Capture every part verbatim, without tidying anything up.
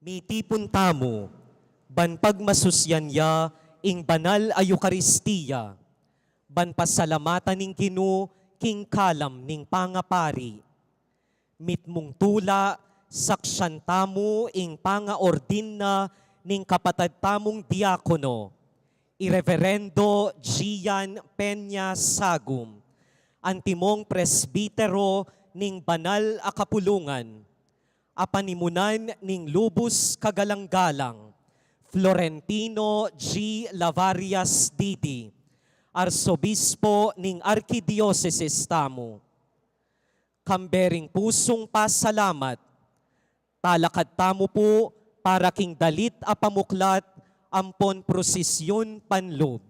Mitipun tamu, ban pagmasusyan ya ing banal a Eukaristia, ban pasalamatan ning Ginu king kalam ning pangapari. Mitmung tula, saksian tamu ing pangaordin na ning kapatad tamung diakono, i Reverendo Gian Peña Sagum, antimong presbitero ning banal a kapulungan, a panimunan ning lubus kagalang-galang, Florentino G. Lavarias Didi, Arsobispo ning Arkidiosesis tamu. Kambe ring pusung pasalamat, talakad tamu pu para king dalit a pamuklat ampon prosisyun panlub.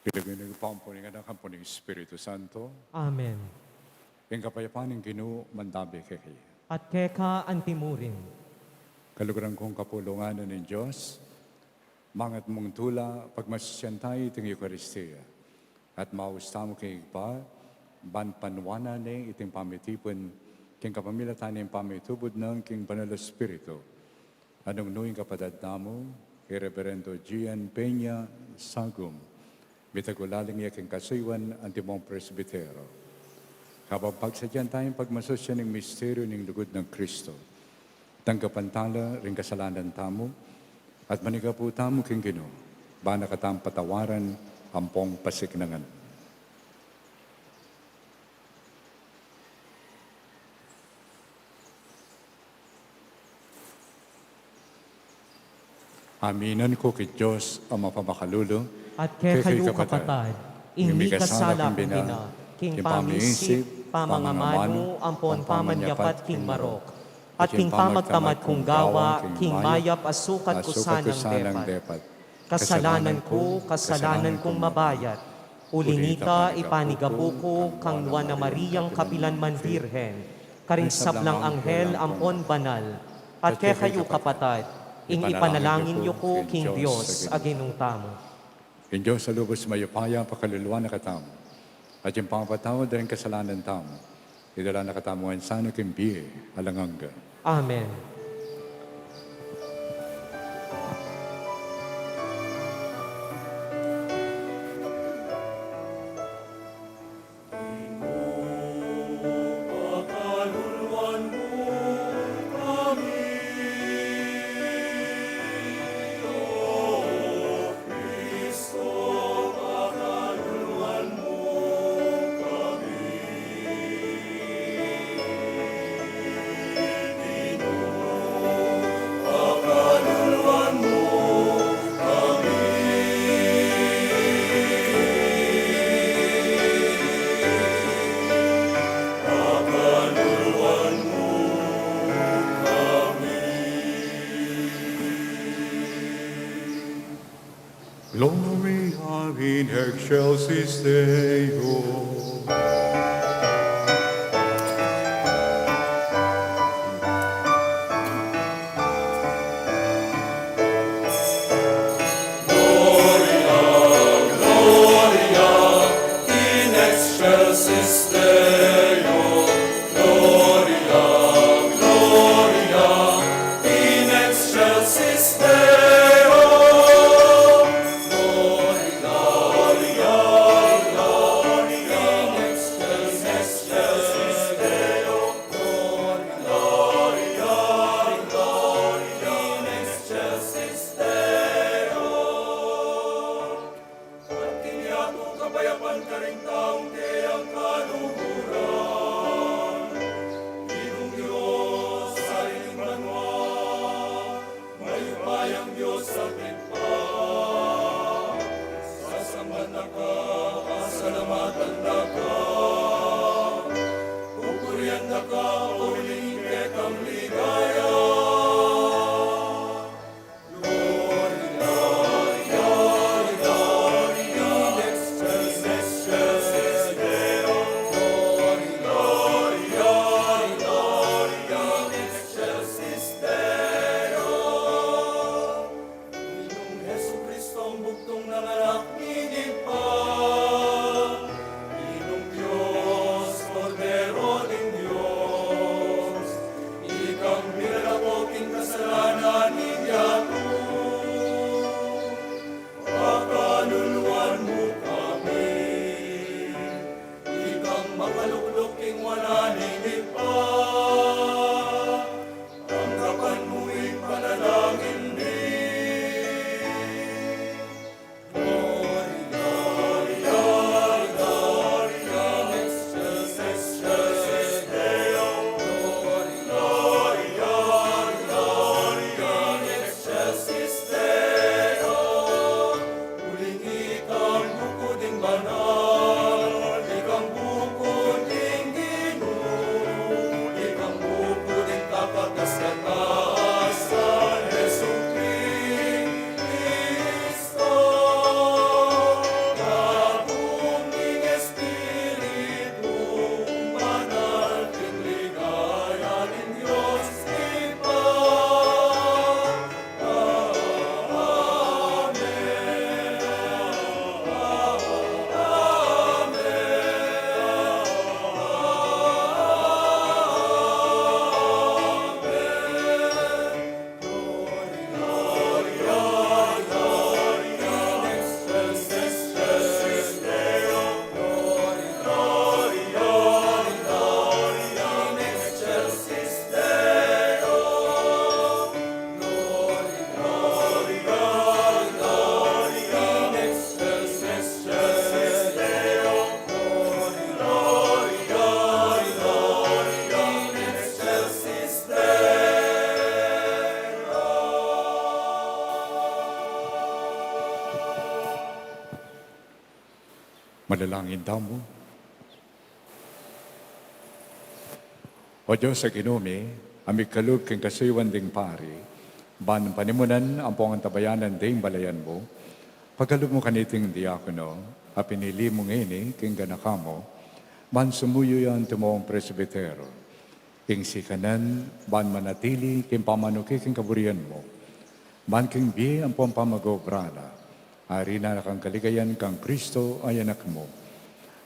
King lagyu ning Ibpa, ampo ning Anak, ampo ning Espiritu Santo. Amen. Ing kapayapan ning Ginu manatili kekayu. At keka antimurin. Kaluguran kung kapulungan na ning Dios, mangat mung tula pagmasusyan tamu iting Eukaristia at maus tamu king Ibpa, ban panuanan ne iting pamitipun king kapamilatan ning pamitubud nang king Banal Espiritu. Nung nu ing kapatad tamu, i Reverendo Gian Peña Sagum, mitagulaling ya king kasuyuan antimong presbitero. Kabang pagsadyan tayang pagmasusyan ning misteryu ning lugud nang Kristo, tanggapan tala ring kasalanan tamu, at manigapu tamu king Ginu, ban na katang patawaran ampong pasiknangan. Aminan ku king Dios a mapamakalulu, at kekayu kapatad, ing mikasala kung bina, king pamiisip, pamangamanu, ampon pamanyapat king marok, at king pamagtamad kung gawa, king mayap a sukat ku sanang depat. Kasalanan ku, kasalanan kung mabayat. Uli nita, ipanigapu ku kang Nuan a Mariang kapilan man Birhen, karing sablang anghel ampon banal, at kekayu kapatad, ing ipanalangin yu ku king Dios a Ginu tamu. Ing Dios a lubus mayupaya pakaluluan na katamu, at ing pamapatawad da ring kasalanan tamu, idala na katamu ngan sana king bie alang angga. Amen. Gloria in excelsis Deo. Gloria, Gloria in excelsis Deo. Gloria, Gloria in excelsis Deo. Gloria, Gloria, Gloria. Manalangin tamu. O Dios a Ginu mi, a migkalub king kasuyuan ding pari, ban panimunan ampong antabayanan ding balayan mu, pakalub mu kaniting diakono a pinili mu ngeni king ganaka mu, ban sumuyu ya antimong presbitero. Ing sikanan, ban manatili king pamanuki king kaburian mu, ban king bie ampong pamag-obra na, ari na kang kaligayan kang Kristo a Anak mu,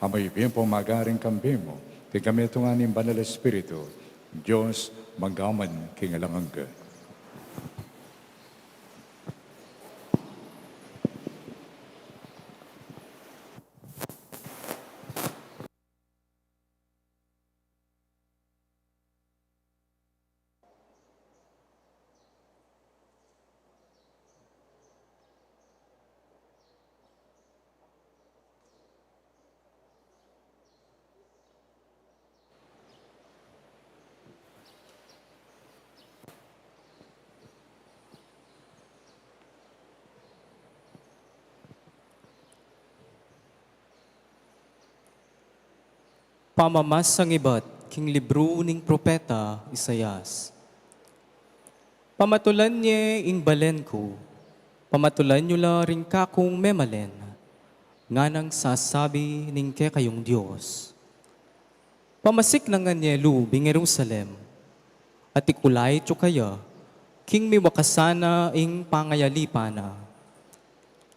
a mayupayang magaring kambe mu, king kamitungan ning Banal a Espiritu, Dios, mangga man king alang angga. Pamamasang ibat king libru ning propeta Isaias. Pamatulan ye ing balen ku, pamatulan yu la ring kakung memalen, nganang sasabi ning kekayung Dios. Pamasiknangan ye lub ing Jerusalem, at ikulait yu kaya, king miwakasan na ing pangayalipan na,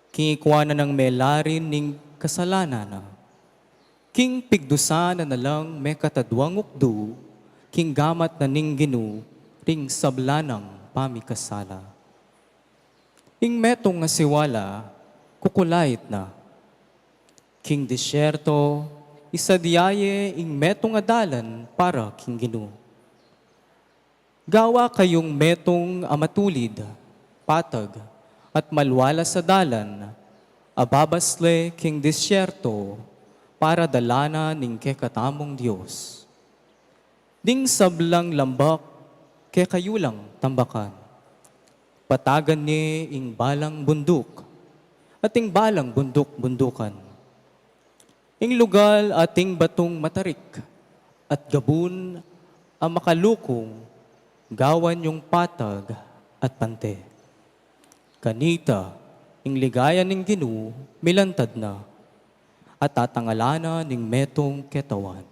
king ikua na nang melarin ning kasalanan na, king pigdusan na na lang mekatadwang ukdu, king gamat na ning Ginu ring sabla nang pamikasala. Ing metung a siwala, kukulait na. King disyerto, isadia ye ing metung a dalan para king Ginu. Gawa kayung metung a matulid, patag, at malualas a dalan, a babasle king disyerto, para dalanan ning kekatamung Dios. Ding sablang lambak, kekayu lang tambakan. Patagan ne ing balang bunduk, at ing balang bunduk-bundukan. Ing lugal at ing batung matarik, at gabun a makalukung, gawan yung patag at pante. Kanita, ing ligaya ning Ginu, milantad na, at tatangalan na ning metung ketawan.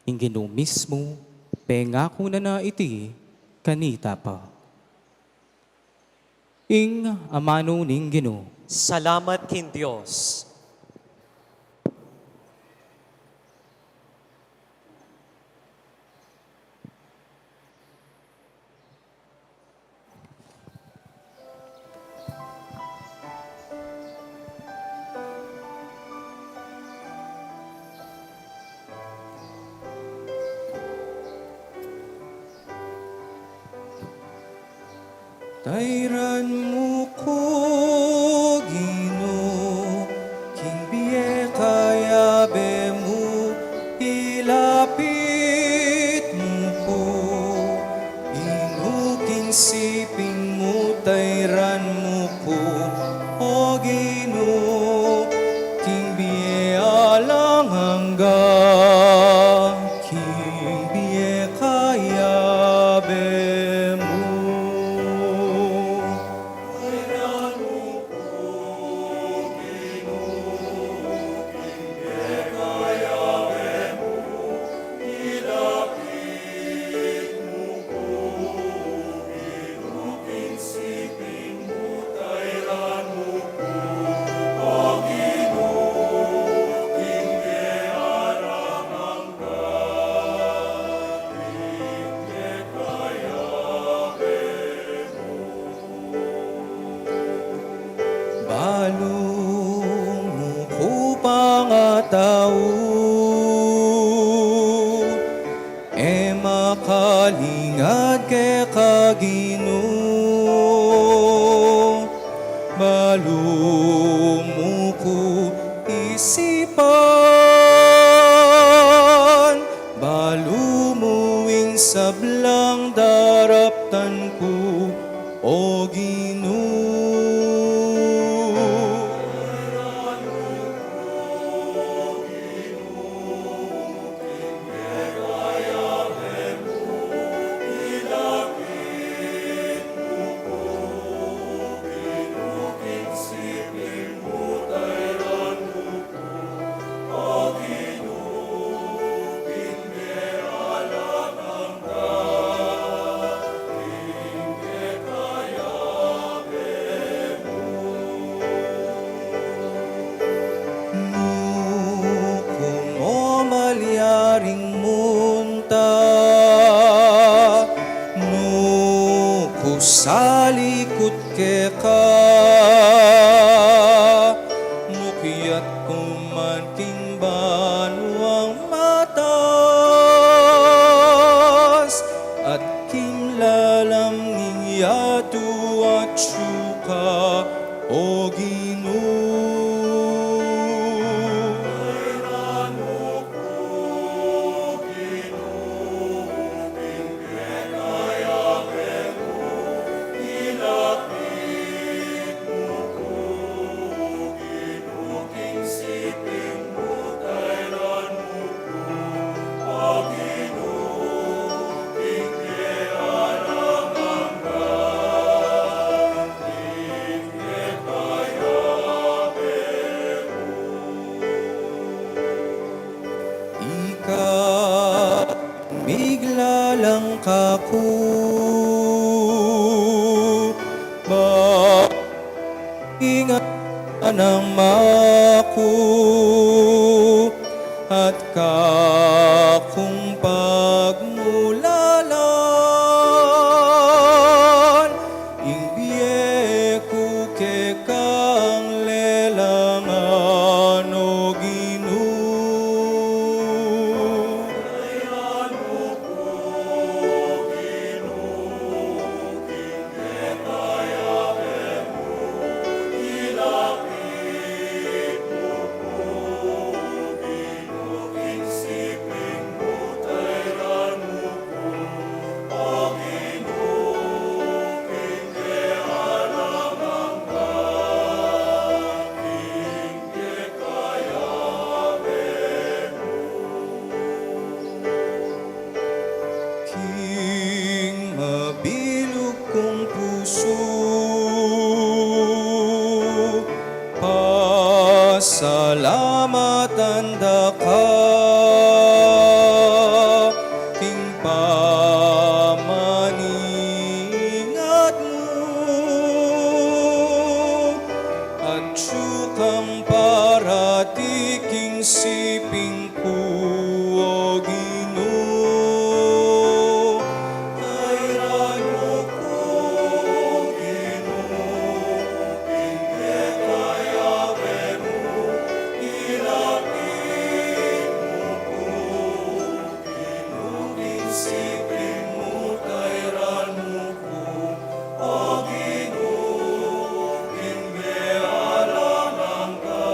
Ing Ginu mismu, pengaku na na iti kanita pa. Ing amanu ning Ginu. Salamat king Dios. Tairan mu ku, Ginu, king bie kayabe mu, ilapit mu ku, Ginu, king siping mu, tairan mu ku, O Ginu, king bie alang angga, king bie kayabe mu. Balu mu ku pangatau, e makalingad keka Ginu. Balu mu ku isipan, balu mu ing sablang daraptan ku, O Ginu. munta, nuku salikut keka, mukyat ku man king banuang matas, at king lalam ning yatu atsu ka, O Ginu. Ika miglalang kaku, ba ingat nang maku, at kakung pagmulalan, ing bie ku kekang lelangan, O Ginu. King mabilug kung pusu, pasalamatan da ka king pamaningat mu, atsu kang parati king siping ku, O Ginu. Kayran mu ku, Ginu, ing kekayabe mu, ilapit mu ku, Ginu, ing siping mu, kayran mu ku, O Ginu, ing mealang angga,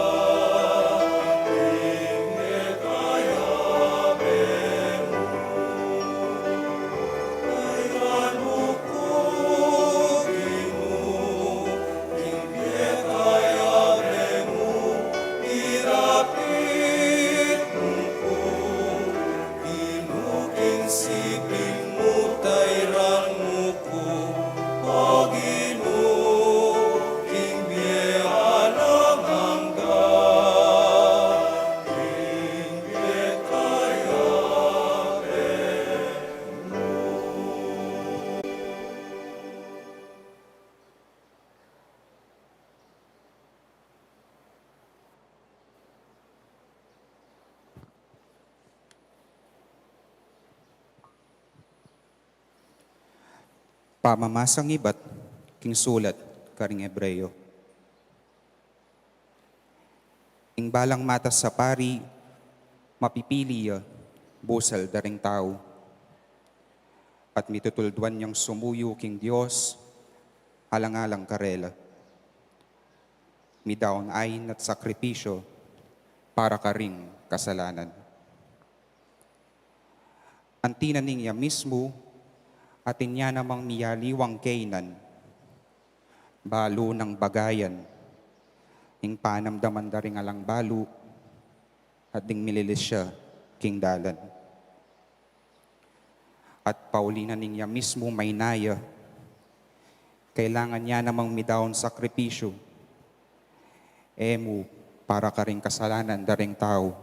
ing kekayabe mu. Kayran mu ku, Ginu, ing kekayabe mu, ilapit mu ku, Ginu, ing siping mu, kayran mu ku, O Ginu, ing mealang angga, ing kekayabe mu. Pamamasang ibat king sulat karing Hebreo. Ing balang matas a pari, mapipili ya busal da ring tau, at mitutulduan yang sumuyu king Dios alang-alang karela, midaun ain at sakripisyu para karing kasalanan. Anti na ning ya mismu, atin ya namang miyaliwang kainan, balu nang bagayan ing panamdaman da ring alang balu at ding mililisya king dalan. At pauli na ning ya mismu maynaya, kailangan ya namang midaun sakripisyu, e mu para karing kasalanan da ring tau,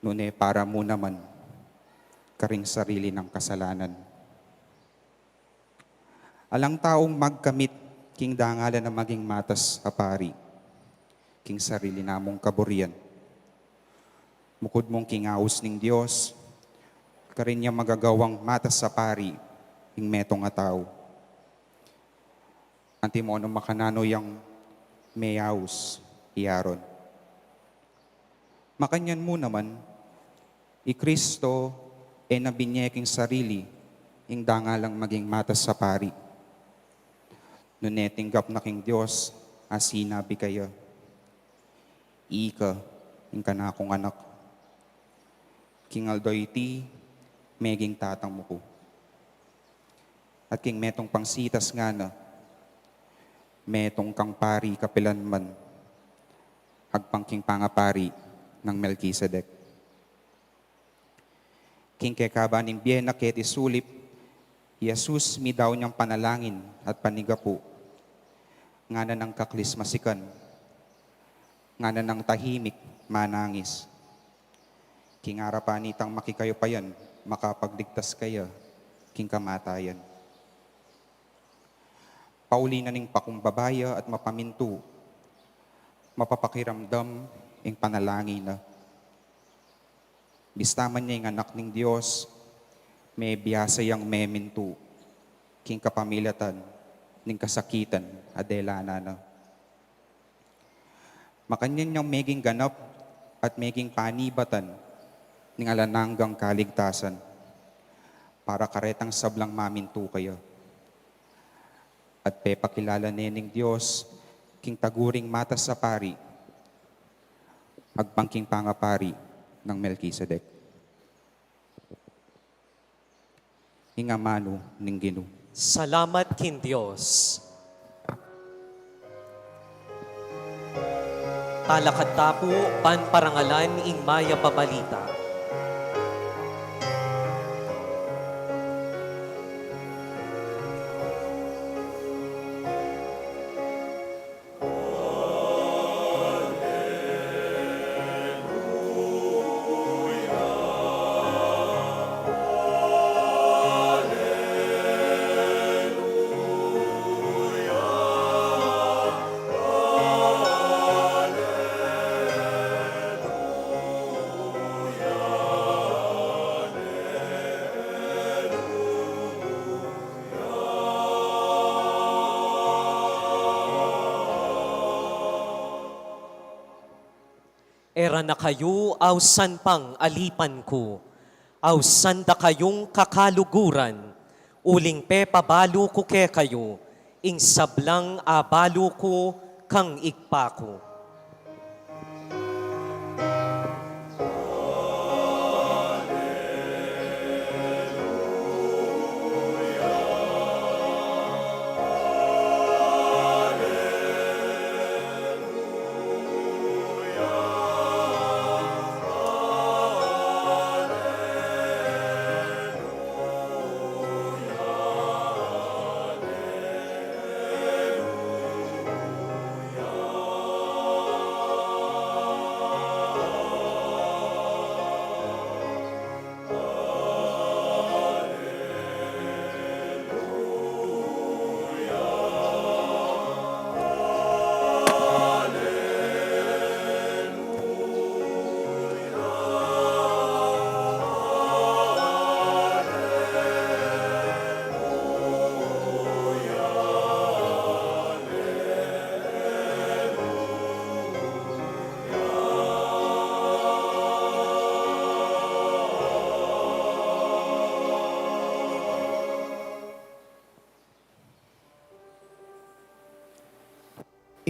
nune para mu naman karing sarili nang kasalanan. Alang taung magkamit king dangalan a maging matas a pari king sarili namung kaburian. Bukud mung king aus ning Dios, karin ya magagawang matas a pari ing metung a tau. Antimo nung makananu yang meyaus i Aaron. Makanyan mu naman, i Kristo e na binye king sarili ing dangalang maging matas a pari. Nune tinggap na king Dios a sinabi kaya, "Ika ing kanakung anak. King aldo iti, meging tata mu ku." At king metung pang sitas ngana, "Metung kang pari kapilanman, agpang king pangapari nang Melkisedek." King kekaba ning bie na keti sulip, i Jesus midau niyang panalangin at panigapu, ngana nang kaklismasikan, ngana nang tahimik manangis. King arapan itang makikayu pa yan, makapagligtas kaya king kamatayan. Pauli na ning pakumbaba ya at mapamintu, mapapakiramdam ing panalangin na. Bista man ya ing Anak ning Dios, mebiasa yang memintu king kapamilatan ning kasakitan a delanan na. Makanyan yang meging ganap at meging panibatan ning alang anggang kaligtasan para karetang sablang mamintu kaya. At pepakilala ne ning Dios king taguring matas a pari, agpang king pangapari nang Melkisedek. Ing amanu ning Ginu. Salamat king Dios. Talakad ta pu ban parangalan ing mayap a balita. E ra na kayu ausan pang alipan ku, ausan da kayung kakaluguran, uling pepabalu ku kekayu ing sablang abalu ku kang Ibpa ku.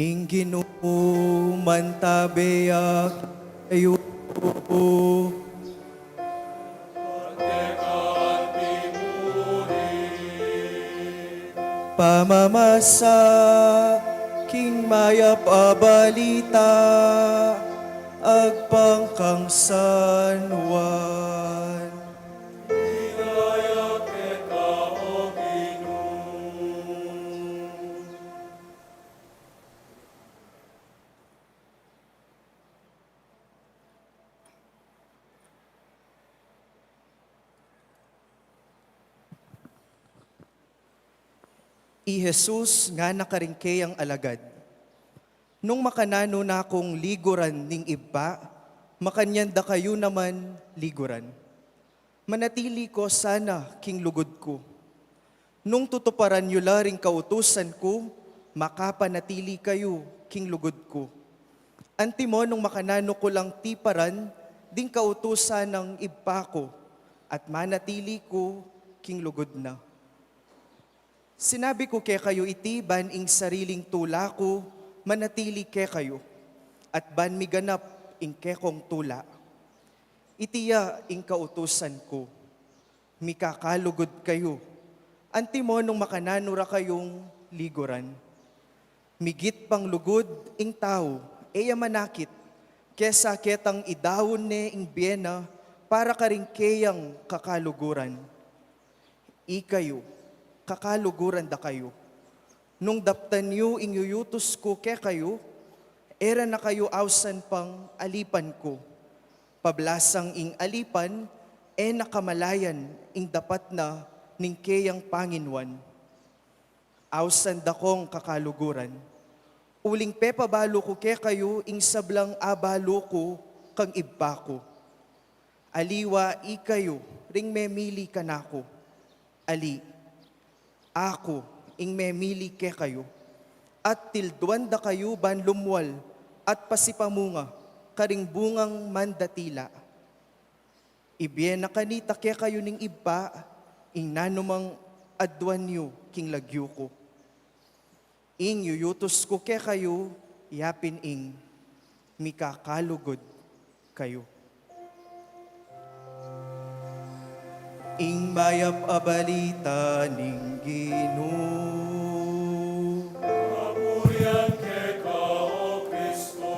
Ing Ginu mantabe ya kekayu. Pamamasa king mayap a balita agpang kang San Juan. I Jesus ngana karing keyang alagad, "Nung makananu na kung liguran ning Ibpa, Makanyan da kayu naman liguran. Manatili ko sana king lugud ku. Nung tutuparan yu la ring kautusan ku, makapanatili kayu king lugud ku. Antimo nung makananu ku lang tiparan ding kautusan nang Ibpa ku, at manatili ku king lugud na. Sinabi ku kekayu iti ban ing sariling tula ku manatili kekayu, at ban miganap ing kekong tula. Iti ya ing kautusan ku, mikakalugud kayu, antimo nung makananu ra kayung liguran. Migit pang lugud ing tau, e ya manakit, kesa ketang idaun ne ing bie na para karing keyang kakaluguran. Ikayu, kakaluguran da kayu. Nung daptan yu ing yuyutus ku kekayu, e ra na kayu ausan pang alipan ku. Pablasang ing alipan, e na kamalayan ing dapat na ning keyang panginuan. Ausan da kong kakaluguran. Uling pepabalu ku kekayu ing sablang abalu ku kang Ibpa ku. Aliwa ikayu ring memili kanaku. Ali, aku ing memili kekayu, at tilduan da kayu ban lumwal at pasipamunga karing bungang mandatila. Ibie na kanita kekayu ning Ibpa ing nanumang aduan yu king lagyu ku. Ing yuyutus ku kekayu, yapin ing mikakalugud kayu. Ing mayap a balita ning Ginu. Kapuyan keka, O Kristo.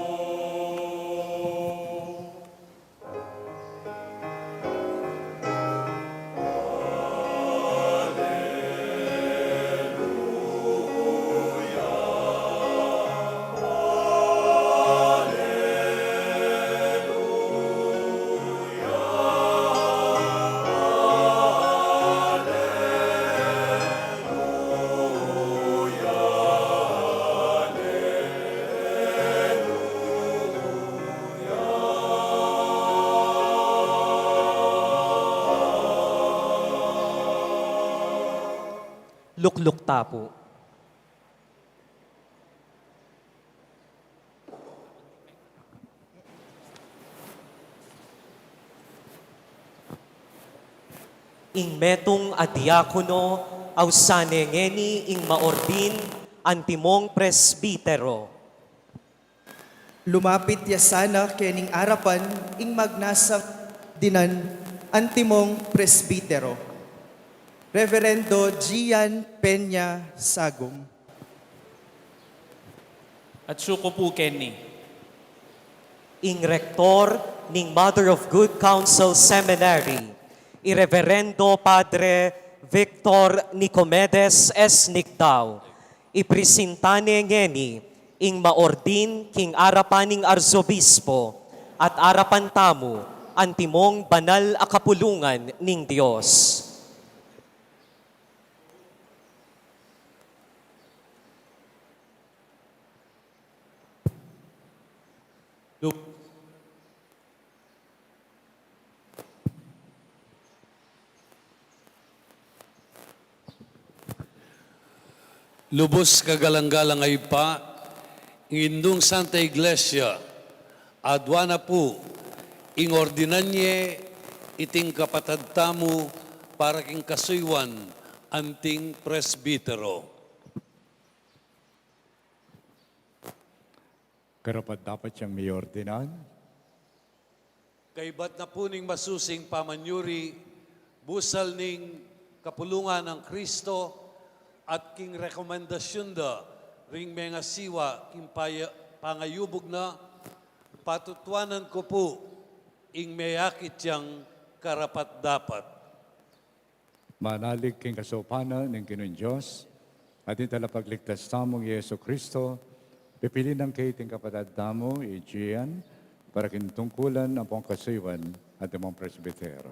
Lukluk ta pu. Ing metung a diakono, ausan ne ngeni ing maordin antimong presbitero. Lumapit ya sana kening arapan ing magnasang ordinan antimong presbitero, Reverendo Gian Peña Sagum. Atsu ku pu keni. Ing rektor ning Mother of Good Counsel Seminary, i Reverendo Padre Victor Nicomedes S. Nicdao, ipresinta ne ngeni ing maordin king arapan ning Arsobispo at arapan tamu antimong banal a kapulungan ning Dios. Lu-, lubus kagalang-galang a Ibpa, ing Indung Santa Iglesia, aduan na pu ing ordinan ye iting kapatad tamu para king kasuyuan anting presbitero. Karapat-dapat yang miordinan. Kaybat na pu ning masusing pamanyuri, busal ning kapulungan nang Kristo, at king rekomendasyun da ring mengasiwa king paya-, pangayubug na, patutuanan ku pu ing meyakit yang karapat-dapat. Manalig king kasaupan ning Ginung Dios, at ing Talapagligtas tamung Jesucristo, pipilian na keti ning kapatad tamu, i Gian, para king tungkulan ampong kasuyuan antimong presbitero.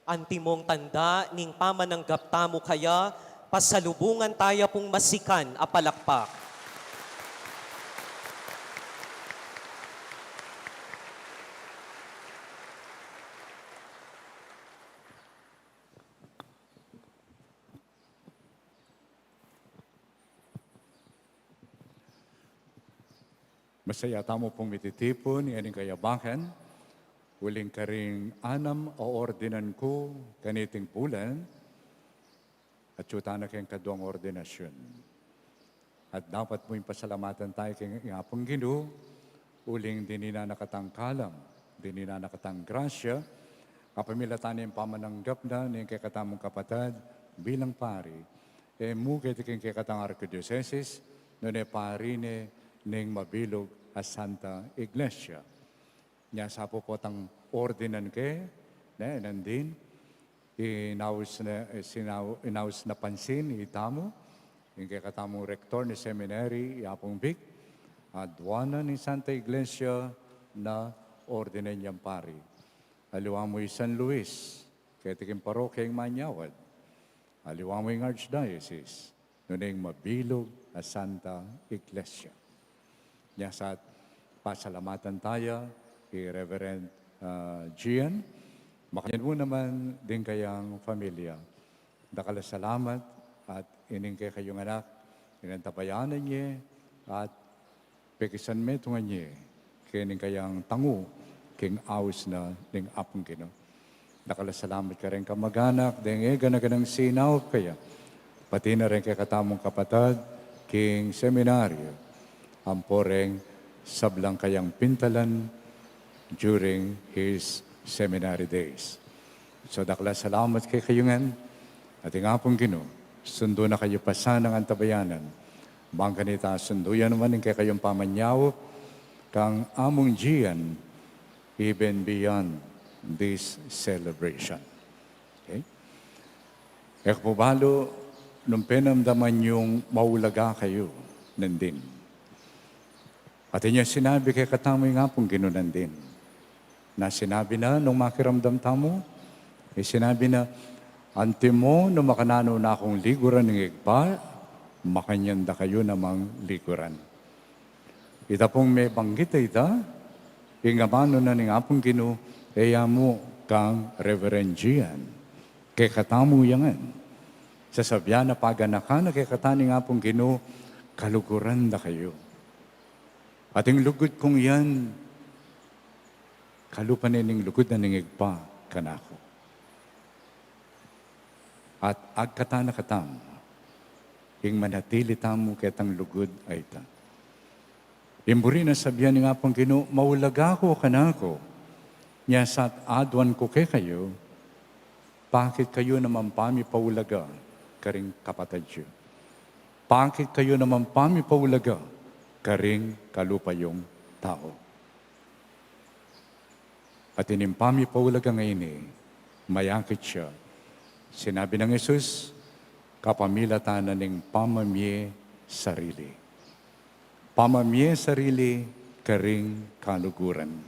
Antimong tanda ning pamananggap tamu kaya, pasalubungan taya pung masikan a palakpak. Masaya tamu pung mititipun ngening kayabangan, uling karing anam a ordinan ku kaniting bulan, atyu tana keng kaduang ordinasyun. At dapat mu ing pasalamatan tayu keng Apung Ginu, uling dininan na katang kalam, dininan na katang grasya, kapamilatan ning pamananggap na ning kekatamung kapatad bilang pari, e mu keti keng kekatang arkidiosesis, nune pari ne ning mabilug a Santa Iglesia. Nya sa pu potang ordinan ke, ne, nandin, inaus na, sinau-, inaus na pansin itamu, ing kekatamung rektor ning seminary, i Apung Vic, aduan na ning Santa Iglesia na ordinan yang pari. Aliwa mu i San Luis, keti king parokya ing manyawad. Aliwa mu ing Archdiocese, nune ing mabilug a Santa Iglesia. Nya sa pasalamatan taya i Reverend, ah, Gian, makanyan mu naman ding kayang familia. Dakal a salamat at ining kekayung anak, ining tabayanan ye, at pekisan metungan ye keni kayang tangu king aus na ning Apung Ginu. Dakal a salamat kareng kamaganak deng e gana-ganang sinaup kaya, pati na reng kekatamung kapatad king seminaryo, ampo reng sablang kayang pintalan during his seminary days. So, dakal a salamat kekayu ngan, at ing Apung Ginu, sundu na kayu pa sanang antabayanan. Bang kanita sundu ya naman ing kekayung pamanyaup kang Amung Gian, even beyond this celebration. Okay? E ku pu balu nung penamdaman yung maulaga kayu nandin. At inya sinabi kekatamu ing Apung Ginu nandin. Na sinabi na nung makiramdam tamu, e sinabi na, "Antimo nung makananu na kung liguran ning Ibpa, makanyan da kayu namang liguran." Ita pung mebanggit a ita, ing amanu na ning Apung Ginu, e ya mu kang Reverend Gian. Kekatamu ya ngan. Sasabian na paganakan na kekatamu ning Apung Ginu, kaluguran da kayu. At ing lugud kung yan, kalupa ne ning lugud na ning Ibpa kanaku. At agkatan na katamu ing manatili tamu ketang lugud a ita. Ing buri na sabian ning Apung Ginu, maulaga ku kanaku, nya sa aduan ku kekayu, pakit kayu naman pamipaulaga karing kapatad yu. Pakit kayu naman pamipaulaga karing kalupa yung tau. At ining pamipaulaga ngeni, mayakit ya. Sinabi nang Jesus, kapamilatan na ning pamamie sarili. Pamamie sarili karing kaluguran.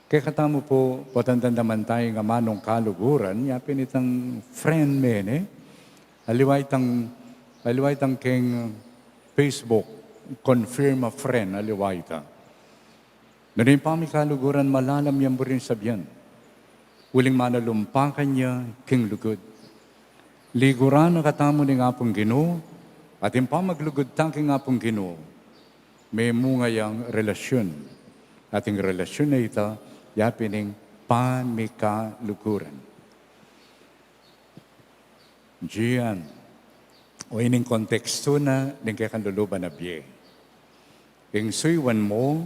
Kekatamu pu, potang damdaman taya ing amanung kaluguran, ya pin itang friend me ne. Aliwa itang, aliwa itang keng Facebook, confirm a friend, aliwa ita. Nune ing pamikaluguran malalam yang buring sabian. Uling manalumpakan ya king lugud. Liguran na katamu ning Apung Ginu, at ing pamaglugud ta king Apung Ginu, memunga yang relasyun. At ing relasyun a ita, ya pin ing pamikaluguran. Dian, o ining kontekstu na ning kekang luluban a bie. Ing suyuan mu,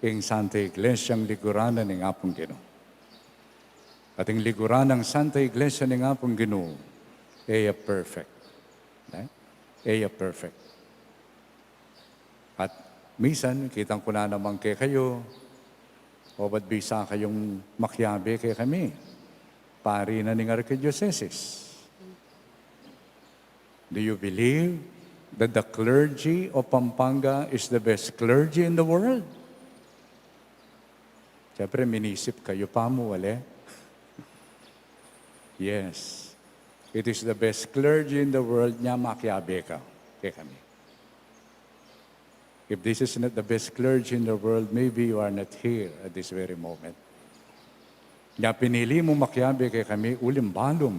ing Santa Iglesiang liguran na ning Apung Ginu. At ing liguran nang Santa Iglesia ning Apung Ginu, e ya perfect. Ne? E ya perfect. At minsan, kitang ku na naman kekayu, o ba't bisa kayung makiabe kekami? Pari na ning arkidiosesis. Do you believe that the clergy of Pampanga is the best clergy in the world? Siyempre, minisip kayu pa mu, wale? Yes. It is the best clergy in the world, nya makiabe ka kekami. If this is not the best clergy in the world, maybe you are not here at this very moment. Nya pinili mu makiabe kekami uling balum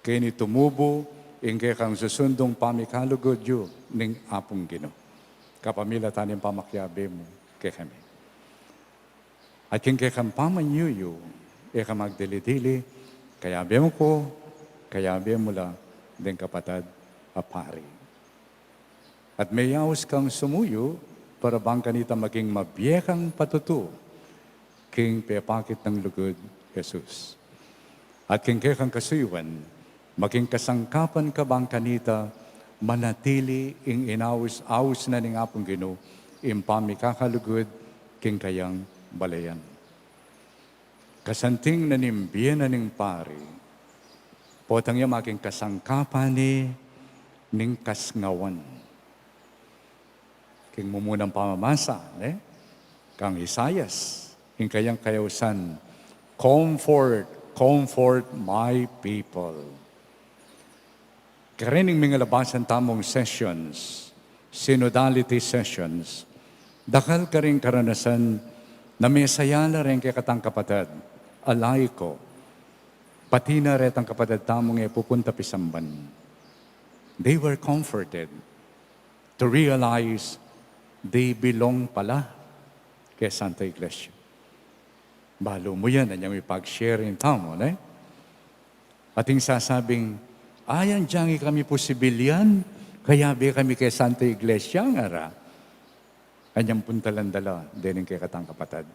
keni tumubu ing kekang susundung pamikalugud yu ning Apung Ginu. Kapamilatan ning pamakiabe mu kekami. At king kekang pamanyuyu, e ka magdili-dili, kayabe mu ku, kayabe mu la deng kapatad a pari. At meyaus kang sumuyu, para bang kanita maging mabie kang patutu king pepakit nang lugud Jesus. At king kekang kasuyuan, maging kasangkapan ka bang kanita manatili ing inaus-aus na ning Apung Ginu, ing pamikakalugud king kayang balayan. Kasanting na ning bie na ning pari, potang ya maging kasangkapan ne ning kasngawan. King mumunang pamamasa, ne? Kang Isaias, ing kayang kayausan, "Comfort, comfort my people." Karening mingalabasan tamung sessions, synodality sessions, dakal karing karanasan na mesaya la reng kekatang kapatad a laiko, pati na retang kapatad tamung e pupunta pisamban. They were comforted to realize they belong pala kay Santa Iglesia. Balu mu yan, anyang ipag-sharing tamu, ne? Ating sasabing, "Ay, anyang ikami pu sibilyan, kayabe kami kay Santa Iglesia," ngara. Anyang puntalan da la dening kekatang kapatad.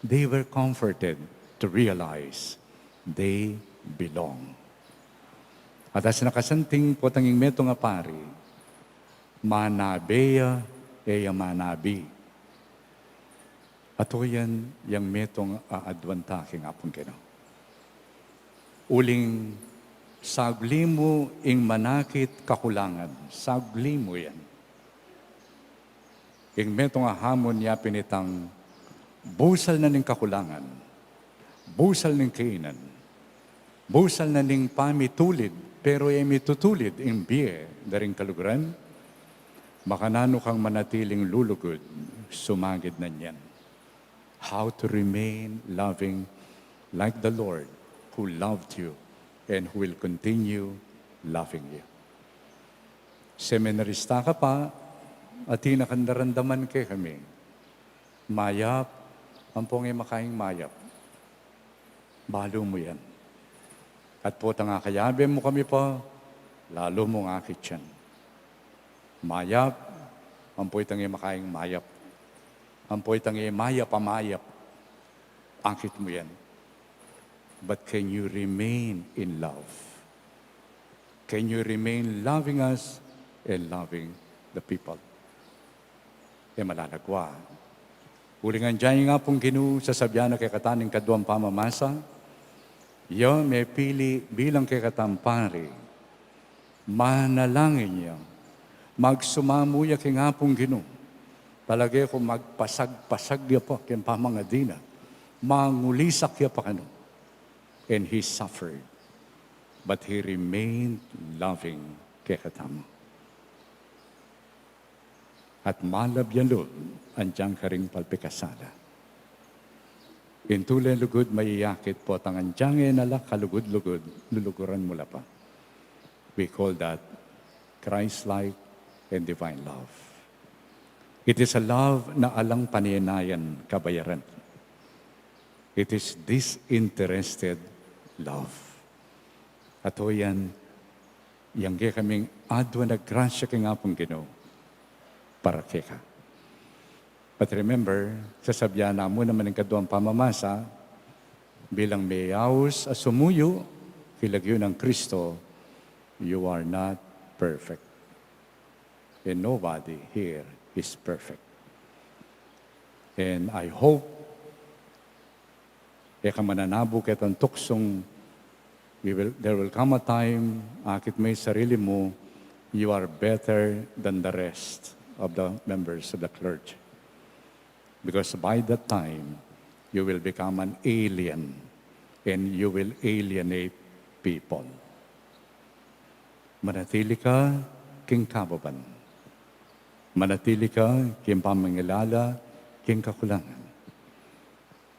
They were comforted to realize they belong. At as nakasanting potang ing metung a pari, manabe ya, e ya manabi. Ato yan, yang metung a aduan ta king Apung Ginu. Uling sagli mu ing manakit kakulangan, sagli mu yan. Ing metung a hamon ya pin itang busal na ning kakulangan, busal ning kainan, busal na ning pamitulid, pero e mitutulid ing bie da ring kaluguran, makananu kang manatiling lulugud, sumagid na niyan. How to remain loving like the Lord who loved you and who will continue loving you. Seminarista ka pa, atin kang daramdaman kekami. Mayap, ampong e makaing mayap. Balu mu yan. At potang akayabe mu kami pa, lalu mung akit yan. Mayap, ampo itang e makaing mayap. Ampo itang e mayap a mayap. Akit mu yan. But can you remain in love? Can you remain loving us and loving the people? E malalagwa. Uling anggiyang Apung Ginu, sasabian na kekatamu ning kaduang pamamasa, ya mepili bilang kekatang pari, manalangin ya, magsumamu ya king Apung Ginu. Palage ku magpasag-pasag ya pa king pamangadi na, mangulisak ya pa kanu. And he suffered, but he remained loving kekatamu. At malab ya lub anggiyang karing palpikasala. Ing tule lugud mayayakit, potang anggiyang e na la kalugud-lugud, luluguran mu la pa. We call that Christ-like and divine love. It is a love na alang paninayan, kabayaran. It is disinterested love. Ato yan, yang kekaming aduan a grasya king Apung Ginu para keka. But remember, sasabian na mu naman ing kaduang pamamasa, bilang meyaus a sumuyu king lagyu nang Kristo, you are not perfect. And nobody here is perfect. And I hope e ka mananabu ketang tuksung, we will, there will come a time, akit me sarili mu, you are better than the rest of the members of the clergy. Because by that time, you will become an alien and you will alienate people. Manatili ka king kababan. Manatili ka king pamangilala king kakulangan.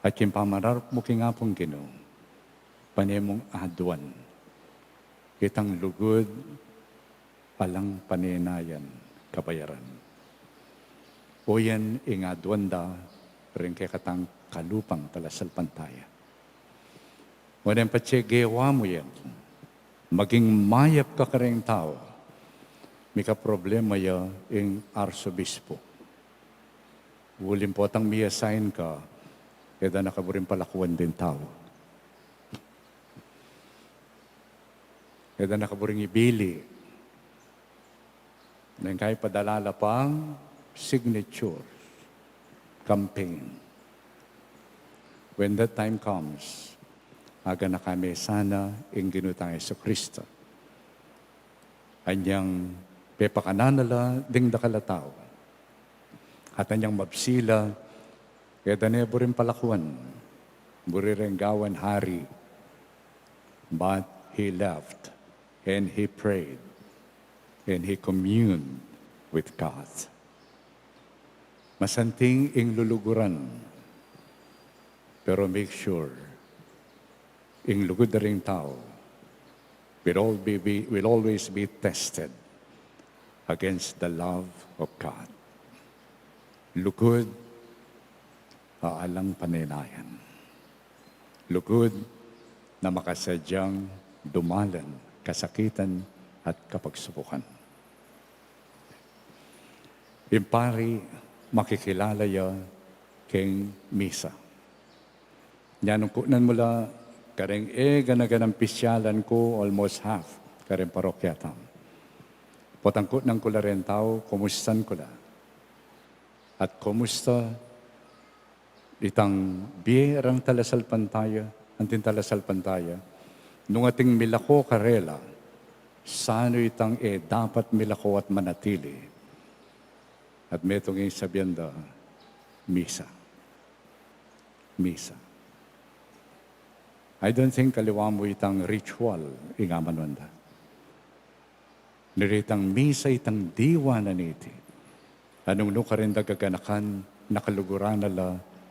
At king pamararap mu king Apung Ginu, pane mung aduan itang lugud alang panenayan kabayaran. O yan ing aduan da ring kekatang kalupang talasalpantaya. Nune patse gewa mu yan, maging mayap ka kareng tau, mika problema ya ing arsobispo. Uling potang mi-assign ka, e da na ka buring palakuan ding tau. E da na ka buring ibili. Neng kaya padala la pang signature campaign. When that time comes, aganaka me sana ing Ginu tang Jesucristo. Anyang pepakanan na la ding dakal a tau. At anyang mabsi la, e da ne buring palakuan, buri reng gawan hari. But he left, and he prayed, and he communed with God. Masanting ing luluguran, pero make sure ing lugud da ring tau will all be, be, will always be tested against the love of God. Lugud a alang panenayan. Lugud na makasadyang dumalan kasakitan at kapagsubukan. Ing pari, makikilala ya keng misa. Nya nung kutnan mu la kareng e gana-ganang pisyalan ku, almost half kareng parokya tamu. Potang kutnan ku la reng tau, kumustan ku la. At kumusta itang bie rang talasalpantaya, anting talasalpantaya, nung ating milako karela, sanu itang e dapat milako at manatili. At metung ing sabian da, misa. Misa. I don't think aliwa mu itang ritual ing amanuan da. Nune itang misa itang diwa na niti. Nung nukarin da gaganakan, nakaluguran na la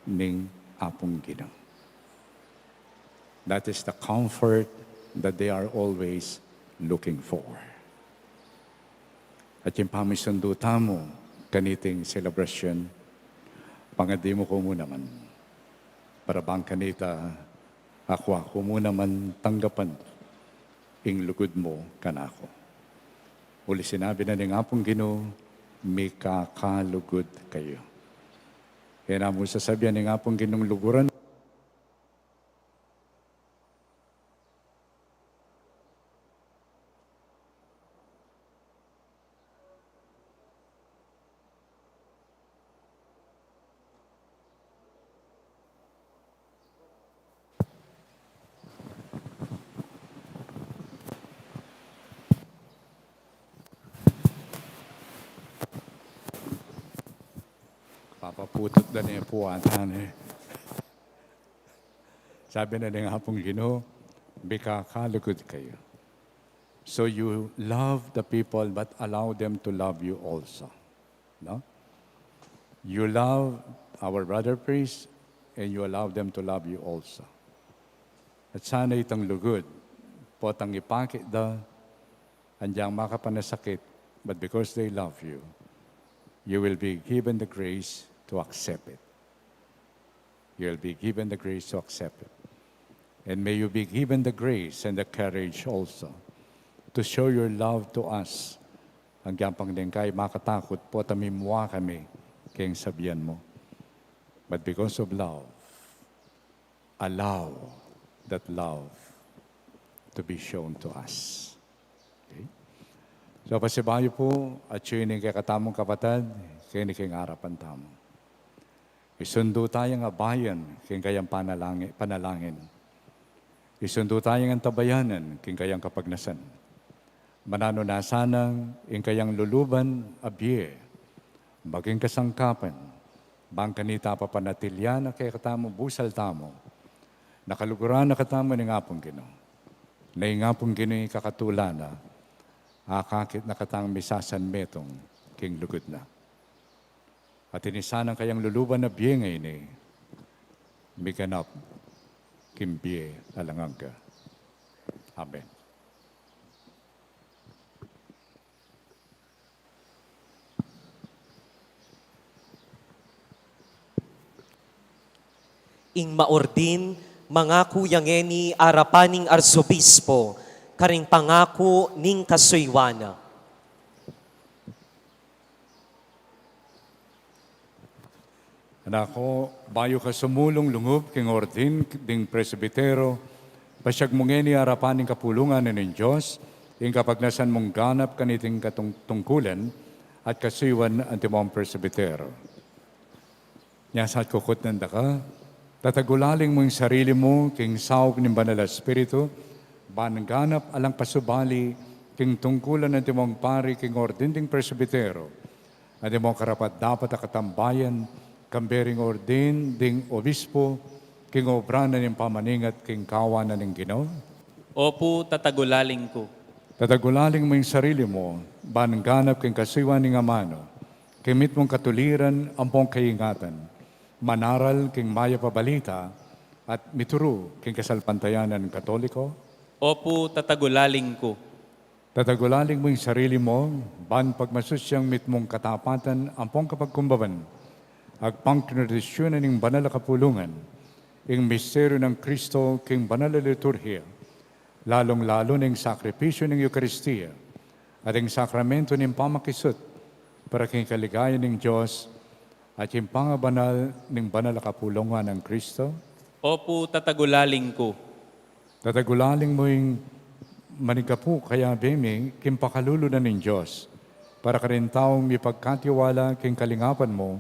ning Apung Ginu. That is the comfort that they are always looking for. At ing pamisundu tamu kaniting selebrasyon, pangadi mu ku mu naman, para bang kanita, aku, aku mu naman tanggapan ing lugud mu kanaku. Uli sinabi na ning Apung Ginu, mikakalugud kayu. E na mu sasabian ning Apung Ginung luguran. Papaputut da ne pu ata ne. Sabi na ning Apung Ginu, mikakalugud kayu. So you love the people, but allow them to love you also. No? You love our brother priest, and you allow them to love you also. At sana itang lugud, potang ipakit da, anyang makapanasakit, but because they love you, you will be given the grace to accept it. You will be given the grace to accept it. And may you be given the grace and the courage also to show your love to us. Anyang pang deng kami makatakut, potang mimua kami keng sabian mu. But because of love, allow that love to be shown to us. Okay? So, pasibayu pu, atyu ning kekatamung kapatad, keni king arapan tamu. Isundu tayang abayan king kayang panalangin, panalangin. Isundu tayang antabayanan king kayang kapagnasan. Mananu na sanang ing kayang luluban a bie maging kasangkapan, bang kanita papanatilian a kekatamu busal tamu, Nakaluguran na katamu ning Apung Ginu. Na ing Apung Ginu ing kakatulan na, akakit na katang misasanmetung king lugud na. At ing sanang kayang luluban a bie ngeni, miganap king bie alang angga. Amen. Ing maordin, mangaku ya ngeni arapan ning arsobispo, karing pangaku ning kasuyuan na. Anak ku, bayu ka sumulung lungub king ordin ding presbitero, pasiag mu ngeni arapan ning kapulungan na ning Dios, ing kapagnasan mung ganap kaniting katung-, tungkulan at kasuyuan antimong presbitero. Nya sa at kukutnan da ka, tatagulaling mu ing sarili mu king saup ning Banal a Espiritu, ban ganap alang pasubali king tungkulan antimong pari king ordin ding presbitero, antimong karapat-dapat a katambayan, kambe ring ordin ding obispo, king obra na ning pamaningat king kawanan ning Ginu. Opu, tatagulaling ku. Tatagulaling mu ing sarili mu, ban ganap king kasuyuan ning amanu, king mitmung katuliran ampong kaingatan, manaral king mayap a balita, at mituru king kasalpantayanan Katoliko. Opu, tatagulaling ku. Tatagulaling mu ing sarili mu, ban pagmasusyan ing mitmung katapatan ampong kapagkumbaban, agpang kinredisyunan ning banal a kapulungan, ing misteryu nang Kristo king banal a liturhiya, lalung-lalu na ing sakripisyu ning Eukaristia, at ing sakramento ning pamakisut, para king kaligayan ning Dios, at ing pangabanal ning banal a kapulungan nang Kristo. Opu, tatagulaling ku. Tatagulaling mu ing manigapu kayabe mi king pakalulu na ning Dios, para karing taung mipagkatiwala king kalingapan mu,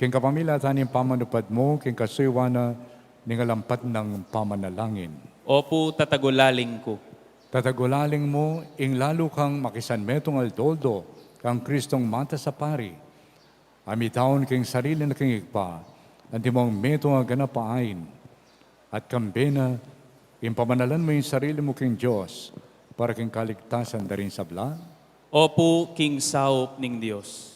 king kapamilatan ning pamanupad mu, king kasuyuan na ning alampat nang pamanalangin. Opu, tatagulaling ku. Tatagulaling mu ing lalu kang makisanmetung aldo-aldo kang Kristong matas a pari, a mitaun king sarili na king Ibpa, antimong metung a ganap a ain, at kambe na, ing pamanalan mu ing sarili mu king Dios, para king kaligtasan da ring sabla. Opu, king saup ning Dios.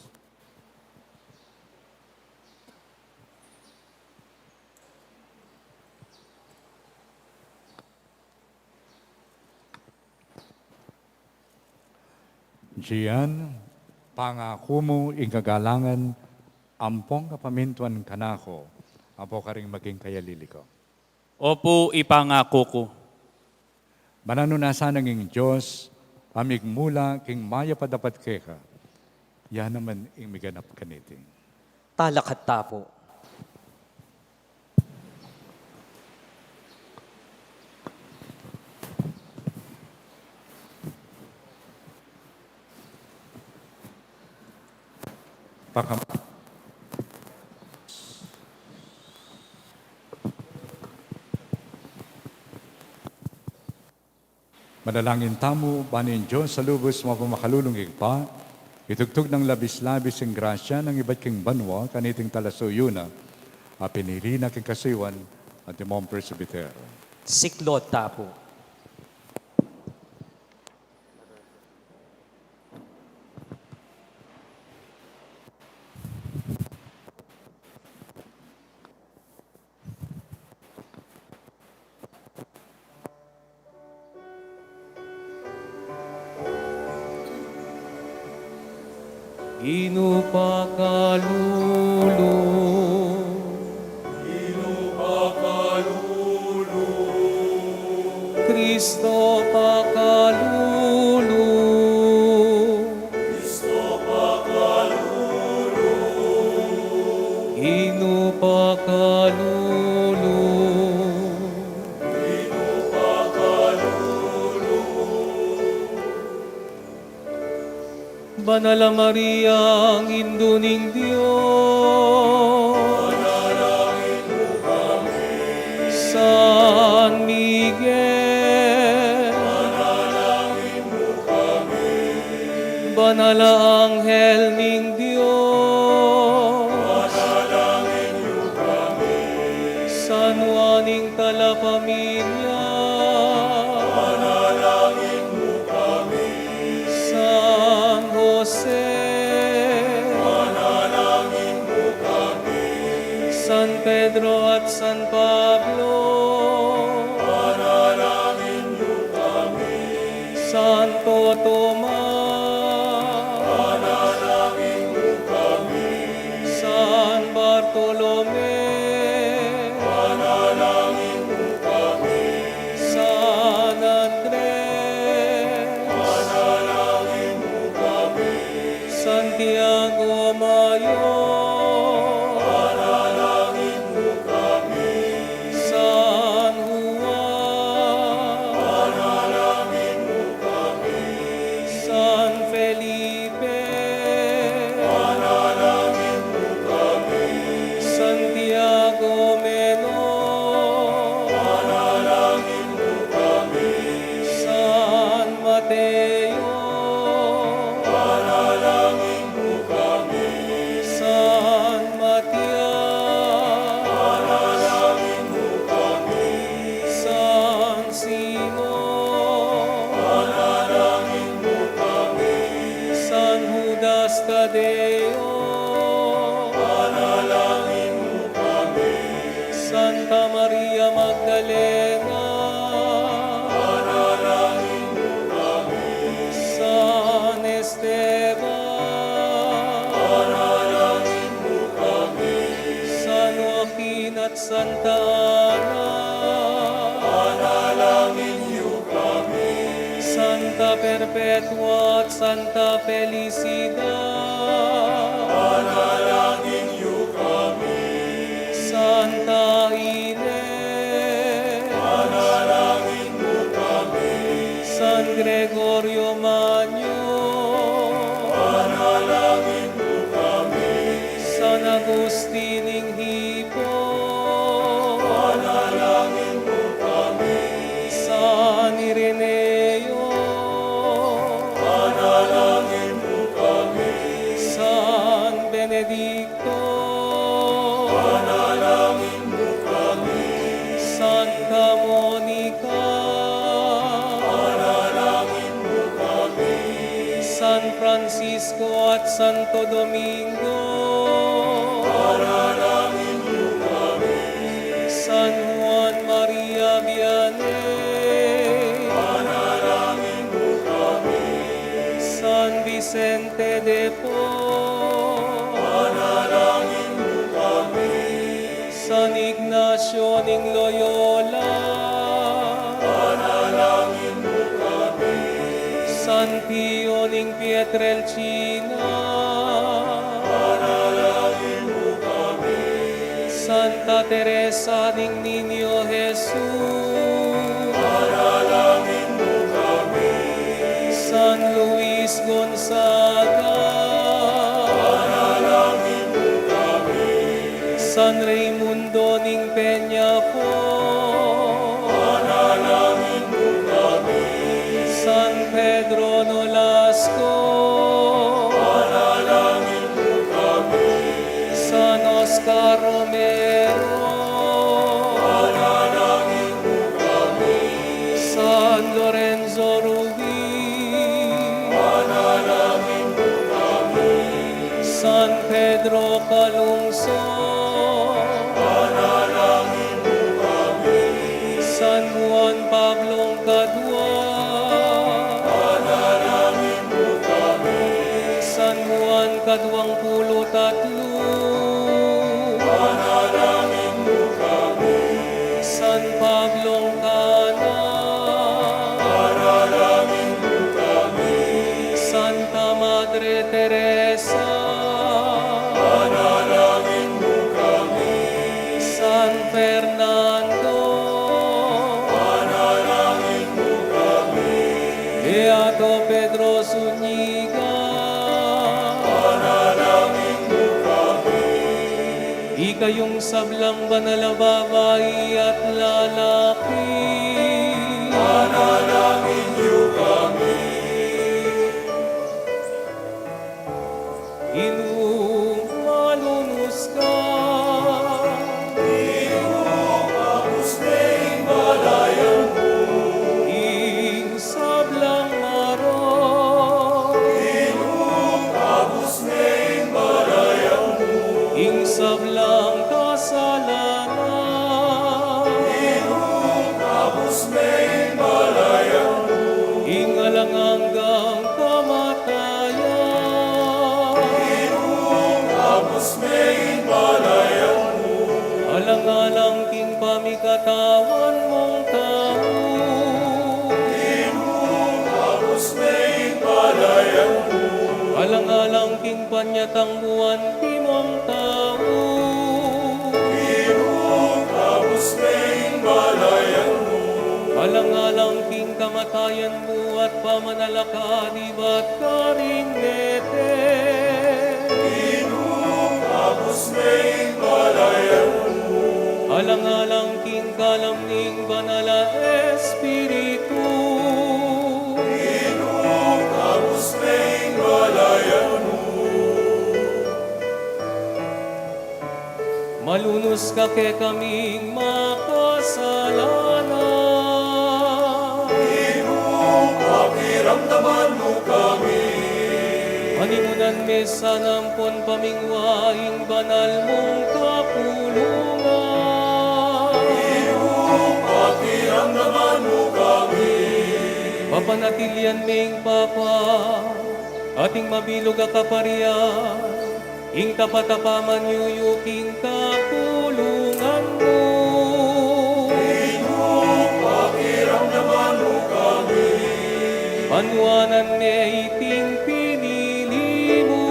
Dian, pangaku mu ing kagalangan ampong kapamintuan kanaku, ampo karing maging kayalili ku. Opu, ipangaku ku. Mananu na sana ing Dios a migmula king mayap a dapat keka, ya naman ing miganap kaniti. Talakad ta pu. Pakam- Manalangin tamu, ban ing Dios a lubus mapamakalulung Ibpa, itugtug nang labis-labis ing grasya nang ibat king banua kaniting talasuyu na, a pinili na king kasuyuan antimong presbitero. Siklaud ta pu. Ginu pakalulu. Ginu pakalulu. Kristo pakalulu. Kristo pakalulu. Ginu pakalulu. Ginu pakalulu. Banal a Maria, Indu ning Dios. San Miguel. Banal a anghel ning Dios. San Juan ing Talapamilya, panalangin mu kami. San Jose, panalangin mu kami. San Pedro at San Pablo, panalangin mu kami. Santo Tomas, panalangin mu kami. San Bartolome, panalangin mu kami. San Andres, panalangin mu kami. Santiago Mayor, panalangin mu kami. San Juan, panalangin mu kami. San Felipe, panalangin mu kami. Santiago Menor, panalangin mu kami. San Mateo, panalangin mu kami. San Matias, panalangin mu kami. San Simon, panalangin mu kami. San Judas Tadeo, panalangin mu kami. Santa Maria Magdalena, panalangin mu kami. San Esteban, panalangin mu kami. San Joaquin at Santa Ana, panalangin yu kami. Santa Perpetua at Santa Felicidad, panalangin yu kami. Santa Ines, panalangin mu kami. San Gregorio Magno, panalangin mu kami. San Agustin ing Hipon, panalangin mu kami. San Ireneo, panalangin mu kami. San Benedicto, panalangin mu kami. Santa Monica, panalangin mu kami. San Francisco at Santo Domingo, panalangin yu kami. San Juan Maria Vianney, panalangin mu kami. San Vicente de Paul, panalangin mu kami. San Ignacio ning Loyola, panalangin mu kami. San Pio ning Pietrelcina, panalangin mu kami. Santa Teresa ning Niño Jesus, panalangin mu kami. San Luis Gonzaga, panalangin mu kami. San Raimundo ning Peñafort, panalangin mu kami. San Pedro Nolasco, panalangin mu kami. San Oscar Romero, panalangin mu kami. San Lorenzo Rubin, panalangin mu kami. San Pedro Calungsod, panalangin mu kami. San Juan Pablong Kadua, panalangin mu kami. San Juan Kaduang Pulu't Atlu, panalangin mu kami. San Pablong Kanan, panalangin mu kami. Santa Madre Teresa, panalangin mu kami. San Fernando, panalangin mu kami. Beato Pedro Zuniga, panalangin mu kami. Ikayung sablang banal a babai at lalaki, panalangin yu kami. Ginung malunus ka. Ginung Ing alang anggang kamatayan. Ginung abus me ing balayan mu. Alang-alang king pamikatawan mung tau. Ginung abus me ing balayan mu. Alang-alang king panyatang buan ti mung tau. Ginung abus me ing balayan mu. Alang-alang king kamatayan mu at pamanalakad ibat karing mete. Ginung abus me ing balayan mu. Alang-alang king kalam ning Banal a Espiritu. Ginung abus me ing balayan mu. Malunus ka kekaming makasalanan. Ginung pakiramdaman mu kami. Panimunan me sana ampon pamingwa ing banal mung kapulungan. Ginung pakiramdaman mu kami. Papanatilian me ing Papa, at ing mabilug a kaparian, ing tapat a pamanyuyuk king kapulungan mu. Ginung pakiramdaman mu kami. Panuanan me iting pinili mu.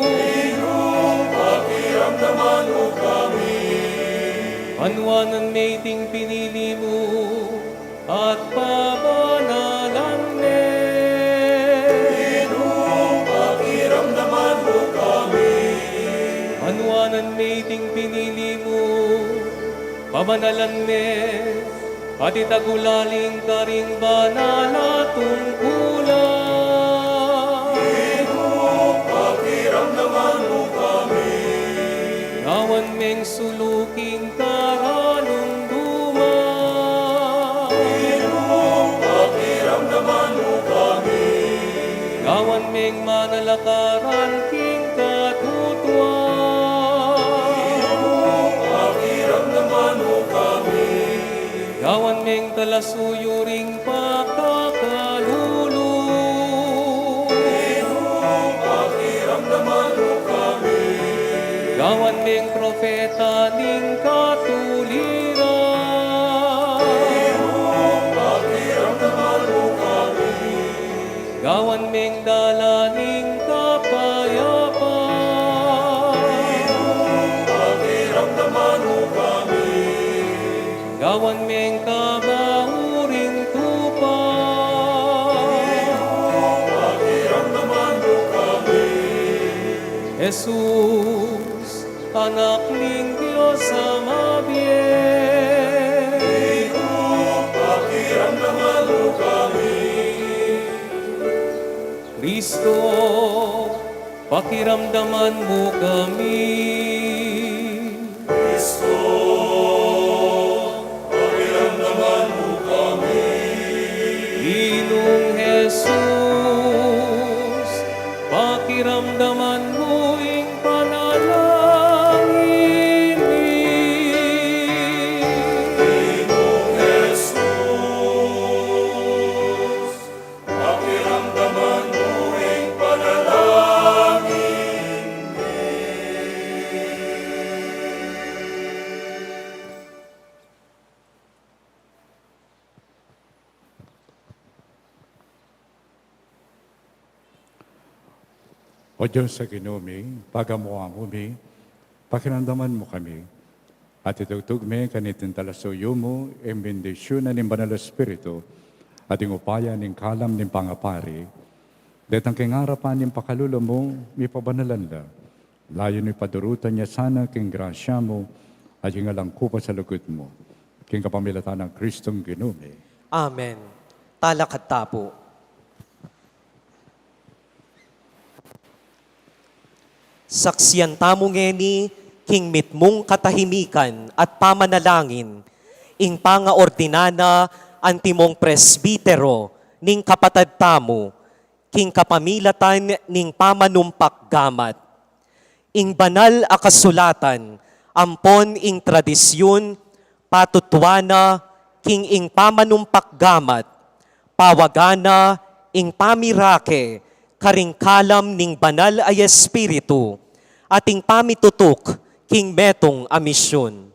Ginung pakiramdaman mu kami. Panuanan me iting pinili mu at pabanalan me. Ginung pakiramdaman mu kami. Panuanan me iting pinili mu, pabanalan me, at itagulaling karing banal a tungkulan. Ginung pakiramdaman mu kami. Gawan meng sulu king karalumduman. Ginung pakiramdaman mu kami. Gawan meng manalakaran king katutuan. Ginung pakiramdaman mu kami. Gawan meng talasuyu ring pakakalulu. Ginung pakiramdaman mu kami. Gawan meng propeta ning katuliran. Ginung pakiramdaman mu kami. Gawan meng dalan ning kapayapan. Ginung pakiramdaman mu kami. Gawan meng kabauri ning tupa. Ginung pakiramdaman mu kami. Jesus, Anak ning Dios a mabie. Ginung pakiramdaman mu kami. Kristo, pakiramdaman mu kami. Kristo, pakiramdaman mu kami. Ginung Jesus, pakiramdaman mu ing panalangin mi. Ginung Jesus, pakiramdaman mu ing panalangin mi. O Dios a Ginu mi, pagamu-amu mi, pakiramdaman mu kami, at itugtug mi kaniting talasuyu mu ing bendisyun na ning Banal a Espiritu, at ing upaya ning kalam ning pangapari. Detang king arapan ning pakalulu mu, mipabanalan la. Layun mi padurutan ya sana king grasya mu, at ing alang kupas a lugud mu. King kapamilatan nang Kristong Ginu mi. Amen. Talakad ta pu. Saksian tamu ngeni king mitmung katahimikan at pamanalangin, ing pangaordina na antimong presbitero ning kapatad tamu, king kapamilatan ning pamanumpak gamat. Ing banal a kasulatan ampon ing tradisyun patutuan na king ing pamanumpak gamat, pawagan na ing pamirake karing kalam ning Banal a Espiritu, at ing pamitutuk king metung a misyun.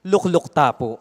Lukluk ta pu.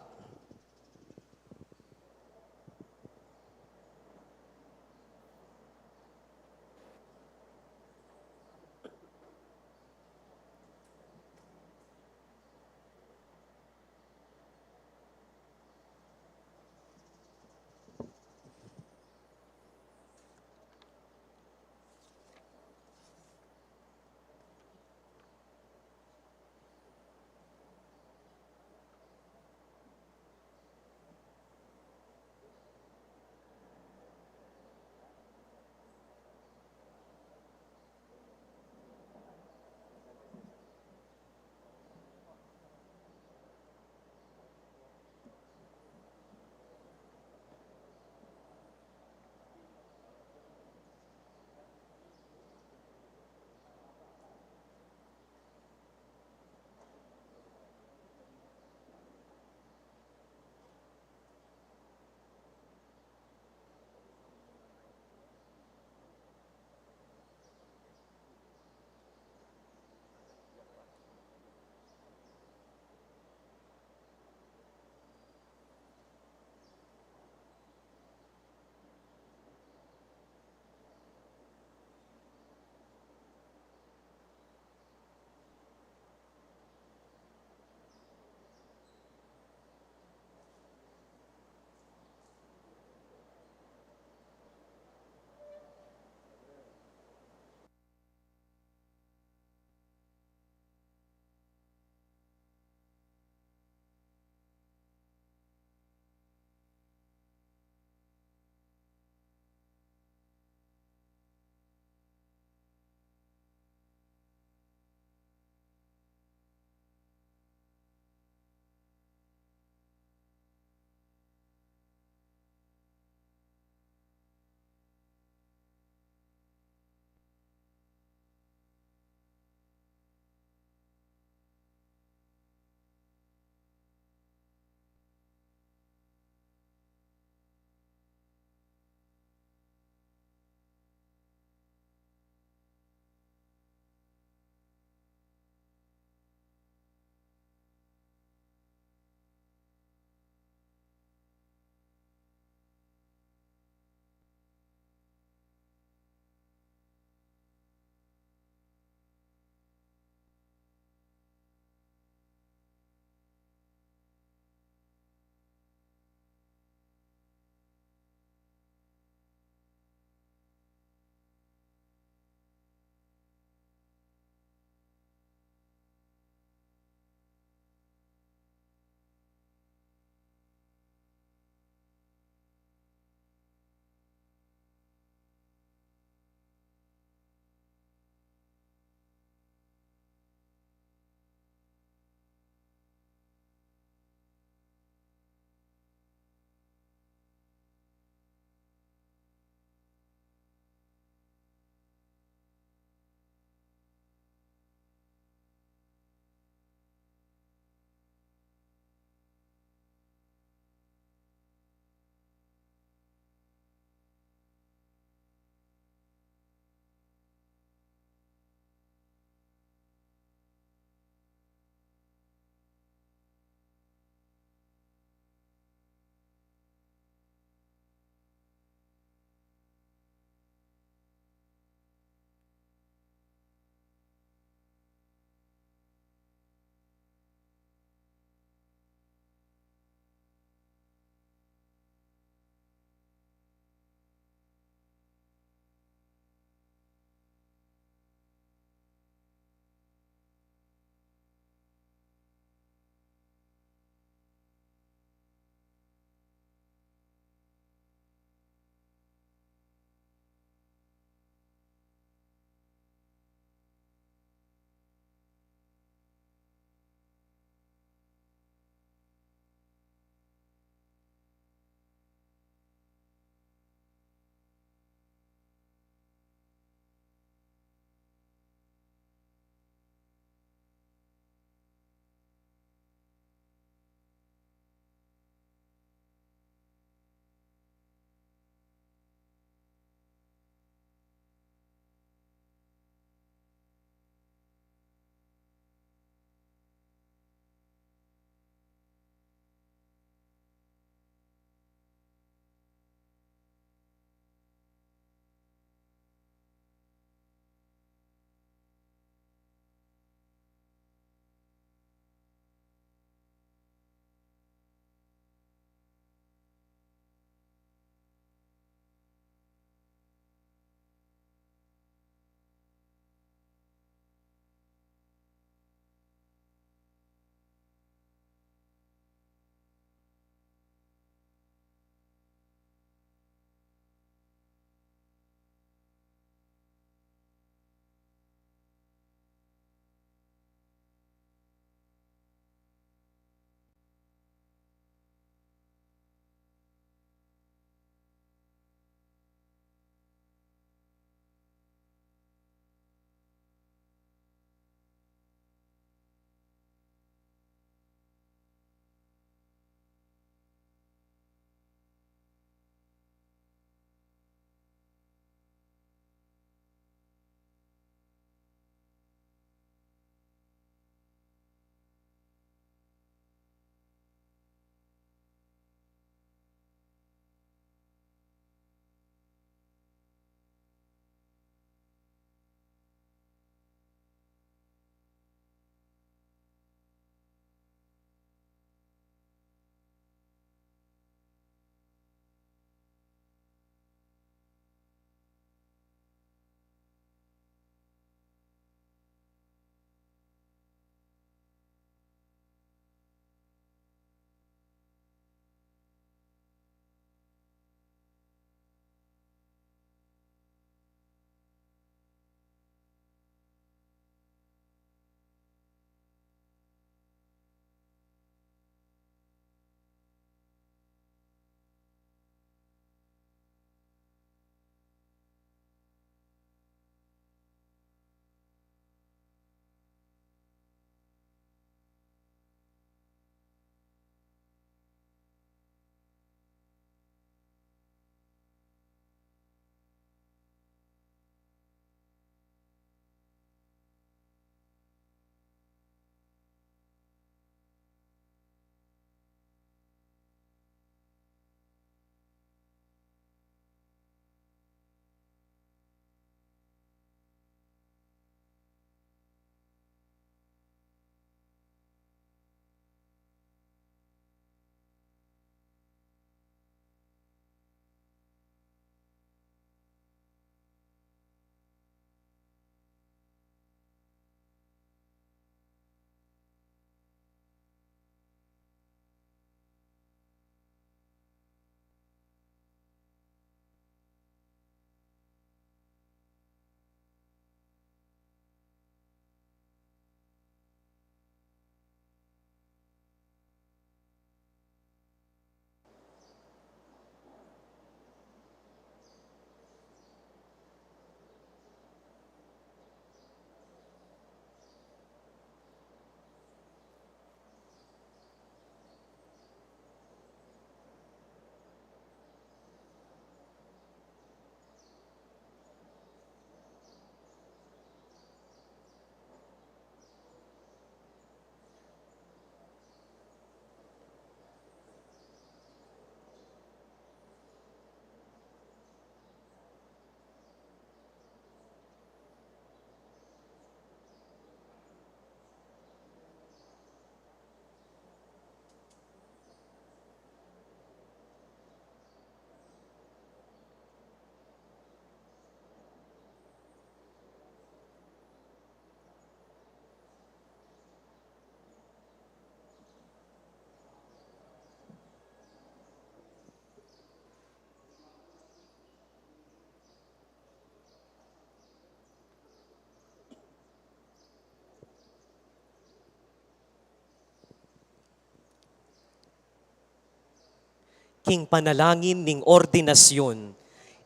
King panalangin ning ordinasyun,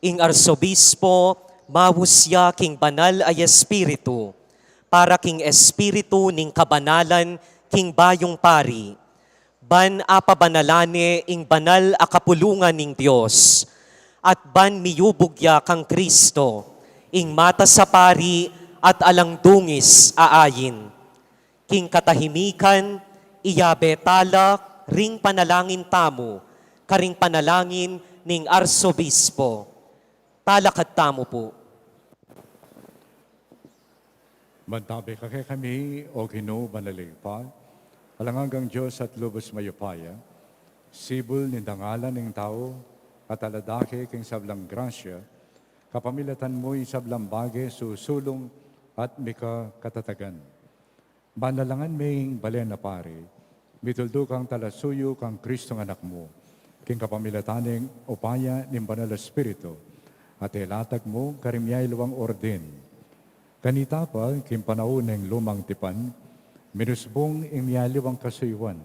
ing arsobispo mawus ya king banal a espiritu, para king espiritu ning kabanalan king bayung pari, ban apabanalan ne ing banal a kapulungan ning Dios, at ban miyubug ya kang Kristo, ing matas a pari at alang dungis a ayin. King katahimikan, iyabe tala ring panalangin tamu karing panalangin ning arsobispo. Talakad tamu pu. Mantabe ka kekami, O Ginu, banal a Ibpa, alang anggang Dios at lubus mayupaya, sibul ning dangalan ning tau, at aladake king sablang grasya, kapamilatan mu ing sablang bage susulung at mikakatatagan. Banalangan me ing balen a pari, mituldu kang talasuyu kang Kristong Anak mu, king kapamilatan ning upaya ning Banal a Espiritu, at ilatag mu karing miyaliwang ordin. Kanita pa, king panaun ning lumang tipan, minusbung ing miyaliwang kasuyuan,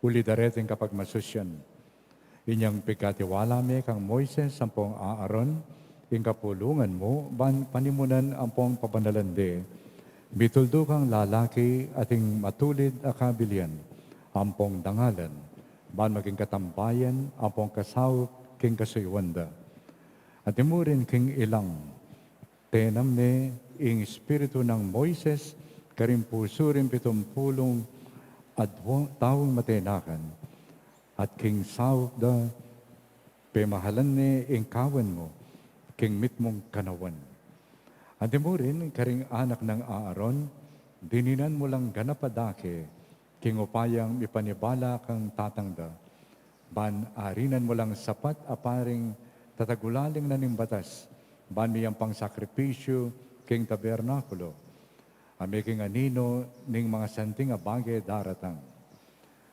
uli dareting kapagmasusyan. Inyang pigkatiwala me kang Moises ampong Aaron, ing kapulungan mu, ban panimunan ampong pabanalan de, mituldu kang lalaki ating matulid a kabilian ampong dangalan, ban maging katambayan ampong kasaup king kasuyuan da. At imurin king ilang, tenam ne ing espiritu nang Moises karing pusu ring pitumpulung adwa-, taung matenakan, at king saup da, pemahalan ne ing kawan mu king mitmung kanawan. Anti mu rin karing anak nang Aaron, dininan mu lang ganap a dake, king upayang mipanibala kang tatang da, ban arinan mu lang sapat a paring tatagulaling na ning batas, ban miyampang sakripisyu king tabernakulo, a miking anino ning mangasanting a bage daratang.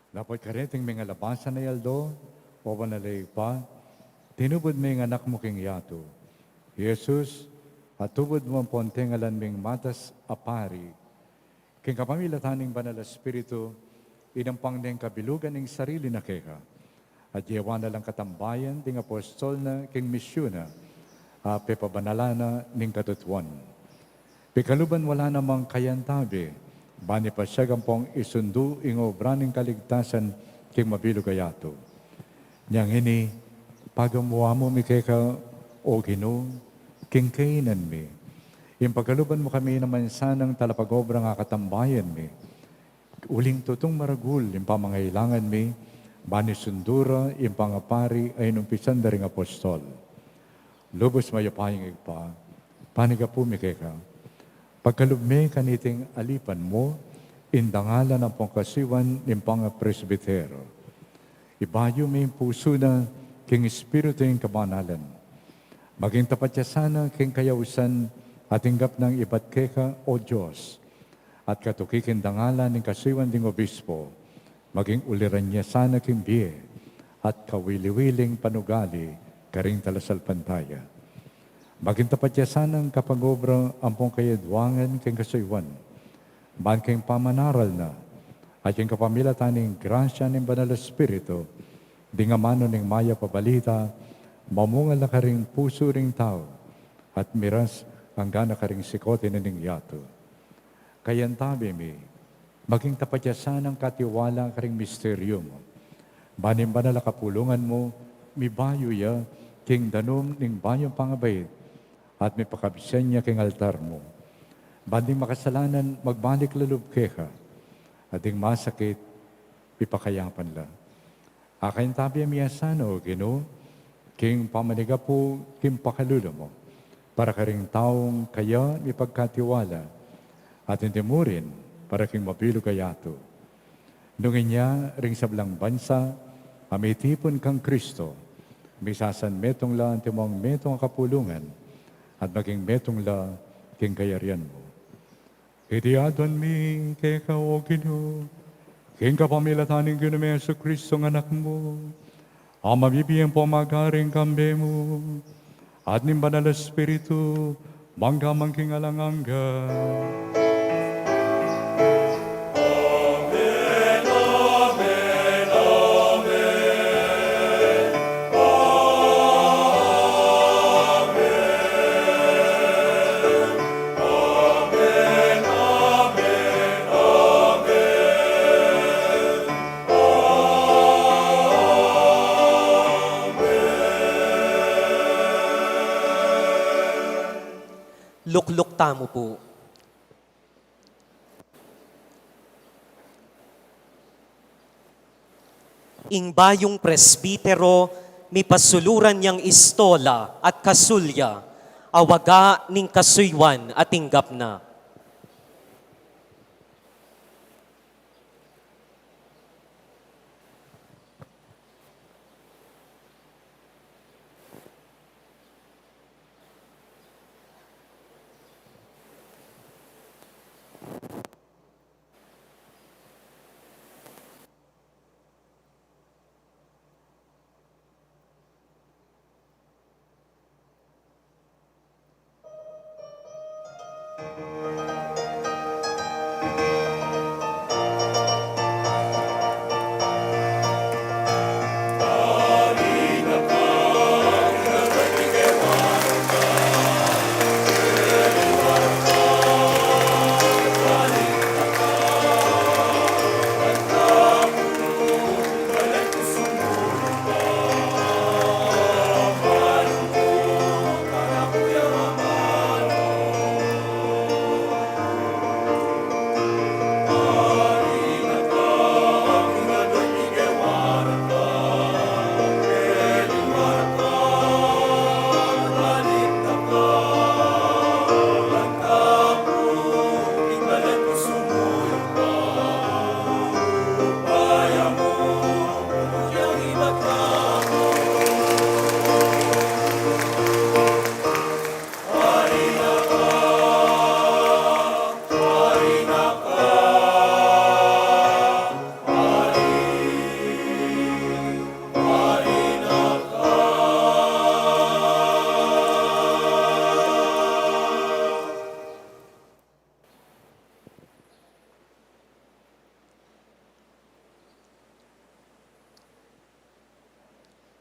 Dapot kareting mengalabasan a aldo, O Banal a Ibpa, tinubud me ing Anak mu king yatu, i Jesus, a tubud mu ampon tengalan ming matas a pari. King kapamilatan ning Banal a Espiritu, inampang neng kabilugan ning sarili na keka, at yewa na lang katambayan ding apostol na king misyun na, a pepabanalan na ning katutuan. Pikaluban mu la namang kayantabe, ban ipasyag ampong isundu ing obra ning kaligtasan king mabilug a yatu. Inyang ini, pagamu-amu mi keka, O Ginu, king kainan mi. Ing pakaluban mu kami naman sanang talapag-obra a katambayan mi. Uling tutung maragul ing pamangailangan mi, ban isundu ra ing pangapari a inumpisan da ring apostol. Lubus mayupayang Ibpa, panigapu mi keka. Pagkalub me kaniting alipan mu, ing dangalan ampong kasuyuan ning pangapresbitero. Ibayu me ing pusu na king espiritu ning kabanalan. Maging tapat ya sana king kayausan a tinggap nang ibat keka, O Dios, at katuki king dangalan ning kasuyuan ding obispo, maging uliran ya sana king bie at kawili-wiling panugali karing talasalpantaya. Maging tapat ya sanang kapag-obra ampong kayadwangan king kasuyuan, ban king pamanaral na, at king kapamilatan ning grasya ning Banal a Espiritu, ding amanu ning mayap a balita, mamunga la karing pusu ring tau, at miras angga na karing sikote na ning yatu. Kayantabe mi, maging tapat ya sanang katiwala karing misteryu mu. Ban ing banal a kapulungan mu, mibayu ya king danum ning bayung pangabait, at mipakabsian ya king altar mu. Ban ding makasalanan magbalik la lub keka, at ding masakit, mipakayapan la. Akayantabe mi ya sana, O Ginu, king pamanigapu king pakalulu mu, para karing taung kaya mipagkatiwala, at anti mu rin para king mabilug a yatu. Nung inya ring sablang bansa a mitipun kang Kristo, misasanmetung la antimong metung a kapulungan, at maging metung la king kayarian mu. Iti aduan mi keka, O Ginu, king kapamilatan ning Ginu ming Jesucristo a Anak mu, a mabibie ampong magari king kambe mu, at ning Banal a Espiritu, mangga man king alang angga. Lukluk tamu pu. Ing bayung presbitero, mipasuluran yang istola at kasulya, awaga ning kasuyuan at tinggap na.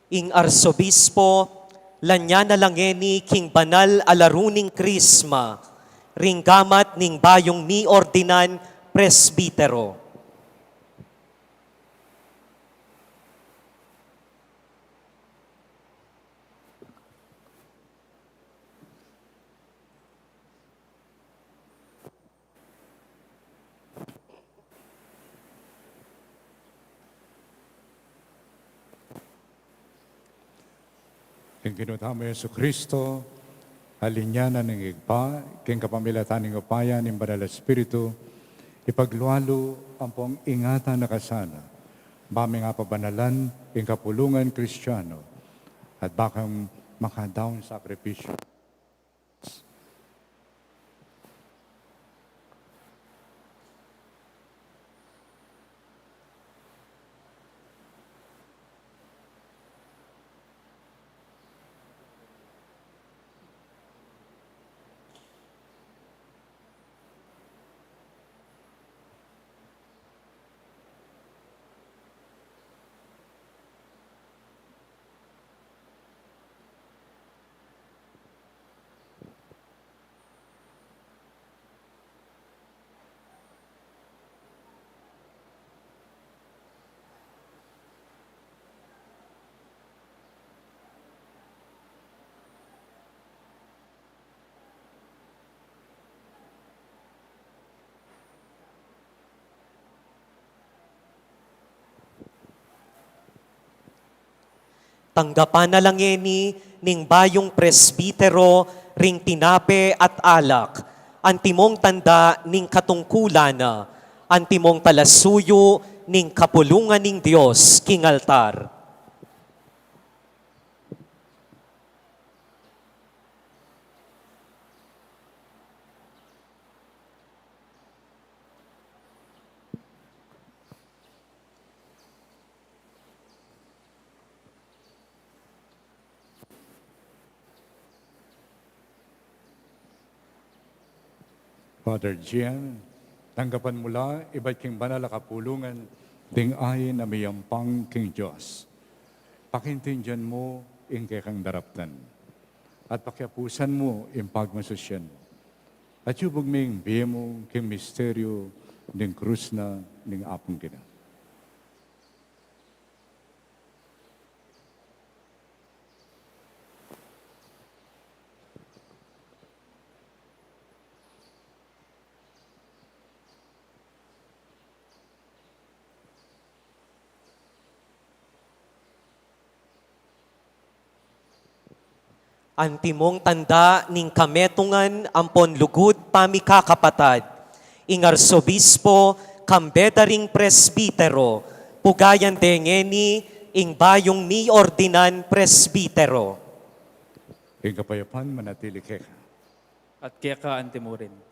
Ing Arsobispo, lanya na la ngeni king banal a laru ning Krisma, ring gamat ning bayung miordinan presbitero. King Ginu tamu Jesucristo, a linya na ning Ibpa, king kapamilatan ning upaya ning Banal a Espiritu, ipaglualu ampong ingatan na kasana, ba ming apabanalan ing kapulungan Kristiano, at ba kang makadaun sakripisyu. Tanggapan na la ngeni ning bayung presbitero ring tinape at alak, antimong tanda ning katungkulan na, antimong talasuyu ning kapulungan ning Dios king altar. Father Gian, tanggapan mu la ibat king banal a kapulungan ding ain a miyampang king Dios. Pakintindian mu ing kekang daraptan, at pakiapusan mu ing pagmasusyan mu. At yubug me ing bie mu king misteryu ning krus na ning Apung Ginu. Antimong tanda ning kametungan ampon lugud pamikakapatad, ing Arsobispo kambe da ring presbitero, pugayan de ngeni ing bayung miordinan presbitero. Ing kapayapan manatili keka. At keka antimurin.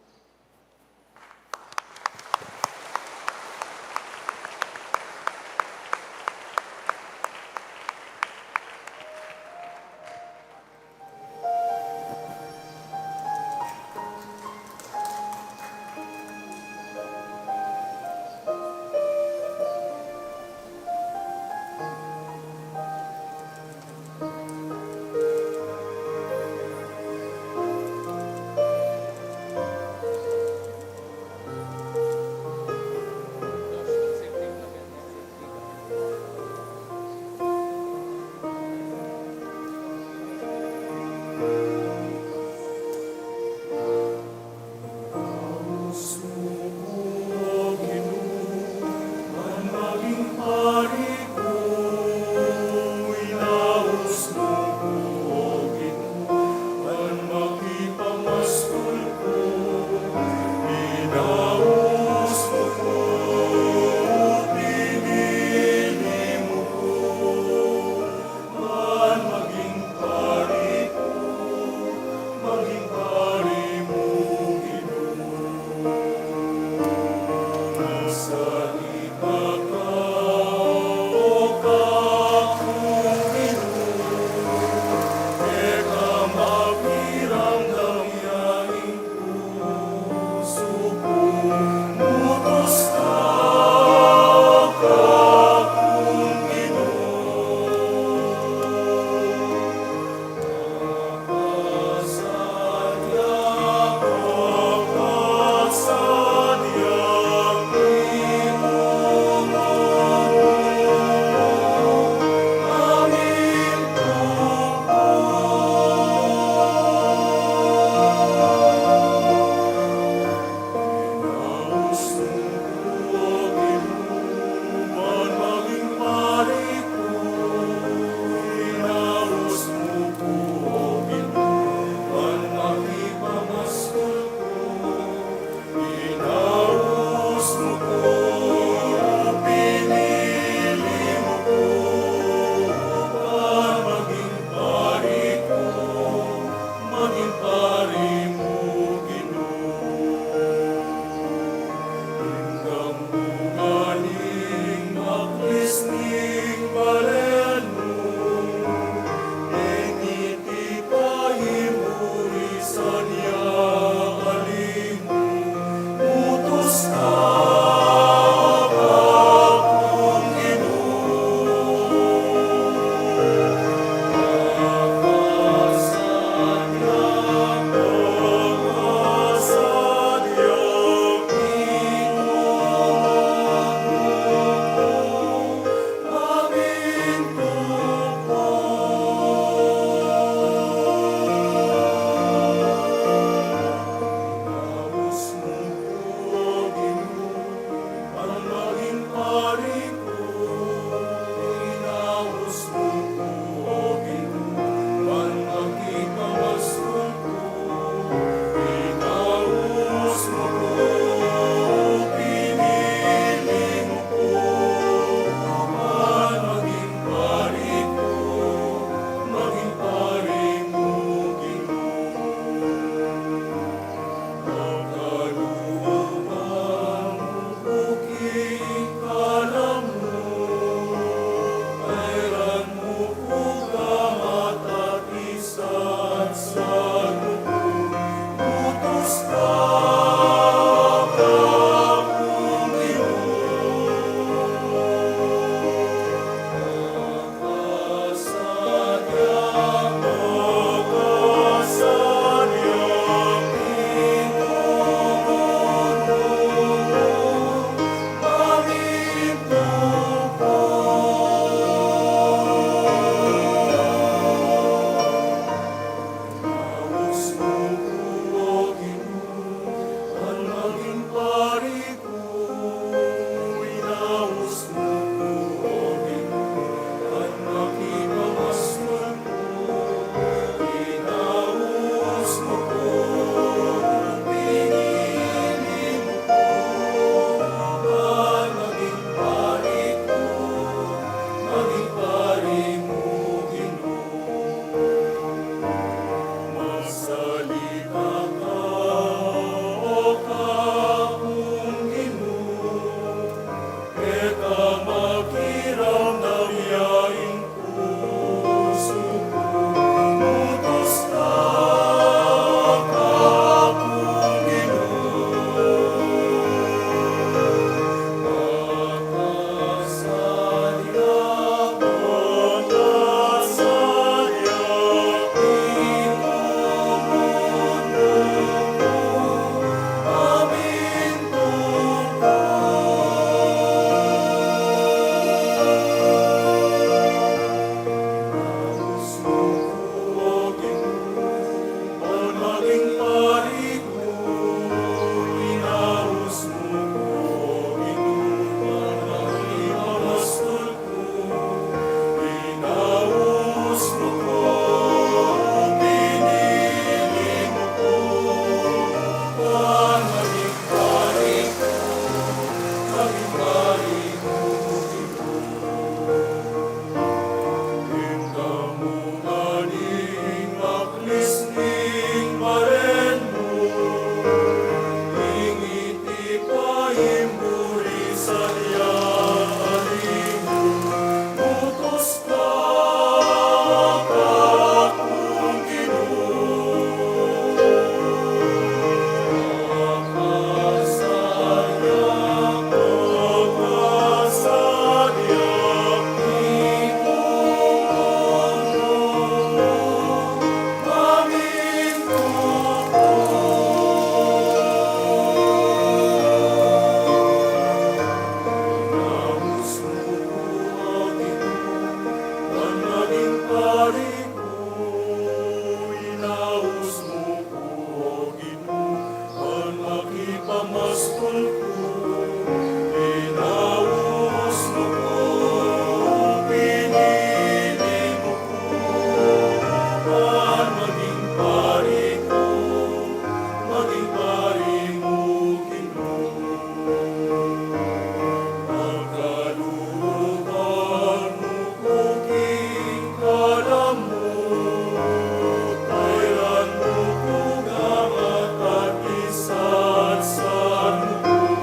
Pinaus mu ku, pinili mu ku, ban maging pari ku, maging pari mu, Ginu. Pagkalub mu ku king kalam mu, kailan mu ku gamat at isatsan mu ku.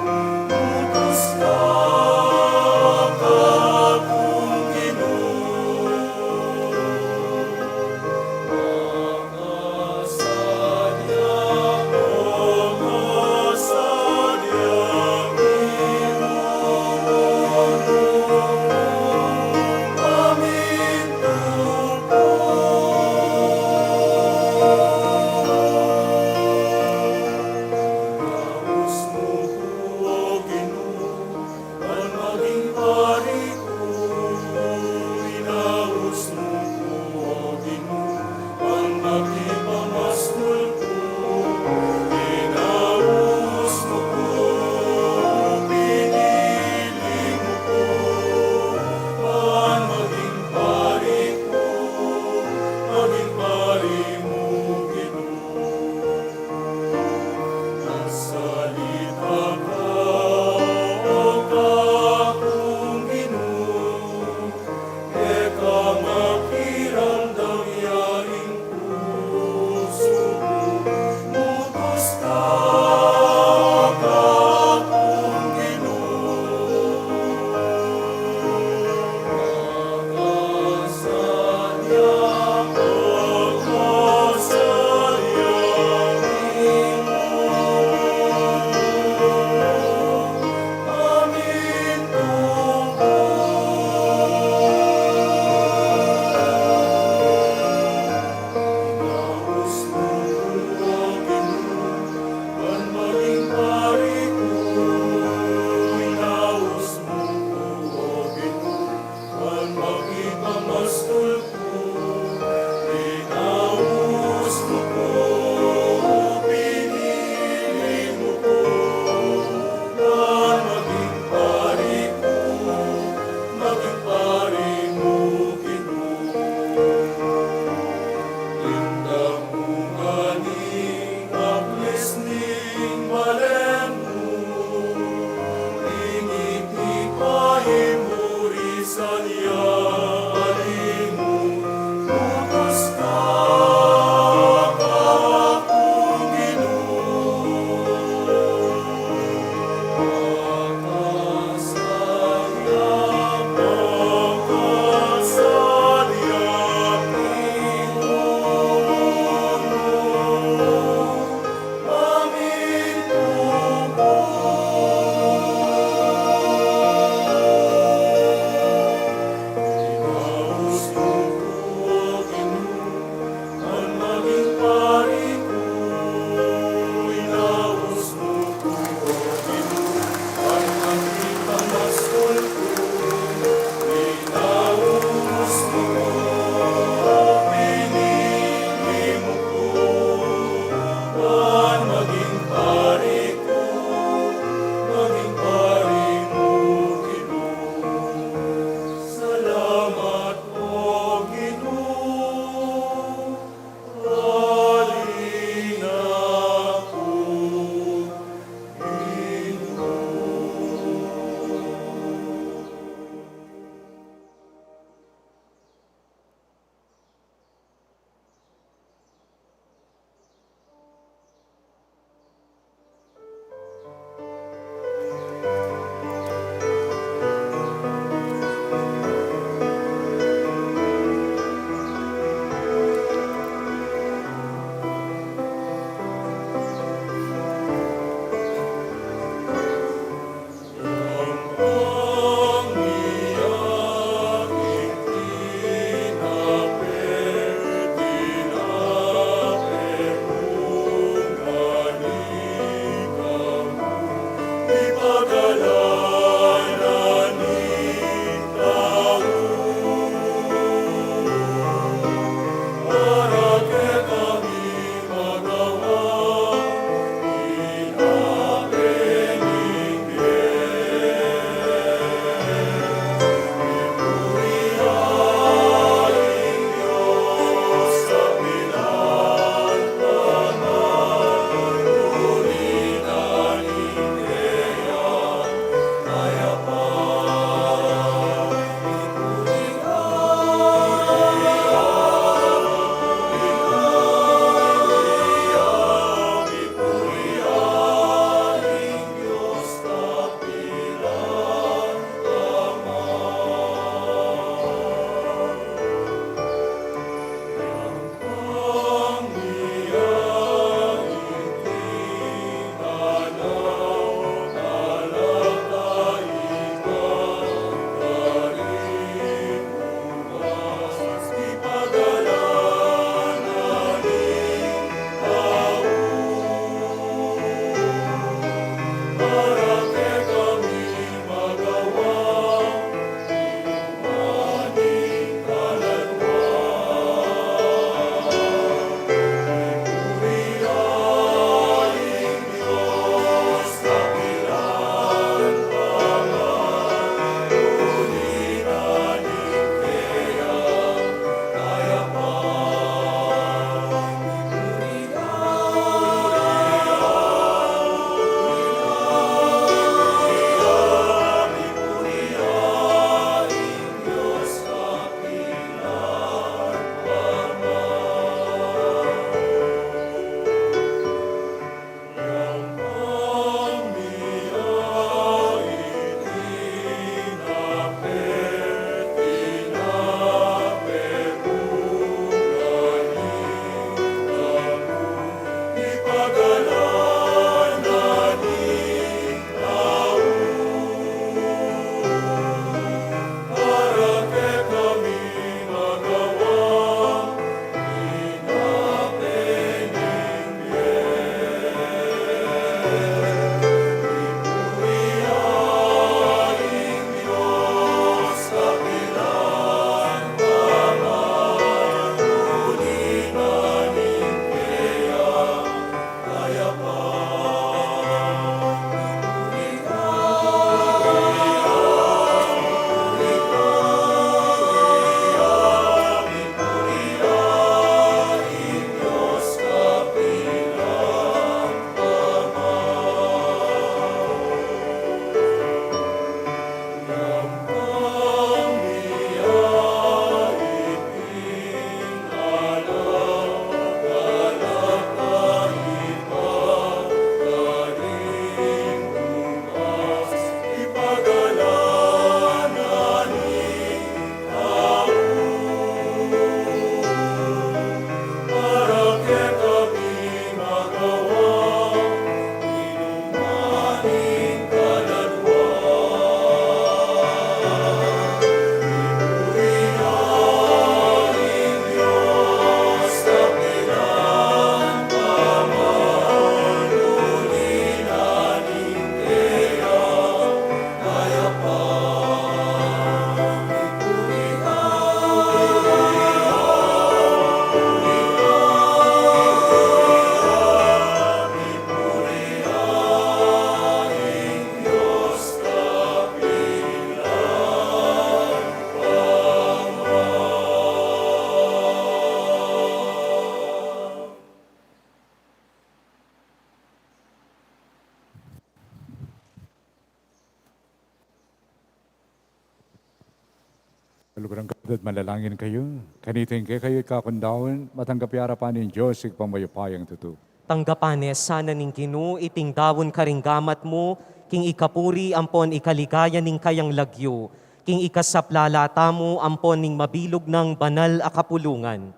Lugud king kapatad, manalangin kayu. Kanita ing kekayu at kakundaun, matanggap ya arapan ning Dios, Ibpang mayupayang tutu. Tanggapan ne sana ning Ginu iting daun karing gamat mu, king ikapuri ampon ikaligaya ning kayang lagyu, king ikasaplala tamu ampon ning mabilug nang banal a kapulungan.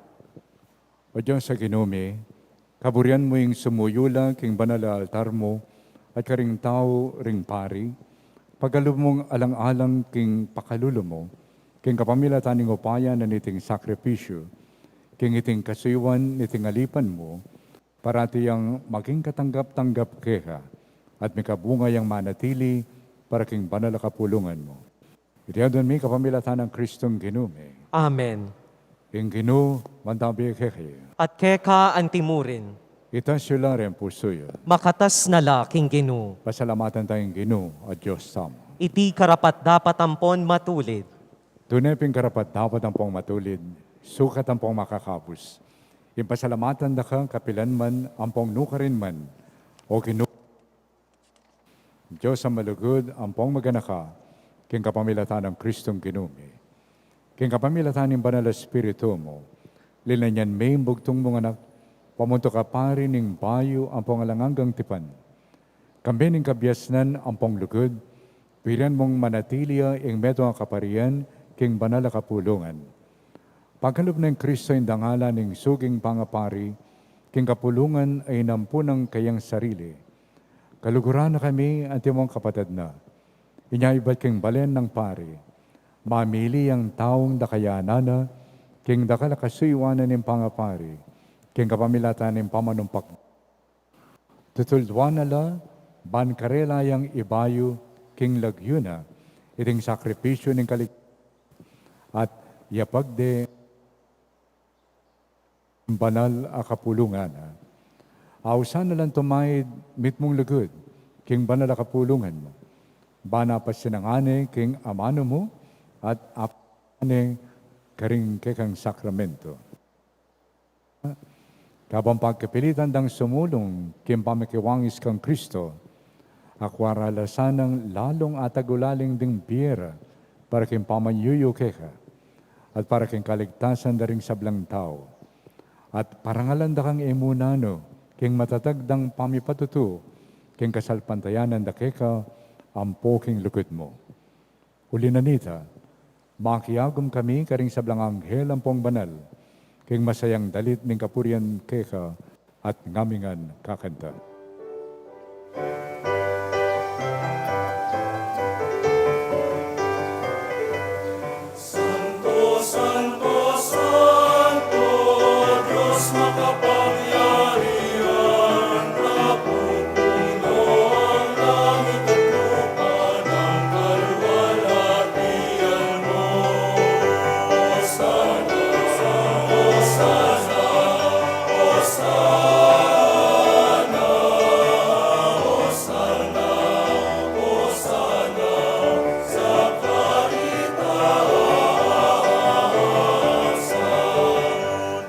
O Dios a Ginu mi, kaburian mu ing sumuyu la king banal a altar mu, at karing tau ring pari, pagalub mung alang-alang king pakalulu mu, king kapamilatan ning upaya na niting sakripisyu, king iting kasuyuan niting alipan mu, parati yang maging katanggap-tanggap keka, at mikabunga yang manatili para king banal a kapulungan mu. Iti adwan mi kapamilatan nang Kristong Ginu mi. Amen. Ing Ginu mantabi kekayu. At keka antimurin. Itas yu la ring pusu yu. Makatas na la king Ginu. Pasalamatan taya ing Ginu a Dios tamu. Iti karapat-dapat ampon matulid. Tune pin karapat-dapat ampong matulid, sukat ampong makakabus, ing pasalamatan da ka kapilan man ampong nukarin man, O Ginu, Dios a malugud ampong maganaka, king kapamilatan nang Kristong Ginu mi. King kapamilatan ning Banal a Espiritu mu, linanyan me ing bugtung mung Anak, pamuntuk a pari ning bayu ampong alang anggang tipan. Kambe ning kabiasnan ampong lugud, purian mung manatili ya ing metung a kaparian king banal a kapulungan. Pakalub nang Kristo ing dangalan ning suging pangapari king kapulungan a inampu nang kayang sarili. Kaluguran na kami antimong kapatad na. Inya ibat king balen nang pari, mamili yang taung dakayanan na king dakal a kasuyuan na ning pangapari, king kapamilatan ning pamanumpak. Tutulduan na la, ban karela yang ibayu king lagyu na iting sakripisyu ning kalig-, at yapag de banal a kapulungan na. Ausan na lang tumaid mitmung lugud king banal a kapulungan mu, ban apasinangan ne king amanu mu at ap-, ne karing kekang sakramento. Kabang pagkapilitan dang sumulung king pamikiwangis kang Kristo, akua ra la sanang lalung atagulaling ding bie ra para king pamanyuyu keka, at para king kaligtasan da ring sablang tau. At parangalan da kang e mu nanu king matatag dang pamipatutu king kasalpantayanan da keka ampo king lugud mu. Uli na nita, makiagum kami karing sablang anghel ampong banal king masayang dalit ning kapurian keka, at ngamingan kakanta. Santo, santo, santo, Dios makapangyarihan, napupuno ang langit at lupa ng kaluwalhatian mo. Hosana, Hosana, Hosana, Hosana, Hosana sa kaitaasan.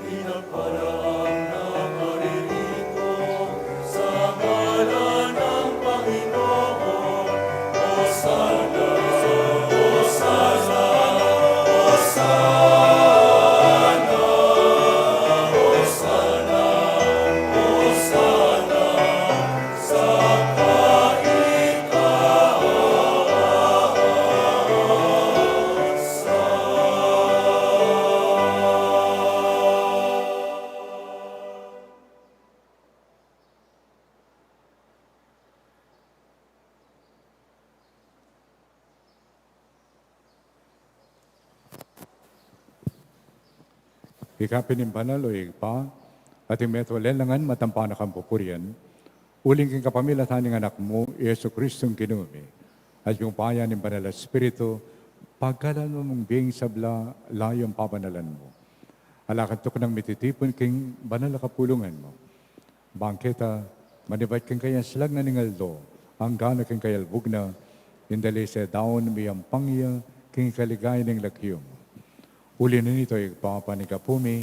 Pinagpala ang nakaririto sa ngalan ng Panginoon. Hosana, Hosana, Hosana, Hosana, Hosana sa kaitaasan. Ika pin ing banal, o Ibpa, at ing metung a lelangan matampa na kang pupurian, uling king kapamilatan ning Anak mu, i Jesucristong Ginu mi, at king upaya ning Banal a Espiritu, pagkaluban mung bie ing sabla, layun pabanalan mu. Ala kang tuknang mititipun king banal a kapulungan mu. Bang keta, manibat king kayaslag na ning aldo, angga na king kayalbug na, ing dalise daun miyampang ya king kaligayan ning lagyu mu. Uli na nito, Ibpa, panyawad mi,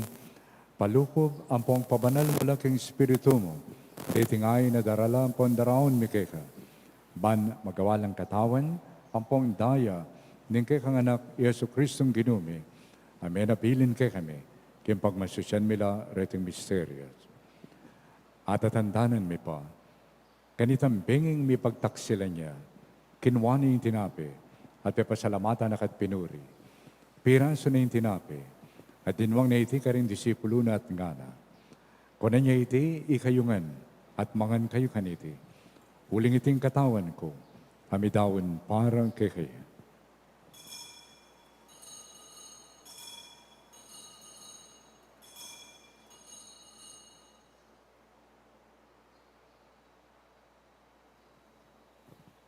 palukub ampong pabanal mu la king Espiritu mu, deting ain a darala ampong daraun mi keka, ban magawa lang katawan ampong daya ning kekang Anak, i Jesucristong Ginu mi, a menabilin kekami king pagmasusyan mi la reting misteryu. Atatandanan mi pa, kanitang benging mipagtaksilan ya, kinua ne ing tinape, at pepasalamatan na ka't pinuri. Pirasu ne ing tinape, at dinwang ne iti karing disipulu na at ngana: Kunan ye iti ikayu ngan, at mangan kayu kaniti. Uling iti ing katawan ku, a midaun para kekayu.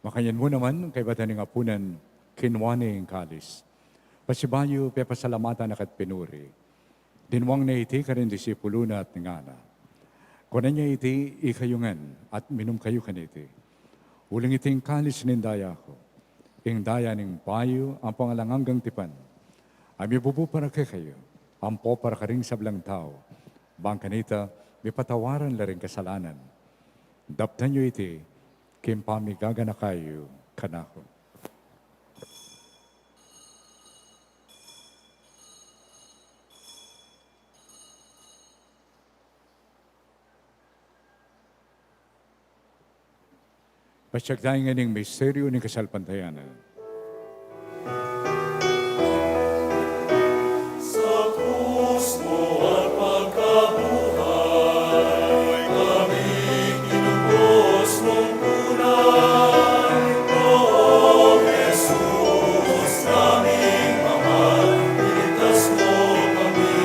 Makanyan mu naman, kaybat da ning apunan, kinua ne ing kalis. Pasibayu, pepasalamatan na ka't pinuri. Dinwang ne iti karing disipulu na at ngana: Kunan ye iti ikayu ngan, at minum kayu kaniti. Uling iti ing kalis ning daya ku, ing daya ning bayu ampong alang anggang tipan, a mibubu para kekayu, ampo para karing sablang tau, bang kanita mipatawaran la ring kasalanan. Daptan yu iti king pamiganaka yu kanaku. Pasiag tamu ngan ing misteryu ning kasalpantayanan. Sa krus mu at pagkabuhay, kami kinubos mung tunay. O Jesus naming mahal, iligtas mo kami,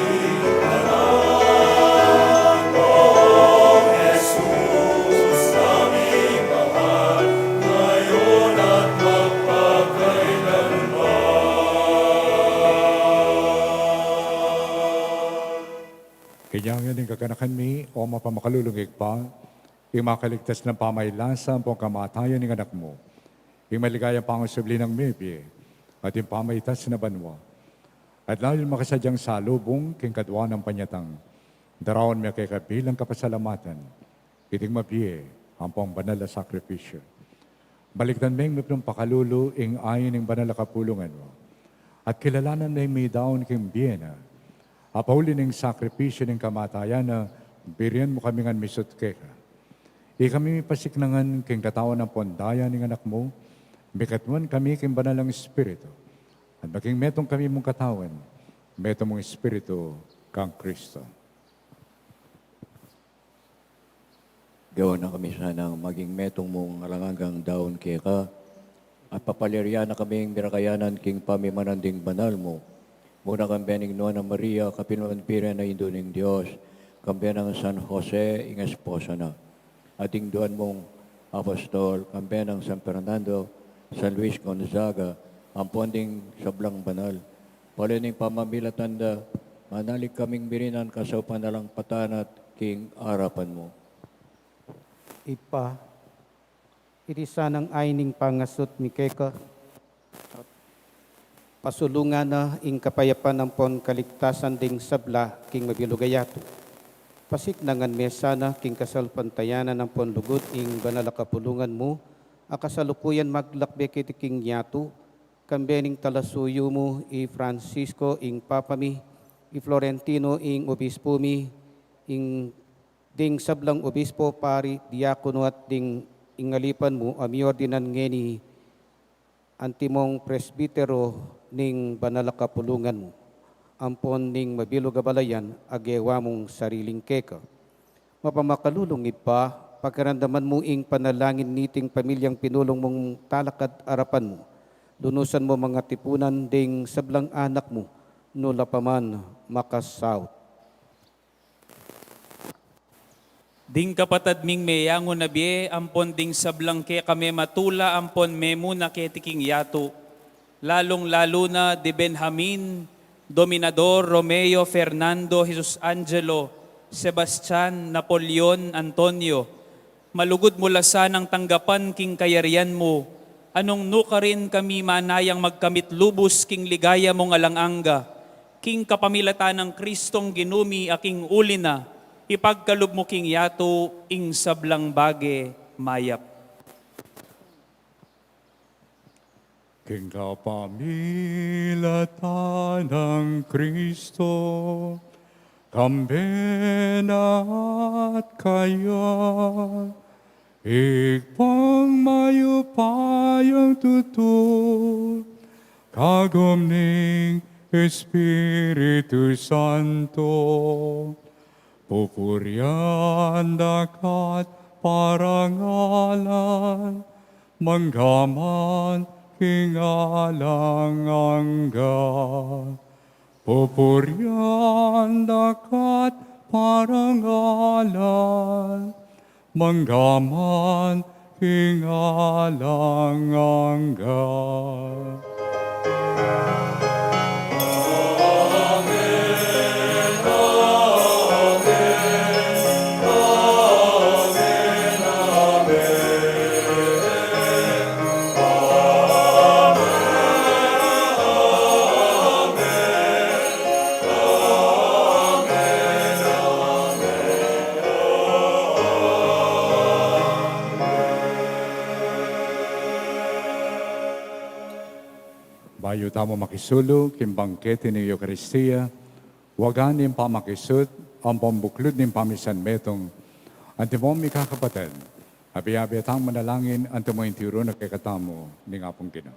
anak. O Jesus naming mahal, ngayon at magpakailanman. Kaniang ing kaganakan mi, o mapamakalulung Ibpa, ing makaligtas nang pamailasa ampong kamatayan ning Anak mu, ing maligayang pangasubli nang mebie, at ing pamaitas na banua, at lalung makasadyang salubung king kadua nang panyatang, daraun mi keka bilang kapasalamatan iting mabie ampong banal a sakripisyu. Balikdan meng mipnung pakalulu ing ain ning banal a kapulungan mu, at kilalanan meng midaun king bie na, a pauli ning sakripisyu ning kamatayan na, birian mu kami ngan misut keka. Ikami mipasiknangan king katawan ampong daya ning Anak mu, mikatmuan kami king Banal a Espiritu, at maging metung kami mung katawan, metung mung Espiritu kang Kristo. Gawan na kami sanang maging metung mung alang anggang daun keka, at papaliran na kaming mirakayanan king pamimanan ding banal mu. Muna kambe ning Nuan a Maria, kapilan man biren a Indu ning Dios, kambe nang San Jose, ing esposo na, at ding duan mung apostol, kambe nang San Fernando, San Luis Gonzaga, ampon ding sablang banal. Pali ning pamamilatan da, manalig kaming mirinan kasaupan alang patnat king arapan mu. Ibpa, iti sanang ain ning pangasut mi keka, pasulungan na ing kapayapan ampon kaligtasan ding sabla king mabilug a yatu. Pasiknangan me sana king kasalpantayanan ampon lugud ing banal a kapulungan mu, a kasalukuyan maglakbe keti king yatu, kambe ning talasuyu mu, i Francisco, ing Papa mi, i Florentino, ing Obispo mi, ing ding sablang obispo, pari, diakono, at ding ing alipan mu a miordinan ngeni antimong presbitero ning banal a kapulungan mu, ampon ning mabilug a balayan a gewa mung sariling keka. Mapamakalulung Ibpa, pakiramdaman mu ing panalangin niting pamilyang pinulung mung talakad arapan mu. Lunusan mu mang atipunan ding sablang anak mu, nu la pa man makasaut. Ding kapatad ming meyangu na bie, ampon ding sablang kekame matula ampon memuna keti king yatu, lalung-lalu na di Benjamin, Dominador, Romeo, Fernando, Jesus Angelo, Sebastian, Napoleon, Antonio, malugud mu la sanang tanggapan king kayarian mu, a nung nukarin kami manayang magkamit lubus king ligaya mung alang angga, king kapamilatan nang Kristong Ginu mi a king uli na, ipagkalub mu king yatu ing sablang bage mayap. King kapamilatan nang Kristo, kambe na at kaya, Ibpang mayupayang tutu, kagum ning Espiritu Santo, pupurian da ka at parangalan, mangga man king alang angga. Pupurian da ka at parangalan, mangga man king alang angga. Bayu tamu makisulu king bangkete ning Eukaristia, wagan ning pamakisut ampong buklud ning pamisan metung. Antimo, mikakapatad, abe-abe tang manalangin antimo ing tiru na kekatamu ning Apung Ginu.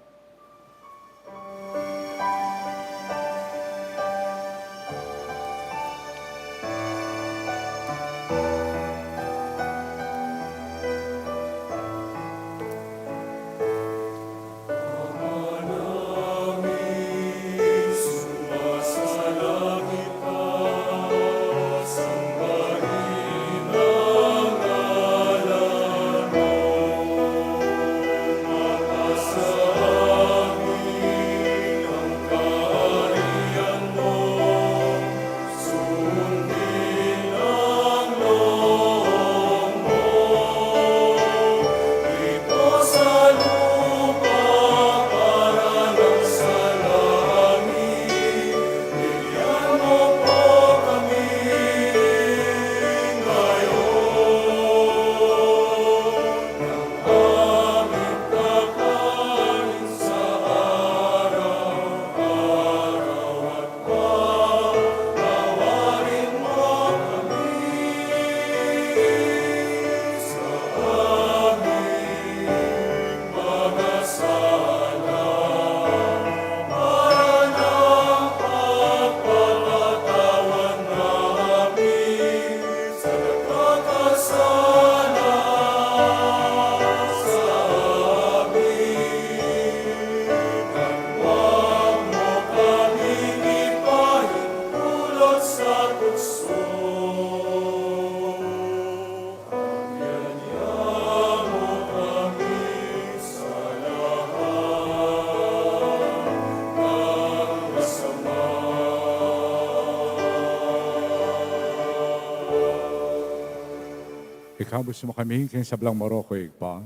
Ikabus mu kami king sablang marok, Ibpa,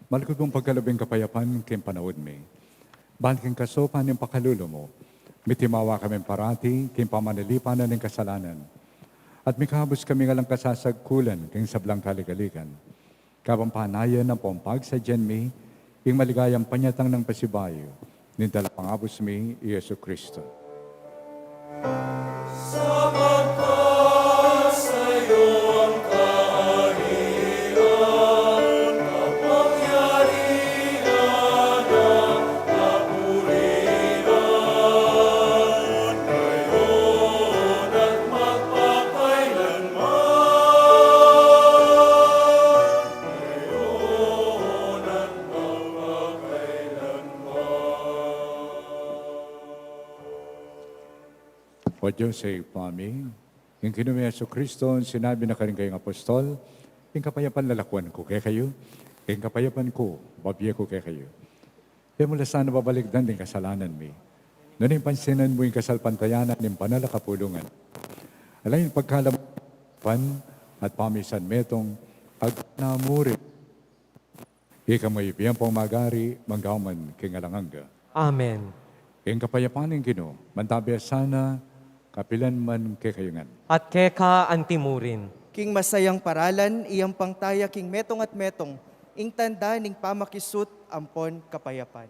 malugud mung pagkalub ing kapayapan king panaun mi. Ban king kasaupan ning pakalulu mu, mitimawa kami parati king pamanalipan na ning kasalanan, at mikabus kami ngan king kasasagkulan king sablang kaligaligan, kabang panayan ampong pagsadyan mi ing maligayang panyatang nang pasibayu ning Talapangabus mi, i Jesucristo. Sapagkat sa'yo ang kaharian, kapangyarihan, at kapurian, ngayon at magpakailanman. O Dios, Ibpa mi, king Ginu ming Jesucristo, sinabi na karing kayang apostol, ing kapayapan lalakwan ku kekayu, ing kapayapan ku babie ku kekayu. E mu la sana babalikdan ding kasalanan mi, nune pansinan mu ing kasalpantayanan ning banal a kapulungan. Ala ing pagkalam pan at pamisan metung, agpang na murin. Ika mu ibie ampong magari, mangga man king alang angga. Amen. Ing kapayapan ning Ginu, mantabe sana kapilan man kekayu ngan. At keka antimurin. King masayang paralan, iyampan taya king metung at metung ing tanda ning pamakisut ampon kapayapan.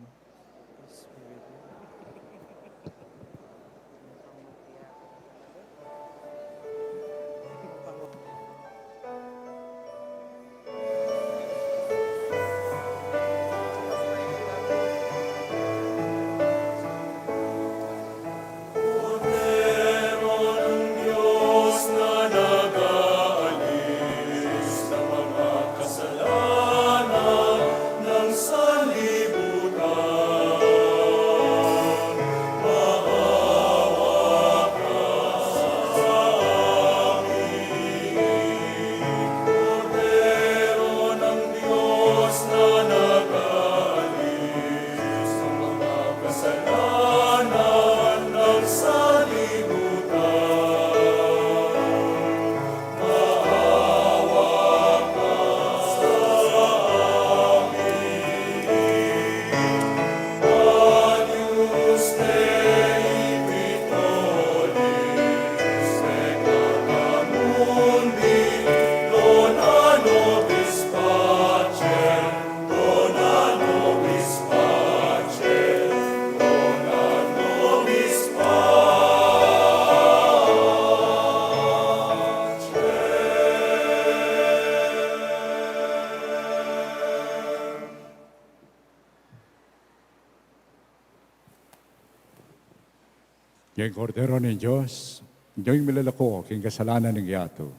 Ing Kordero ning Dios, ing milalako king kasalanan ning yatu.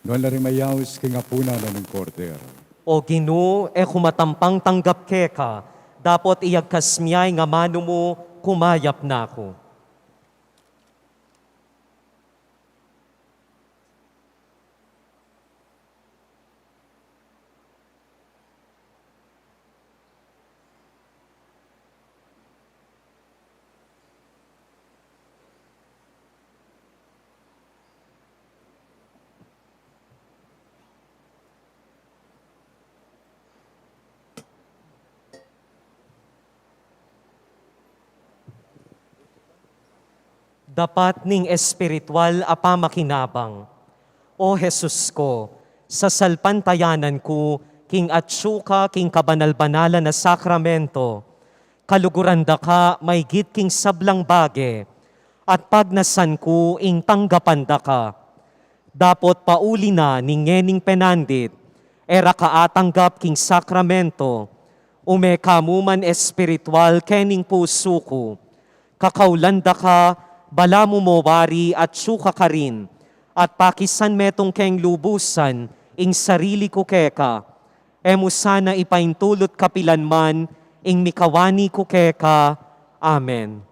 Nuan la ring mayaus king apunan ning Kordero. O Ginu, e ku matampang tanggap keka, dapot iyagkas mu ya ing amanu mu, kumayap na ku. Dapat ning espiritual a pamakinabang. O Jesus ko, sasalpantayanan ku king atsu ka king kabanal-banalan a sakramento, kaluguran da ka maygit king sablang bage, at pagnasan ku ing tanggapan da ka. Dapot pauli na ning ngening penandit, e ra ka atanggap king sakramento, ume ka mu man espiritual kening pusu ku. Kakaulan da ka, balamu mo wari atsu ka karin, at pakisan metung keng lubusan ing sarili ku keka. E mu sana ipaintulut kapilan man ing mikawani ku keka. Amen.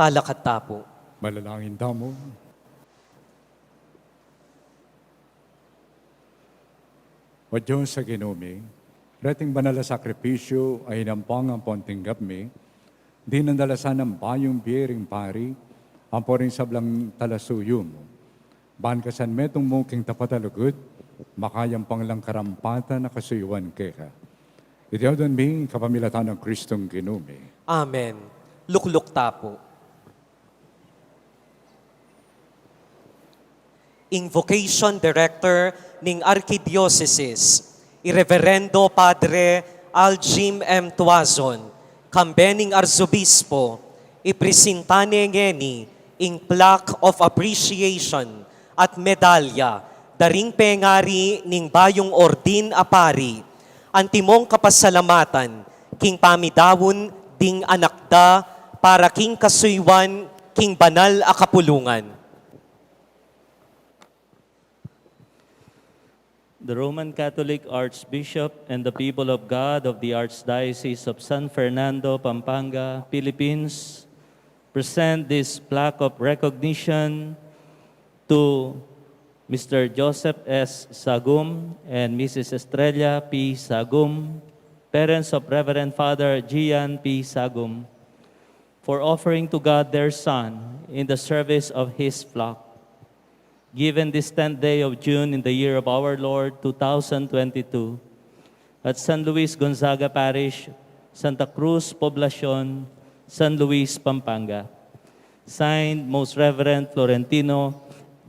Talakad ta pu. Manalangin tamu. O Dios a Ginu mi, reting banal a sakripisyu a inampang ampon tinggap mi, dinan da la sana ing bayung bie ring pari, ampo ring sablang talasuyu mu. Ban kasan metung mu king tapat a lugud, makayampang lang karampatan a kasuyuan keka. Iti aduan mi kapamilatan nang Kristong Ginu mi. Amen. Lukluk ta pu. Ing Vocation Director ning Arkidiosesis, i Reverendo Padre Aljim M. Tuazon, kambe ning Arzobispo, ipresinta ne ngeni ing Plaque of Appreciation at Medalya da ring pengari ning bayung ordin a pari, antimong kapasalamatan king pamidaun ding anak da para king kasuyuan king banal a kapulungan. The Roman Catholic Archbishop and the people of God of the Archdiocese of San Fernando, Pampanga, Philippines, present this plaque of recognition to Mister Joseph S. Sagum and Missus Estrella P. Sagum, parents of Reverend Father Gian P. Sagum, for offering to God their son in the service of His flock. Given this tenth day of June in the year of our Lord two thousand twenty-two, at San Luis Gonzaga Parish, Santa Cruz Poblacion, San Luis, Pampanga. Signed, Most Reverend Florentino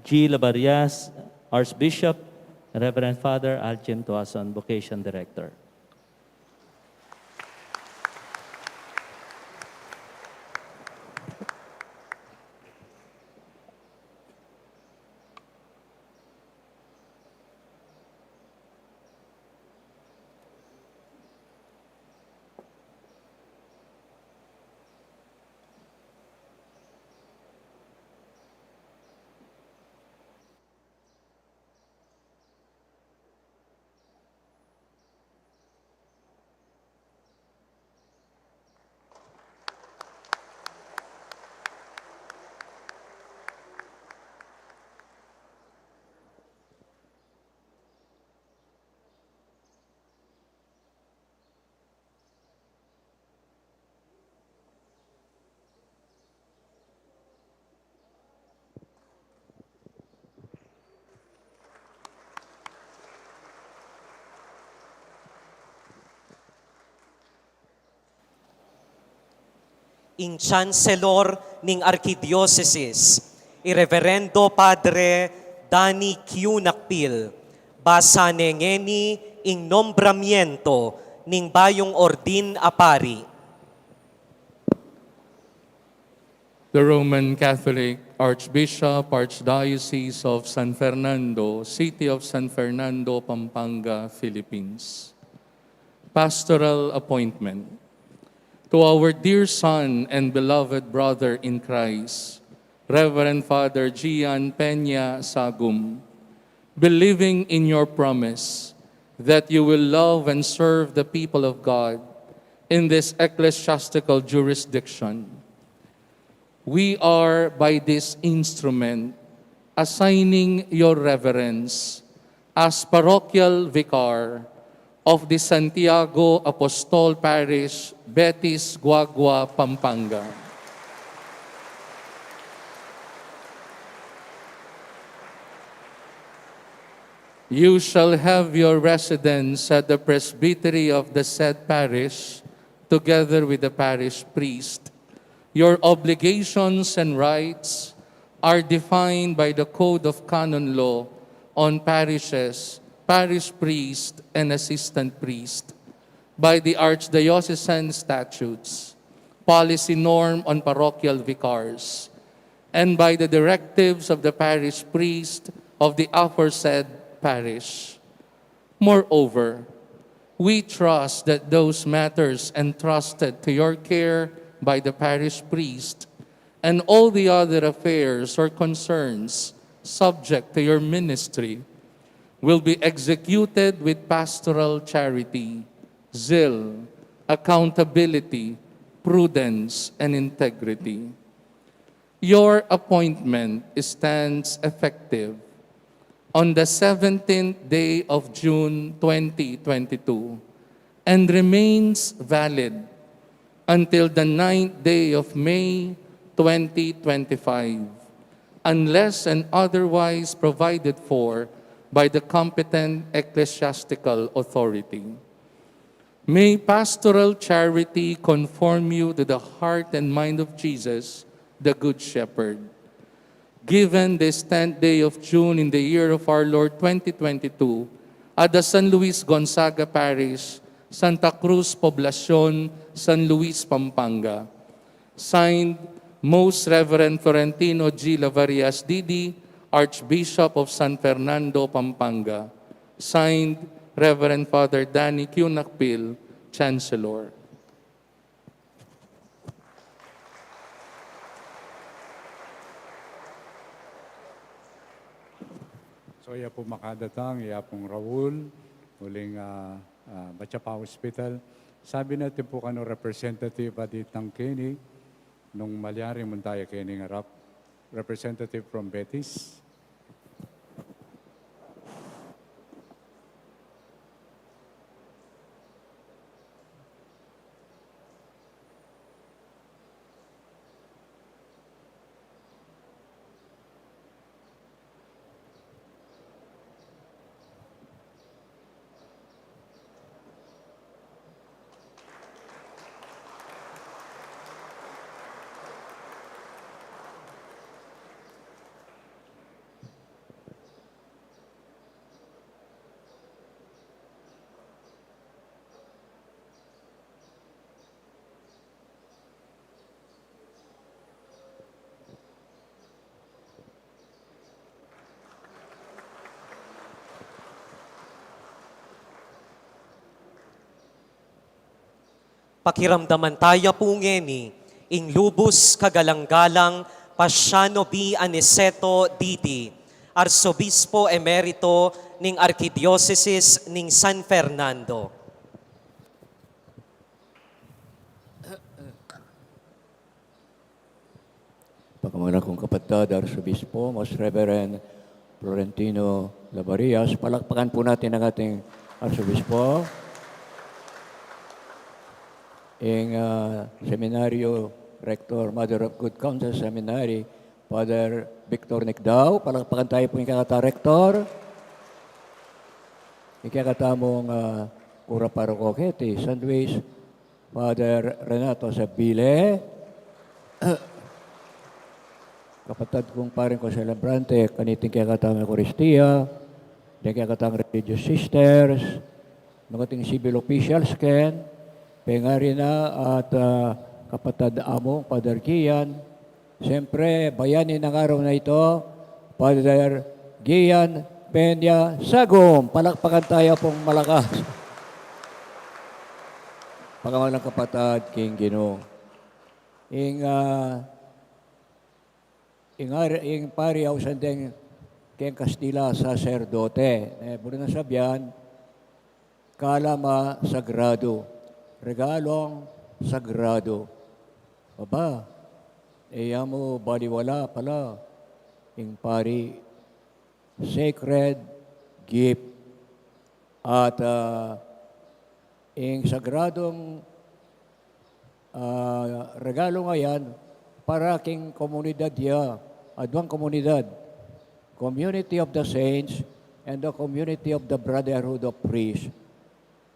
G. Labarias, Archbishop, Reverend Father Alcim Tuason, Vocation Director. Ing Chancellor ning Arkidiosesis, i Reverendo Padre Danny Q. Nakpil, basa ne ngeni ing nombramiento ning bayung ordin a pari. The Roman Catholic Archbishop, Archdiocese of San Fernando, City of San Fernando, Pampanga, Philippines. Pastoral appointment. To our dear son and beloved brother in Christ, Reverend Father Gian Peña Sagum, believing in your promise that you will love and serve the people of God in this ecclesiastical jurisdiction, we are by this instrument assigning your reverence as parochial vicar of the Santiago Apostol Parish, Betis, Guagua, Pampanga. You shall have your residence at the presbytery of the said parish, together with the parish priest. Your obligations and rights are defined by the Code of Canon Law on Parishes, Parish Priest, and Assistant Priest, by the Archdiocesan Statutes, Policy Norm on Parochial Vicars, and by the directives of the parish priest of the aforesaid parish. Moreover, we trust that those matters entrusted to your care by the parish priest and all the other affairs or concerns subject to your ministry will be executed with pastoral charity, zeal, accountability, prudence, and integrity. Your appointment stands effective on the seventeenth day of June twenty twenty-two and remains valid until the ninth day of May twenty twenty-five, unless and otherwise provided for by the competent ecclesiastical authority. May pastoral charity conform you to the heart and mind of Jesus, the Good Shepherd. Given this tenth day of June in the year of our Lord twenty twenty-two, at the San Luis Gonzaga Parish, Santa Cruz Poblacion, San Luis, Pampanga. Signed, Most Reverend Florentino G. Lavarias D D, Archbishop of San Fernando, Pampanga. Signed, Reverend Father Danny Q. Nakpil, Chancellor. So, iya pu makadatang, iya pung Raul, uling, ah, ah, Machapa Hospital. Sabi natin pu kanu representative a ditang keni, nung malyari muna taya keni ngarap. Representative from Betis. Pakiramdaman taya pu ngeni ing lubus kagalang-galang Pasiano B. Aniceto D D, Arsobispo Emerito ning Arkidiosesis ning San Fernando. Pakamangan kung kapatad, Arsobispo, Most Reverend Florentino Labarias. Palakpakan po natin ang ating Arsobispo. Ing, ah, Seminaryo Rector, Mother of Good Counsel Seminary, Father Victor Nicdao. Palakpakan tayo po ing kekatang Rector. Ing kekatamung, ah, Kura Paroko keti San Luis, Father Renato Sabile, kapatad kung paring konselebrante kaniting kekatang Eukaristia, deng kekatang religious sisters, nung ating civil officials ken, pengari na at, ah, kapatad among Father Gian, siyempre, bayani ng araw na ito, Father Gian Peña Sagum. Palakpakan tayo pong malakas. Pakamangan kapatad king Ginu. Ing, ah, ing, ar-, ing pari ausan deng keng Kastila saserdote. Eh, buri na sabian, kalam a sagrado. Regalong sagrado. Aba, e ya mu baliwala pala ing pari, sacred gift. At, ah, ing sagradong, ah, regalong ayan para king komunidad ya, aduang komunidad, Community of the Saints and the Community of the Brotherhood of Priests.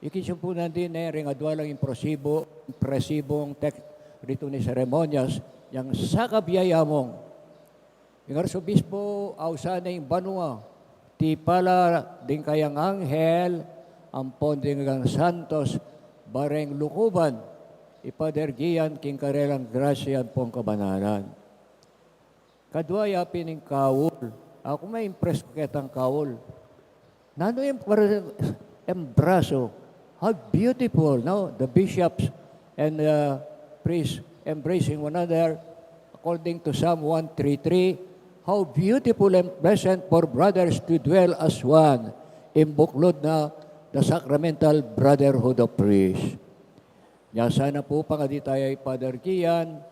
Ikisumpu nandin ne ring adua lang impresibu, impresibung tek ritu ni seremonyas, yang sakab ya among. Ing Arsobispo, ausan ne ing banua, tipala ding kayang anghel, ampon ding kayang santos, bareng lukuban i Father Gian king karelang grasya ampon kabanalan. Kadua ya pin ing kaul. Aku ma-impress ku ketang kaul. Nanu yang pareng embraso? How beautiful, no? The bishops and, uh, priests embracing one another, according to Psalm one three three. How beautiful and pleasant for brothers to dwell as one. Imbuklod na the sacramental brotherhood of priests. Nya sana pu pangadi taya i Father Gian,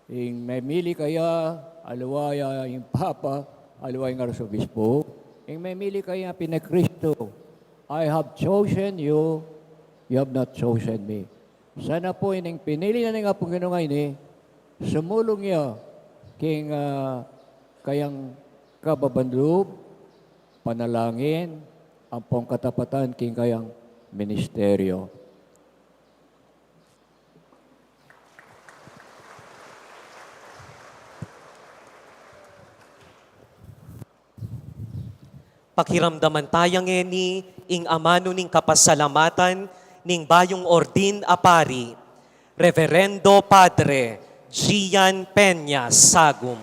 Ing memili kaya, aliwa ya ing Papa, aliwa ing Arsobispo. Ing memili kaya pin i Kristo, "I have chosen you, you have not chosen me." Sana pu ining pinili na ning Apung Ginu ngeni, sumulung ya king, ah, kayang kababan lub, panalangin, ampong katapatan king kayang ministeryo. Pakiramdaman taya ngeni ing amanu ning kapasalamatan ning bayung ordin a pari, Reverendo Padre Gian Peña Sagum.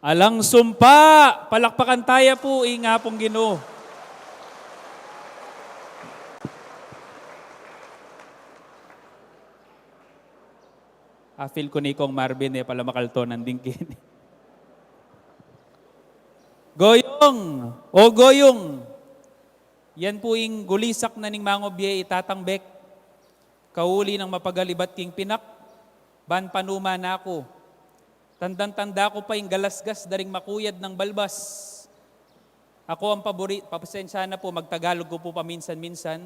Alang sumpa, palakpakan taya pu ing Apung Ginu. A-feel ku ne i Kong Marvin, e pala makaltonan ding keni. Goyong, o Goyong. Yan pu ing gulisak na ning mangubie i Tatang Bek. Kauli nang mapagalibat king pinak, ban panuma na ku. Tandang-tanda ku pa ing galasgas da ring makuyad nang balbas. Ako ang pabori-, papasensya na po, magtagalog ko po paminsan-minsan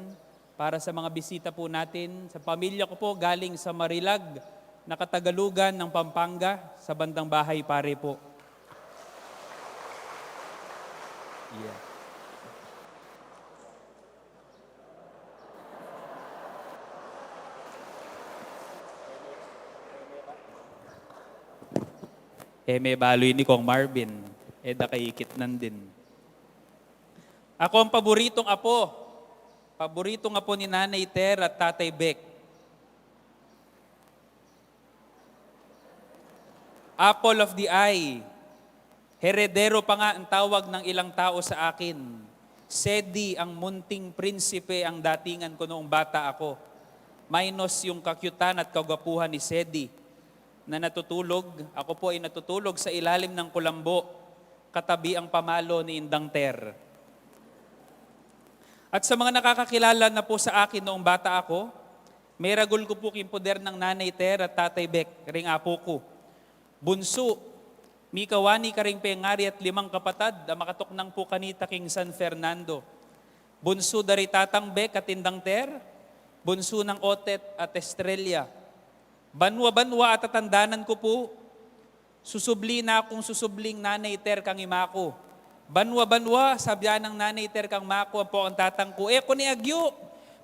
para sa mga bisita po natin. Sa pamilya ko po, galing sa Marilag, nakatagalugan ng Pampanga, sa bandang bahay pare po. Yeah. E me balu ini Kong Marvin, e da kaikit nandin. Ako ang paboritong apo. Paboritong apo ni Nanay Ter at Tatay Bek. Apple of the eye. Heredero pa nga ang tawag ng ilang tao sa akin. Sedi ang munting prinsipe ang datingan ko noong bata ako. Minus yung kakyutan at kagwapuhan ni Sedi na natutulog. Ako po ay natutulog sa ilalim ng kulambo, katabi ang pamalo ni Indang Ter. At sa mga nakakakilala na po sa akin noong bata ako, meragul ko po king poder nang Nanay Ter at Tatay Bek, ring apo ku. Bunsu, mikawani karing pengari at limang kapatad a makatuknang po kanita king San Fernando. Bunsu da ri Tatang Bek at Indang Ter, bunsu nang Otet at Estrella. Banwa-banwa atatandanan ko po, susubli na kung susubling Nanay Ter kang ima ku. Banwa-banwa, sabyan nang Nanay Ter kang ima ku, ampo kang tatang ku, "E ku ne agyu,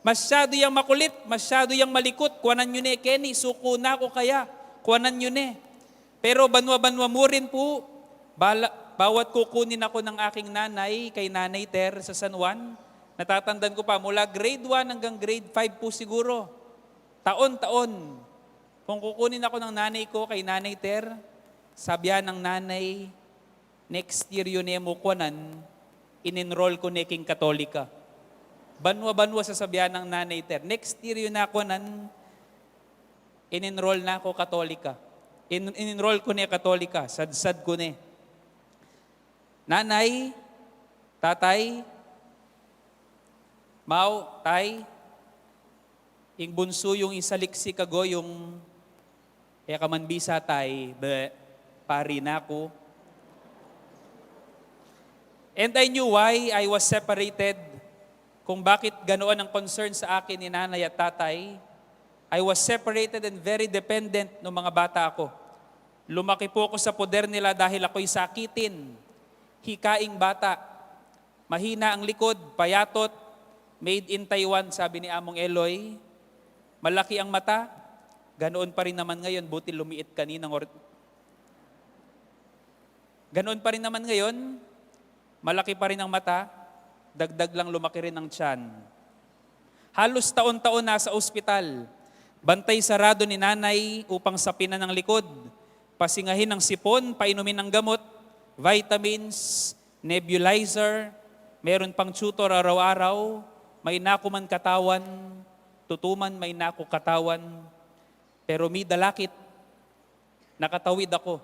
masyadu yang makulit, masyadu yang malikut, kuanan yu ne keni, suku na ku kaya, kuanan yu ne." Pero banwa-banwa mu rin po, bala-, bawat kukunin ako ng aking nanay kay Nanay Ter sa San Juan, natatandaan ko pa, mula grade one hanggang grade five po siguro, taon-taon, kung kukunin ako ng nanay ko kay Nanay Ter, sabyan nang nanay, "Next year yu ne mu kuanan, in-enroll ku ne king Katolika." Banwa-banwa, sasabyan nang Nanay Ter, "Next year yu na kuanan, in-enroll na ku Katolika. In-, in-enroll ku ne Katolika, sadsad ku ne." Nanay, tatay, mau, tay, ing bunsu yung isaliksik a Goyong, e ka man bisa, tay, be, pari na ku. And I knew why I was separated, kung bakit ganoon ang concern sa akin ni nanay at tatay. I was separated and very dependent nung mga bata ako. Lumaki po ako sa poder nila dahil ako'y sakitin. Hikaing bata. Mahina ang likod, payatot, made in Taiwan, sabi ni Among Eloy. Malaki ang mata, ganoon pa rin naman ngayon, buti lumiit kaninang or-, ganoon pa rin naman ngayon, malaki pa rin ang mata, dagdag lang lumaki rin ang tiyan. Halos taon-taon nasa ospital. Bantay sarado ni nanay upang sapinan ang likod, pasingahin ang sipon, painumin ang gamot, vitamins, nebulizer, Meron pang tutor araw-araw, maina ku man katawan, tutu man maina ku katawan, pero midalakit, nakatawid ako.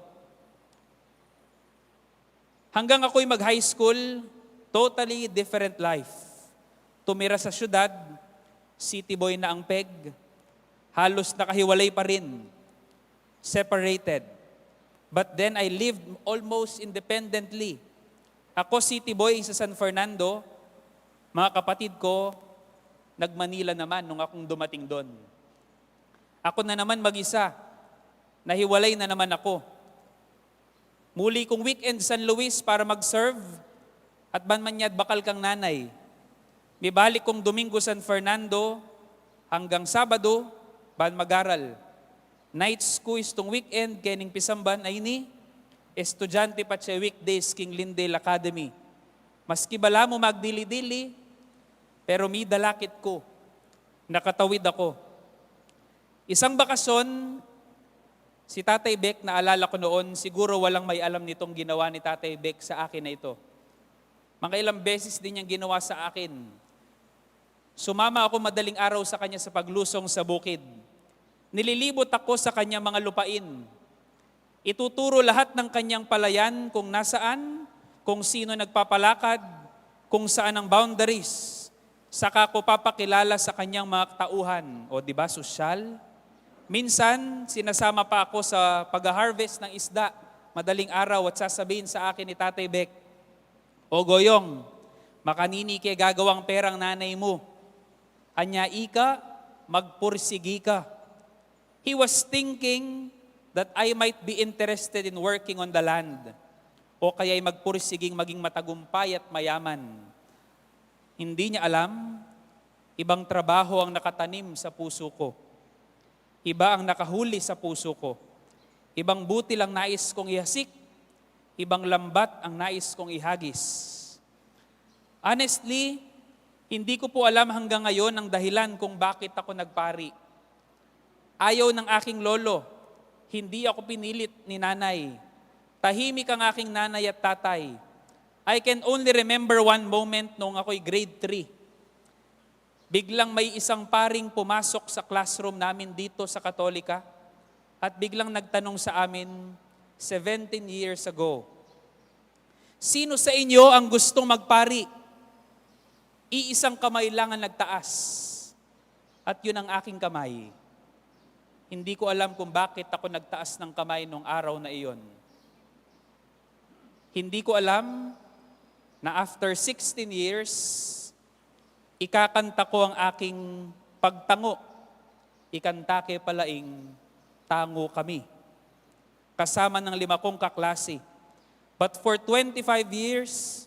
Hanggang ako'y mag-high school, totally different life. Tumira sa syudad, city boy na ang peg, halos nakahiwalay pa rin, separated. But then I lived almost independently. Ako city boy sa San Fernando, mga kapatid ko, nag-Manila naman nung akong dumating dun. Ako na naman mag-isa, nahiwalay na naman ako. Muli kung weekend San Luis para mag-serve, at ban manyad bakal kang nanay. Mibalik kung Domingo San Fernando, hanggang Sabado, ban mag-aral. Nights ku istung weekend, kening pisamban, ayni, estudyante patse weekdays king Lyndale Academy. Maski balamu magdili-dili, pero midalakit ku, nakatawid ako. Isang bakasyon, si Tatay Beck, naalala ko noon, siguro walang may alam nitong ginawa ni Tatay Beck sa akin na ito. Mga ilang beses din niyang ginawa sa akin. Sumama ako madaling araw sa kanya sa paglusong sa bukid. Nililibot ako sa kanyang mga lupain. Ituturo lahat ng kanyang palayan, kung nasaan, kung sino nagpapalakad, kung saan ang boundaries. Saka ko papakilala sa kanyang mga tauhan. O, di ba, sosyal? Minsan, sinasama pa ako sa pag-harvest ng isda, madaling araw, at sasabihin sa akin ni Tatay Beck, "O Goyong, makanini ke gagawang perang nanay mu? Anya ika, magpursigi ka." He was thinking that I might be interested in working on the land, o kaya'y magpursiging maging matagumpay at mayaman. Hindi niya alam, ibang trabaho ang nakatanim sa puso ko. Iba ang nakahuli sa puso ko. Ibang butil ang nais kong ihasik, ibang lambat ang nais kong ihagis. Honestly, hindi ko po alam hanggang ngayon ang dahilan kung bakit ako nagpari. Ayaw ng aking lolo, hindi ako pinilit ni nanay. Tahimik ang aking nanay at tatay. I can only remember one moment noong ako'y grade three. Biglang may isang paring pumasok sa classroom namin dito sa Katolika at biglang nagtanong sa amin, seventeen years ago, "Sino sa inyo ang gustong magpari?" Iisang kamay lang ang nagtaas. At yun ang aking kamay. Hindi ko alam kung bakit ako nagtaas ng kamay nung araw na iyon. Hindi ko alam na after sixteen years, ikakanta ko ang aking pagtango. Ikanta ke palaing tango kami, kasama ng lima kong kaklase. But for twenty-five years,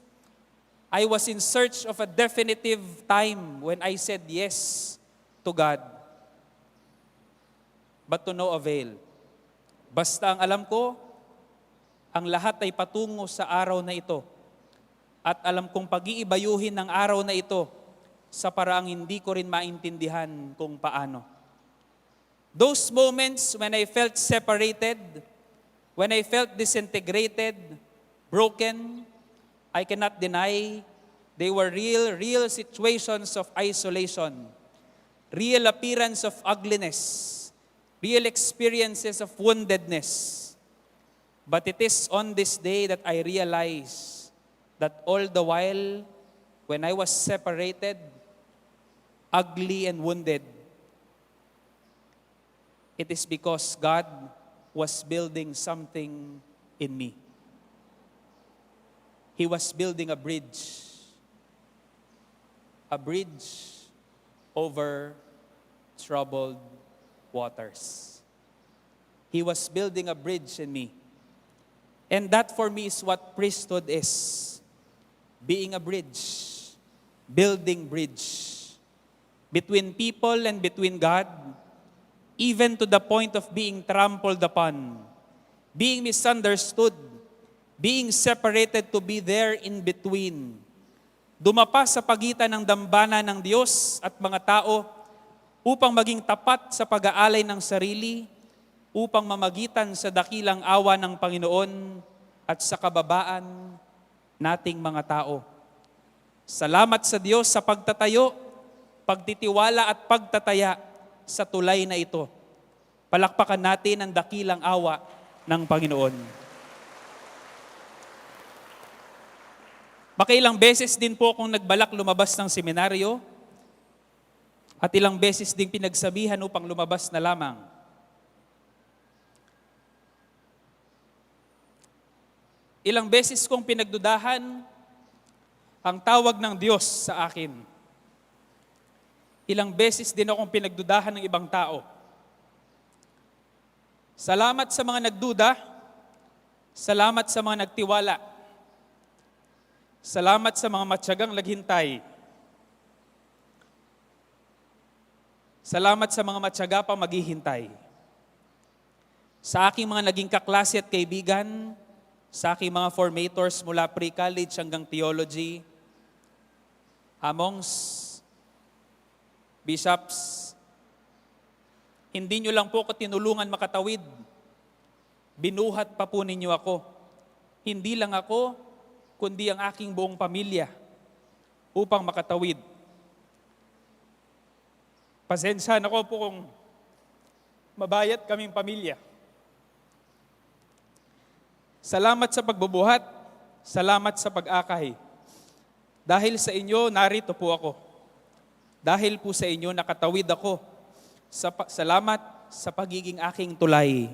I was in search of a definitive time when I said yes to God. But to no avail. Basta ang alam ko, ang lahat ay patungo sa araw na ito. At alam kong pag-iibayuhin ang araw na ito sa paraang hindi ko rin maintindihan kung paano. Those moments when I felt separated, when I felt disintegrated, broken, I cannot deny they were real, real situations of isolation, real appearance of ugliness, real experiences of woundedness. But it is on this day that I realize that all the while when I was separated, ugly and wounded, it is because God was building something in me. He was building a bridge, a bridge over troubled waters. He was building a bridge in me. And that for me is what priesthood is. Being a bridge, building bridge between people and between God, even to the point of being trampled upon, being misunderstood, being separated, to be there in between. Dumapa sa pagitan ng dambana ng Diyos at mga tao upang maging tapat sa pag-aalay ng sarili, upang mamagitan sa dakilang awa ng Panginoon at sa kababaan nating mga tao. Salamat sa Diyos sa pagtatayo, pagtitiwala at pagtataya sa tulay na ito. Palakpakan natin ang dakilang awa ng Panginoon. Makailang beses din po akong nagbalak lumabas ng seminaryo at ilang beses ding pinagsabihan upang lumabas na lamang. Ilang beses kong pinagdudahan ang tawag ng Diyos sa akin. Ilang beses din akong pinagdudahan ng ibang tao. Salamat sa mga nagduda. Salamat sa mga nagtiwala. Salamat sa mga matyagang naghintay. Salamat sa mga matyaga pang maghihintay. Sa aking mga naging kaklase at kaibigan, sa aking mga formators mula pre-college hanggang theology, amongs, bishops, hindi nyo lang po ako tinulungan makatawid. Binuhat pa po ninyo ako. Hindi lang ako, kundi ang aking buong pamilya upang makatawid. Pasensya na ko po kung mabayat kaming pamilya. Salamat sa pagbubuhat. Salamat sa pag-akay. Dahil sa inyo, narito po ako. Dahil po sa inyo, nakatawid ako. Sa pa- salamat sa pagiging aking tulay.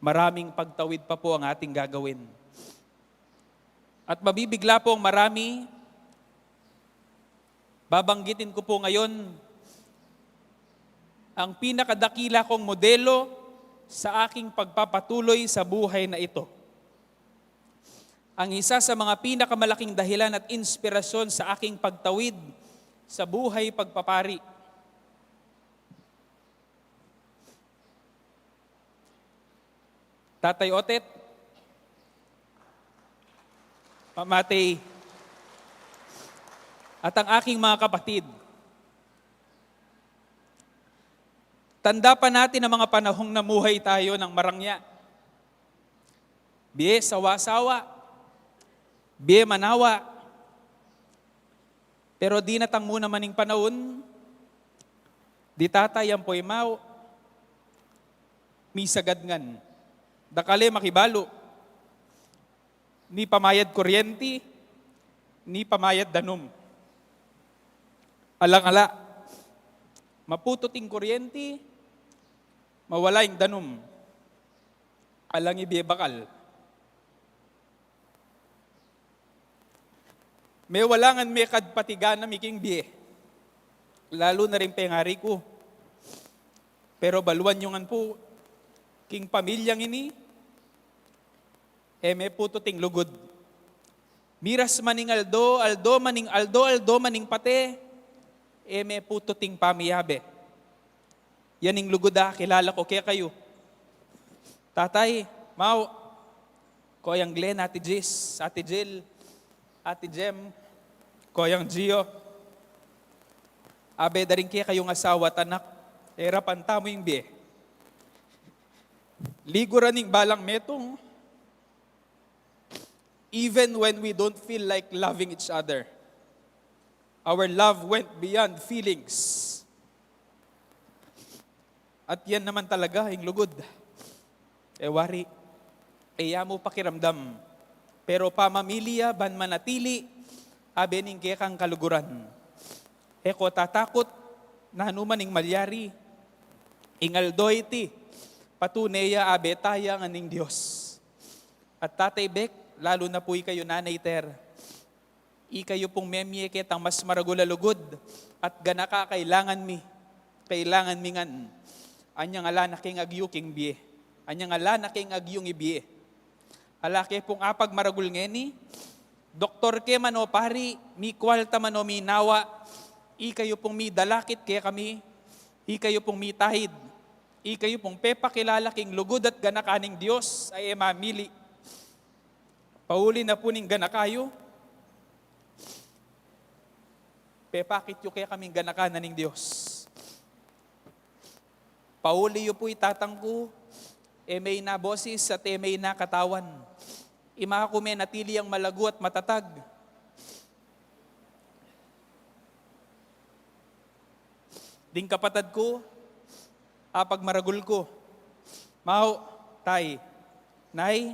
Maraming pagtawid pa po ang ating gagawin. At mabibigla po ang marami. Babanggitin ko po ngayon ang pinakadakila kong modelo sa aking pagpapatuloy sa buhay na ito. Ang isa sa mga pinakamalaking dahilan at inspirasyon sa aking pagtawid sa buhay pagpapari. Tatay Otet, Mama Tay, at ang aking mga kapatid. Tanda pa natin ang mga panahong namuhay tayo ng marangya. Bie sawa-sawa, bie manawa. Pero dinatang mu naman ing panaun, di tatay ampo i mau, misagad ngan. Dakal e makibalu, ni pamayad kuryenti, ni pamayad danum. Alang-ala, maputut ing kuryenti, mawala ing danum. Alang ibie bakal. Mewala ngan mekad patigan na mi king bie. Lalu na ring pengari ku. Pero baluan yu ngan pu, king pamilyang ini, e meputut ing lugud. Miras man ing aldo, aldo man ing aldo, aldo man ing pate, e meputut ing pamiyabe. Yan ing lugud a kilala ku kekayu. Tatay, mau, Koyang Glenn, Ate Jis, Ate Jil, Ate Jem, Koyang Gio. Abe da rin kekayung asawa at anak, e ra pantamu ing bie. Liguran ing balang metung, even when we don't feel like loving each other. Our love went beyond feelings. At yan naman talaga ing lugud. E wari, e ya mu pakiramdam. Pero pamamili ya ban manatili, abe ning kekang kaluguran. E ko tatakut, nanu man ing malyari. Ing aldo iti, patune ya abe taya ngan ning Dios. At Tatay Bec, lalu na pu ikayu, Nanay Ter, ikayu pung memie ketang mas maragul a lugud, at ganaka kailangan mi, kailangan mi ngan. Anyang ala na keng agyu king bie, anyang ala na keng agyung ibie. Ala ke pung apagmaragul ngeni, doktor ke man o pari, mikwalta man o minawa, ikayu pung midalakit kekami, ikayu pung mitahid, ikayu pung pepakilala king lugud at ganaka ning Dios a e mamili. Pauli na pu ning ganaka yu, pepakit yu kekaming ganaka na ning Dios. Pauli yu pu i tatang ku, e me ina bosis at e me ina katawan. Ima ku menatili yang malagu at matatag. Ding kapatad ku, apagmaragul ku. Mau, tay, nay,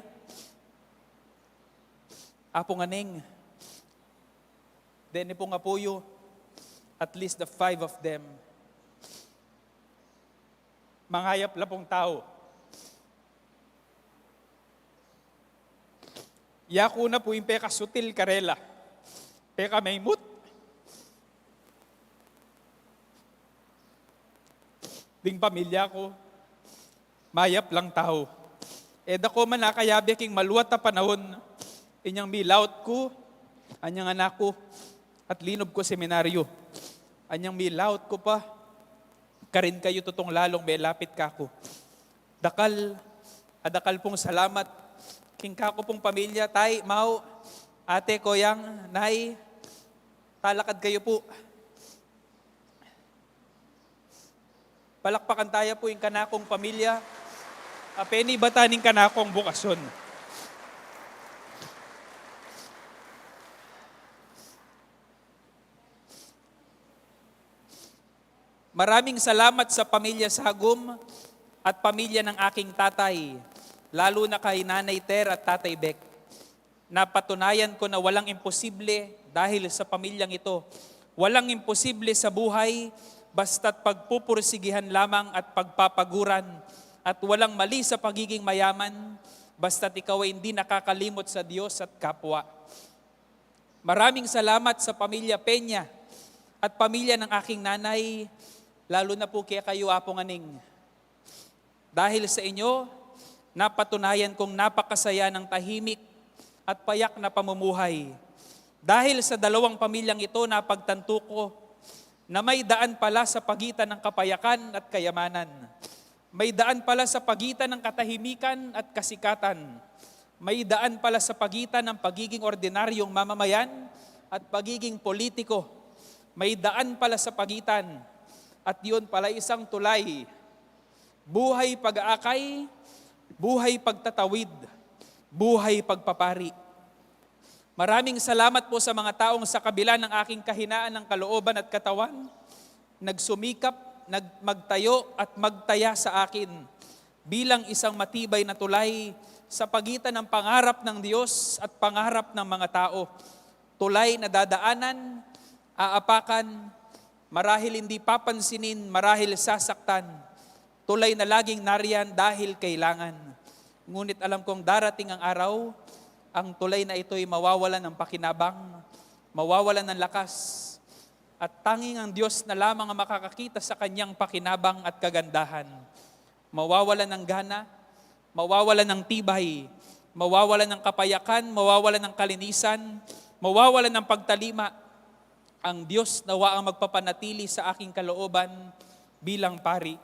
Apo Nganing, deni pung apu yu, at least the five of them, mangayap la pung tau. Yaku na pu ing pekasutil karela, pekamaymut. Ding pamilya ku, mayap lang tau. E da ko man akayabe king maluat a panaun, inyang milaut ku, anyang anak ku, at linub ku seminaryo. Anyang milaut ku pa, karin kayu tutung lalung melapit kaku. Dakal, a dakal pung salamat king kaku pung pamilya, tay, mau, ate, koyang, nay, talakad kayu pu. Palakpakan taya pu ing kanakung pamilya, a penibatan ning kanakung bukasyon. Maraming salamat sa pamilya Sagum at pamilya ng aking tatay, lalo na kay Nanay Ter at Tatay Beck. Napatunayan ko na walang imposible dahil sa pamilyang ito. Walang imposible sa buhay, basta't pagpupursigihan lamang at pagpapaguran, at walang mali sa pagiging mayaman, basta't ikaw ay hindi nakakalimot sa Diyos at kapwa. Maraming salamat sa pamilya Peña at pamilya ng aking nanay, lalo na po kay kayo, Apo Nganing. Dahil sa inyo, napatunayan kong napakasaya ng tahimik at payak na pamumuhay. Dahil sa dalawang pamilyang ito, napagtanto ko na may daan pala sa pagitan ng kapayakan at kayamanan. May daan pala sa pagitan ng katahimikan at kasikatan. May daan pala sa pagitan ng pagiging ordinaryong mamamayan at pagiging politiko. May daan pala sa pagitan, at yun pala isang tulay. Buhay pag-aakay, buhay pagtatawid, buhay pagpapari. Maraming salamat po sa mga taong sa kabila ng aking kahinaan ng kalooban at katawan, nagsumikap, nag-, magtayo at magtaya sa akin bilang isang matibay na tulay sa pagitan ng pangarap ng Diyos at pangarap ng mga tao. Tulay na dadaanan, aapakan, marahil hindi papansinin, marahil sasaktan. Tulay na laging nariyan dahil kailangan. Ngunit alam kong darating ang araw, ang tulay na ito'y mawawalan ng pakinabang, mawawalan ng lakas, at tanging ang Diyos na lamang ang makakakita sa kanyang pakinabang at kagandahan. Mawawalan ng gana, mawawalan ng tibay, mawawalan ng kapayakan, mawawalan ng kalinisan, mawawalan ng pagtalima. Ang Diyos nawa ang magpapanatili sa aking kalooban bilang pari.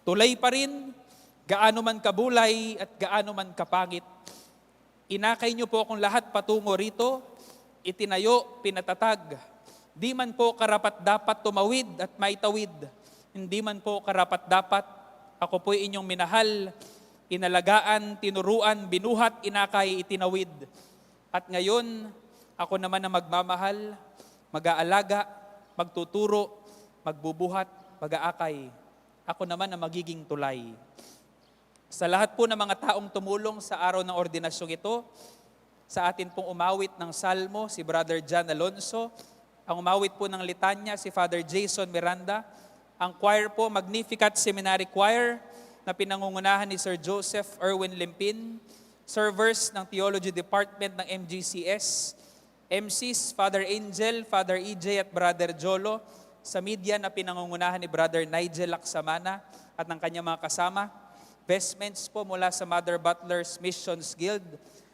Tulay pa rin, gaano man kabulay at gaano man kapangit. Inakay niyo po akong lahat patungo rito, itinayo, pinatatag. Di man po karapat-dapat tumawid at maitawid. Hindi man po karapat-dapat. Ako po'y inyong minahal, inalagaan, tinuruan, binuhat, inakay, itinawid. At ngayon, ako naman ang magmamahal, mag-aalaga, magtuturo, magbubuhat, mag-aakay. Ako naman ang magiging tulay. Sa lahat po ng mga taong tumulong sa araw ng ordinasyong ito, sa atin pong umawit ng salmo, si Brother John Alonso, ang umawit po ng litanya, si Father Jason Miranda, ang choir po, Magnificat Seminary Choir, na pinangungunahan ni Sir Joseph Erwin Limpin, servers ng Theology Department ng M G C S, M Cs, Father Angel, Father E J at Brother Jolo, sa media na pinangungunahan ni Brother Nigel Laksamana at ng kanyang mga kasama, vestments po mula sa Mother Butler's Missions Guild,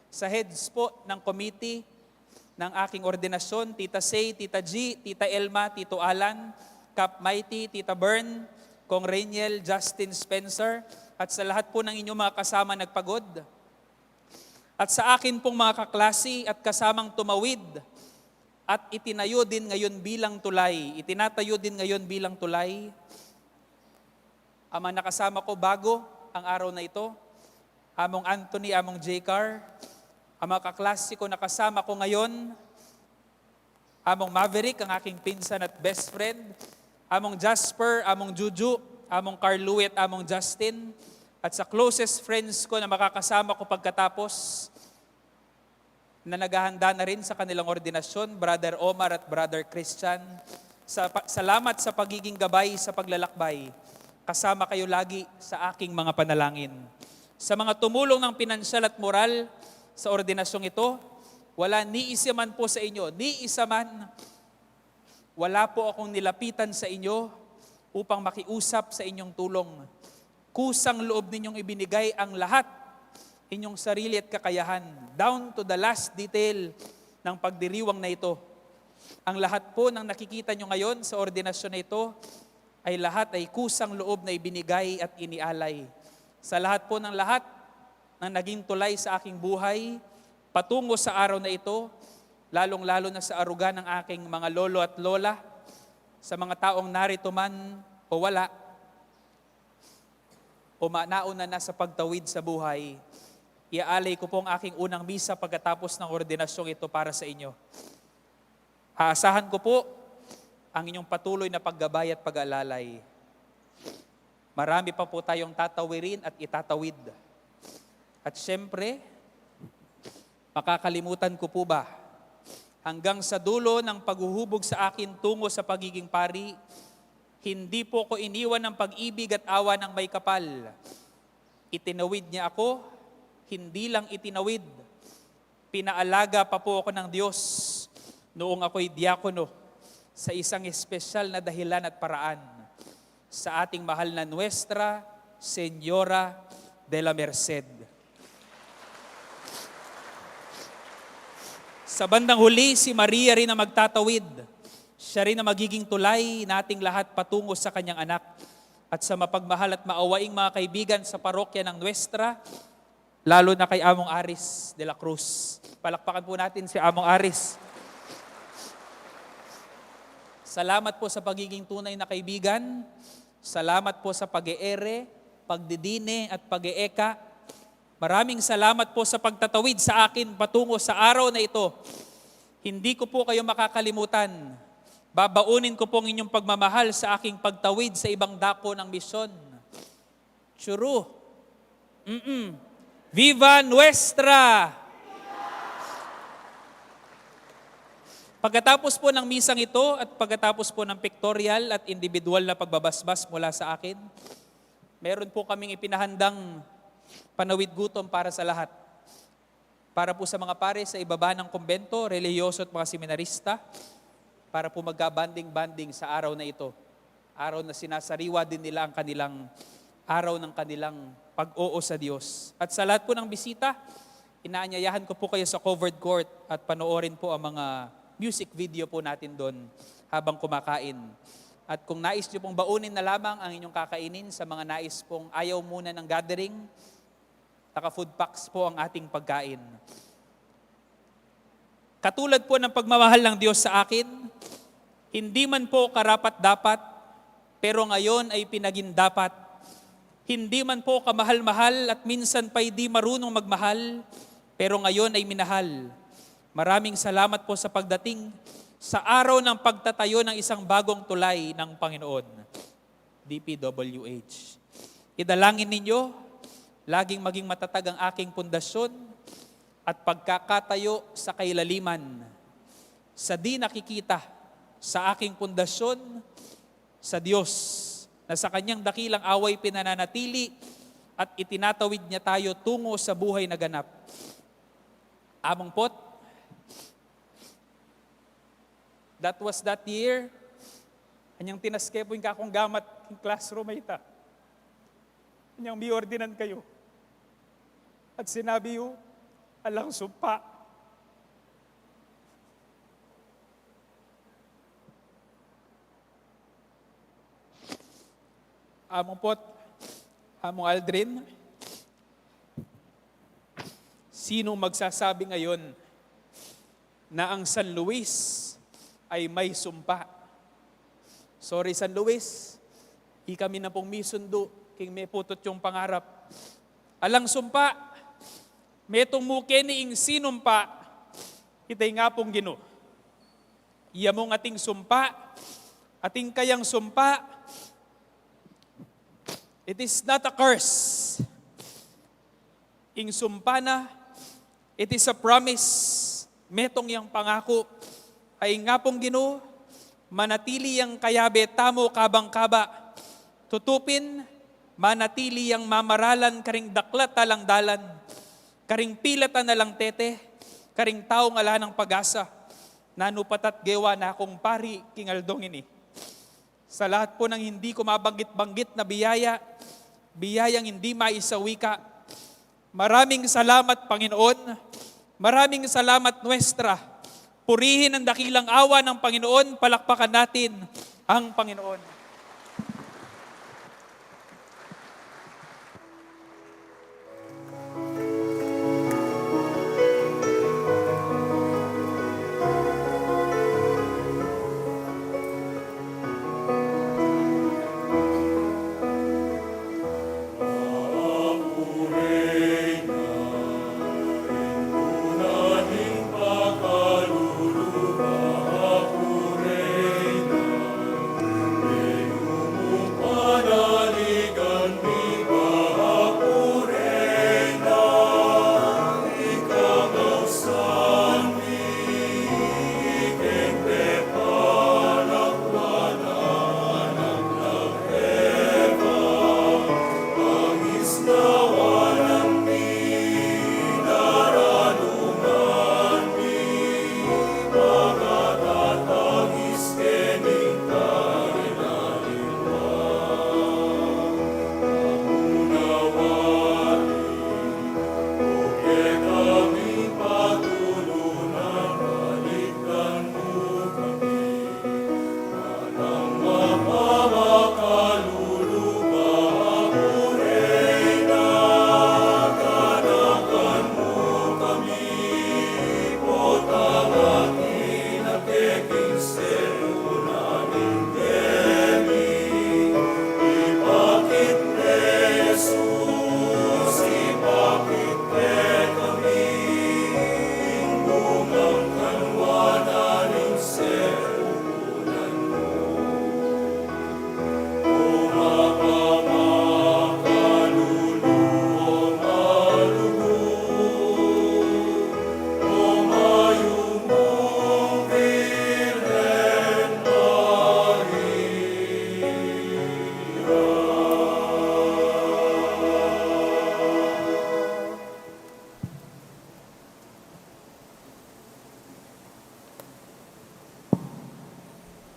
sa heads po ng committee ng aking ordinasyon, Tita Say, Tita G, Tita Elma, Tito Alan, Cap Mighty, Tita Bern, Kong Rainiel, Justin Spencer, at sa lahat po ng inyong mga kasama nagpagod. At sa akin pong mga kaklase at kasamang tumawid at itinayo din ngayon bilang tulay, itinatayo din ngayon bilang tulay, ang mga nakasama ko bago ang araw na ito, Among Anthony, Among Jcar, ang mga kaklase ko na kasama ko ngayon, Among Maverick, ang aking pinsan at best friend, Among Jasper, Among Juju, Among Carlue at Among Justin, at sa closest friends ko na makakasama ko pagkatapos, na naghahanda na rin sa kanilang ordinasyon, Brother Omar at Brother Christian. Sa, pa, salamat sa pagiging gabay sa paglalakbay. Kasama kayo lagi sa aking mga panalangin. Sa mga tumulong ng pinansyal at moral sa ordinasyong ito, wala ni isa man po sa inyo, ni isa man, wala po akong nilapitan sa inyo upang makiusap sa inyong tulong. Kusang loob ninyong ibinigay ang lahat, inyong sarili at kakayahan, down to the last detail ng pagdiriwang na ito. Ang lahat po ng nakikita nyo ngayon sa ordinasyon na ito ay lahat ay kusang loob na ibinigay at inialay. Sa lahat po ng lahat ng naging tulay sa aking buhay, patungo sa araw na ito, lalong-lalo na sa aruga ng aking mga lolo at lola, sa mga taong narito man o wala, o ma-, nauna na sa pagtawid sa buhay, iaalay ko po ang aking unang misa pagkatapos ng ordinasyong ito para sa inyo. Aasahan ko po ang inyong patuloy na paggabay at pag-alalay. Marami pa po tayong tatawirin at itatawid. At siyempre, makakalimutan ko po ba? Hanggang sa dulo ng paghuhubog sa akin tungo sa pagiging pari, hindi po ko iniwan ng pag-ibig at awa ng May Kapal. Itinawid niya ako, hindi lang itinawid, pinaalaga pa po ako ng Diyos noong ako'y diakono sa isang espesyal na dahilan at paraan, sa ating mahal na Nuestra Señora de la Merced. Sa bandang huli, si Maria rin ang magtatawid. Siya rin ang magiging tulay nating lahat patungo sa kanyang anak. At sa mapagmahal at maawaing mga kaibigan sa parokya ng Nuestra, lalo na kay Among Aris de la Cruz. Palakpakan po natin si Among Aris. Salamat po sa pagiging tunay na kaibigan. Salamat po sa pag-eere, pagdidine, at pag-eeka. Maraming salamat po sa pagtatawid sa akin patungo sa araw na ito. Hindi ko po kayo makakalimutan. Babaunin ko po ang inyong pagmamahal sa aking pagtawid sa ibang dako ng misyon. Churu. Mm-mm. Viva Nuestra! Pagkatapos po ng misang ito at pagkatapos po ng pictorial at individual na pagbabasbas mula sa akin, meron po kaming ipinahandang panawid gutom para sa lahat. Para po sa mga pare sa ibaba ng kumbento, relihiyoso at mga seminarista, para po magka-bonding-bonding sa araw na ito. Araw na sinasariwa din nila ang kanilang araw ng kanilang pag-oo sa Diyos. At sa lahat po ng bisita, inaanyayahan ko po kayo sa covered court at panoorin po ang mga music video po natin doon habang kumakain. At kung nais nyo pong baunin na lamang ang inyong kakainin sa mga nais pong ayaw muna ng gathering, naka-food packs po ang ating pagkain. Katulad po ng pagmamahal ng Diyos sa akin, hindi man po karapat-dapat, pero ngayon ay pinaging dapat. Hindi man po kamahal-mahal at minsan pa'y di marunong magmahal, pero ngayon ay minahal. Maraming salamat po sa pagdating sa araw ng pagtatayo ng isang bagong tulay ng Panginoon. D P W H. Idalangin ninyo, laging maging matatag ang aking pundasyon at pagkakatayo sa kailaliman. Sa di nakikita, sa aking pundasyon, sa Diyos, na sa kanyang dakilang away pinananatili at itinatawid niya tayo tungo sa buhay na ganap. Among Pot, that was that year. Anyang tinaske pu ing kakung gamat king classroom a ita. Anyang miordinan kayu. At sinabi yu, alang sumpa. Among Pot, Among Aldrin, sinong magsasabi ngayon na ang San Luis ay may sumpa? Sorry, San Luis, ikami na pung misundu king meputut yung pangarap. Alang sumpa, metung mu keni ing sinumpa, ita ing Apung Ginu. Iya mung ating sumpa, Atin kayang sumpa, it is not a curse. Ing sumpa na, it is a promise. Metung yang pangaku. Ay nga pung Ginu, manatili yang kayabe tamu kabang kaba. Tutu pin, manatili yang mamaralan karing daklat alang dalan, karing pilatan alang tete, karing taung ala nang pag-asa. Nanu pa ta't gewa na kung pari king aldong ini. Sa lahat po ng hindi ko mabanggit-banggit na biyaya, biyayang hindi maisawi ka. Maraming salamat, Panginoon. Maraming salamat, nuestra. Purihin ang dakilang awa ng Panginoon. Palakpakan natin ang Panginoon.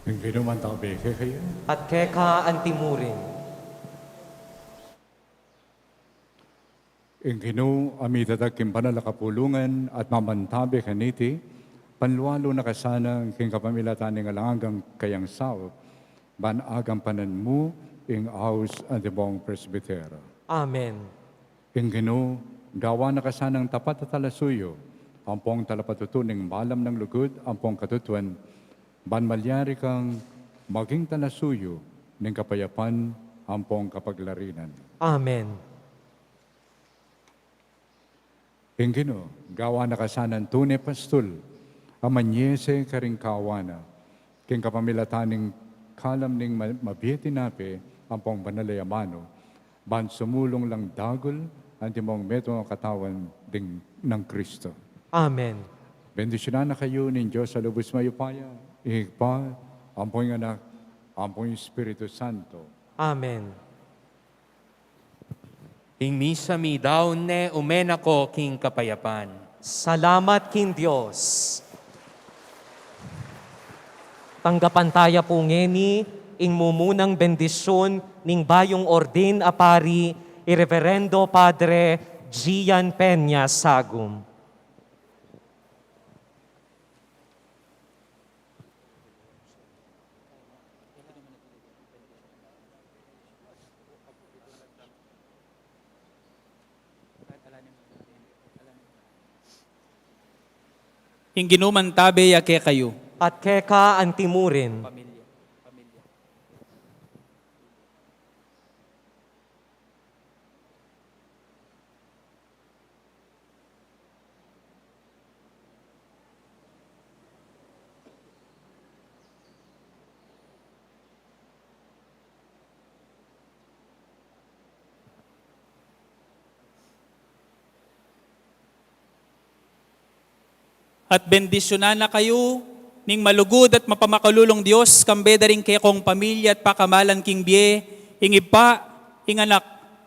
Ing Ginu mantabe kekayu. At keka antimurin. Ing Ginu a mitatag king banal a kapulungan at mamantabe kaniti, panlualu na ka sana king kapamilatan ning alang anggang kayang saup, ban agampanan mu ing aus antimong presbitero. Amen. Ing Ginu, gawan na ka sanang tapat a talasuyu, ampong talapatutu ning malam nang lugud ampong katutuan, ban malyari kang maging talasuyu ning kapayapan ampong kapaglarinan. Amen. Ing Ginu, gawan na ka sanang tune pastul, a manyese karing kawan na, king kapamilatan ning kalam ning ma-, mabie tinape ampong banal a amanu, ban sumulung lang dagul antimong metung a katawan ding nang Kristo. Amen. Bendisyunan na kayu ning Dios a lubus mayupaya, ing Ibpa, ampong ing Anak, ampong ing Espiritu Santo. Amen. Ing misa midaun ne, ume na ko king kapayapan. Salamat king Dios. Tanggapan taya pu ngeni ing mumunang bendisyun ning bayung ordin a pari, i Reverendo Padre Gian Peña Sagum. Ing Ginu mantabe ya kekayu. At keka antimurin. At bendisyunan na kayu ning malugud at mapamakalulung Dios, kambe da ring kekong pamilya at pakamalan king bie, ing Ibpa, ing Anak,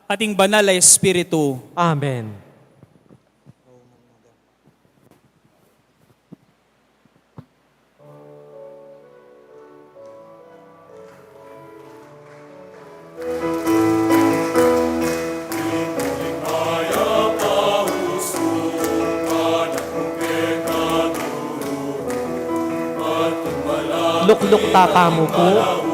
at ing Banal a Espiritu. Amen. Lukluk ta tamu pu.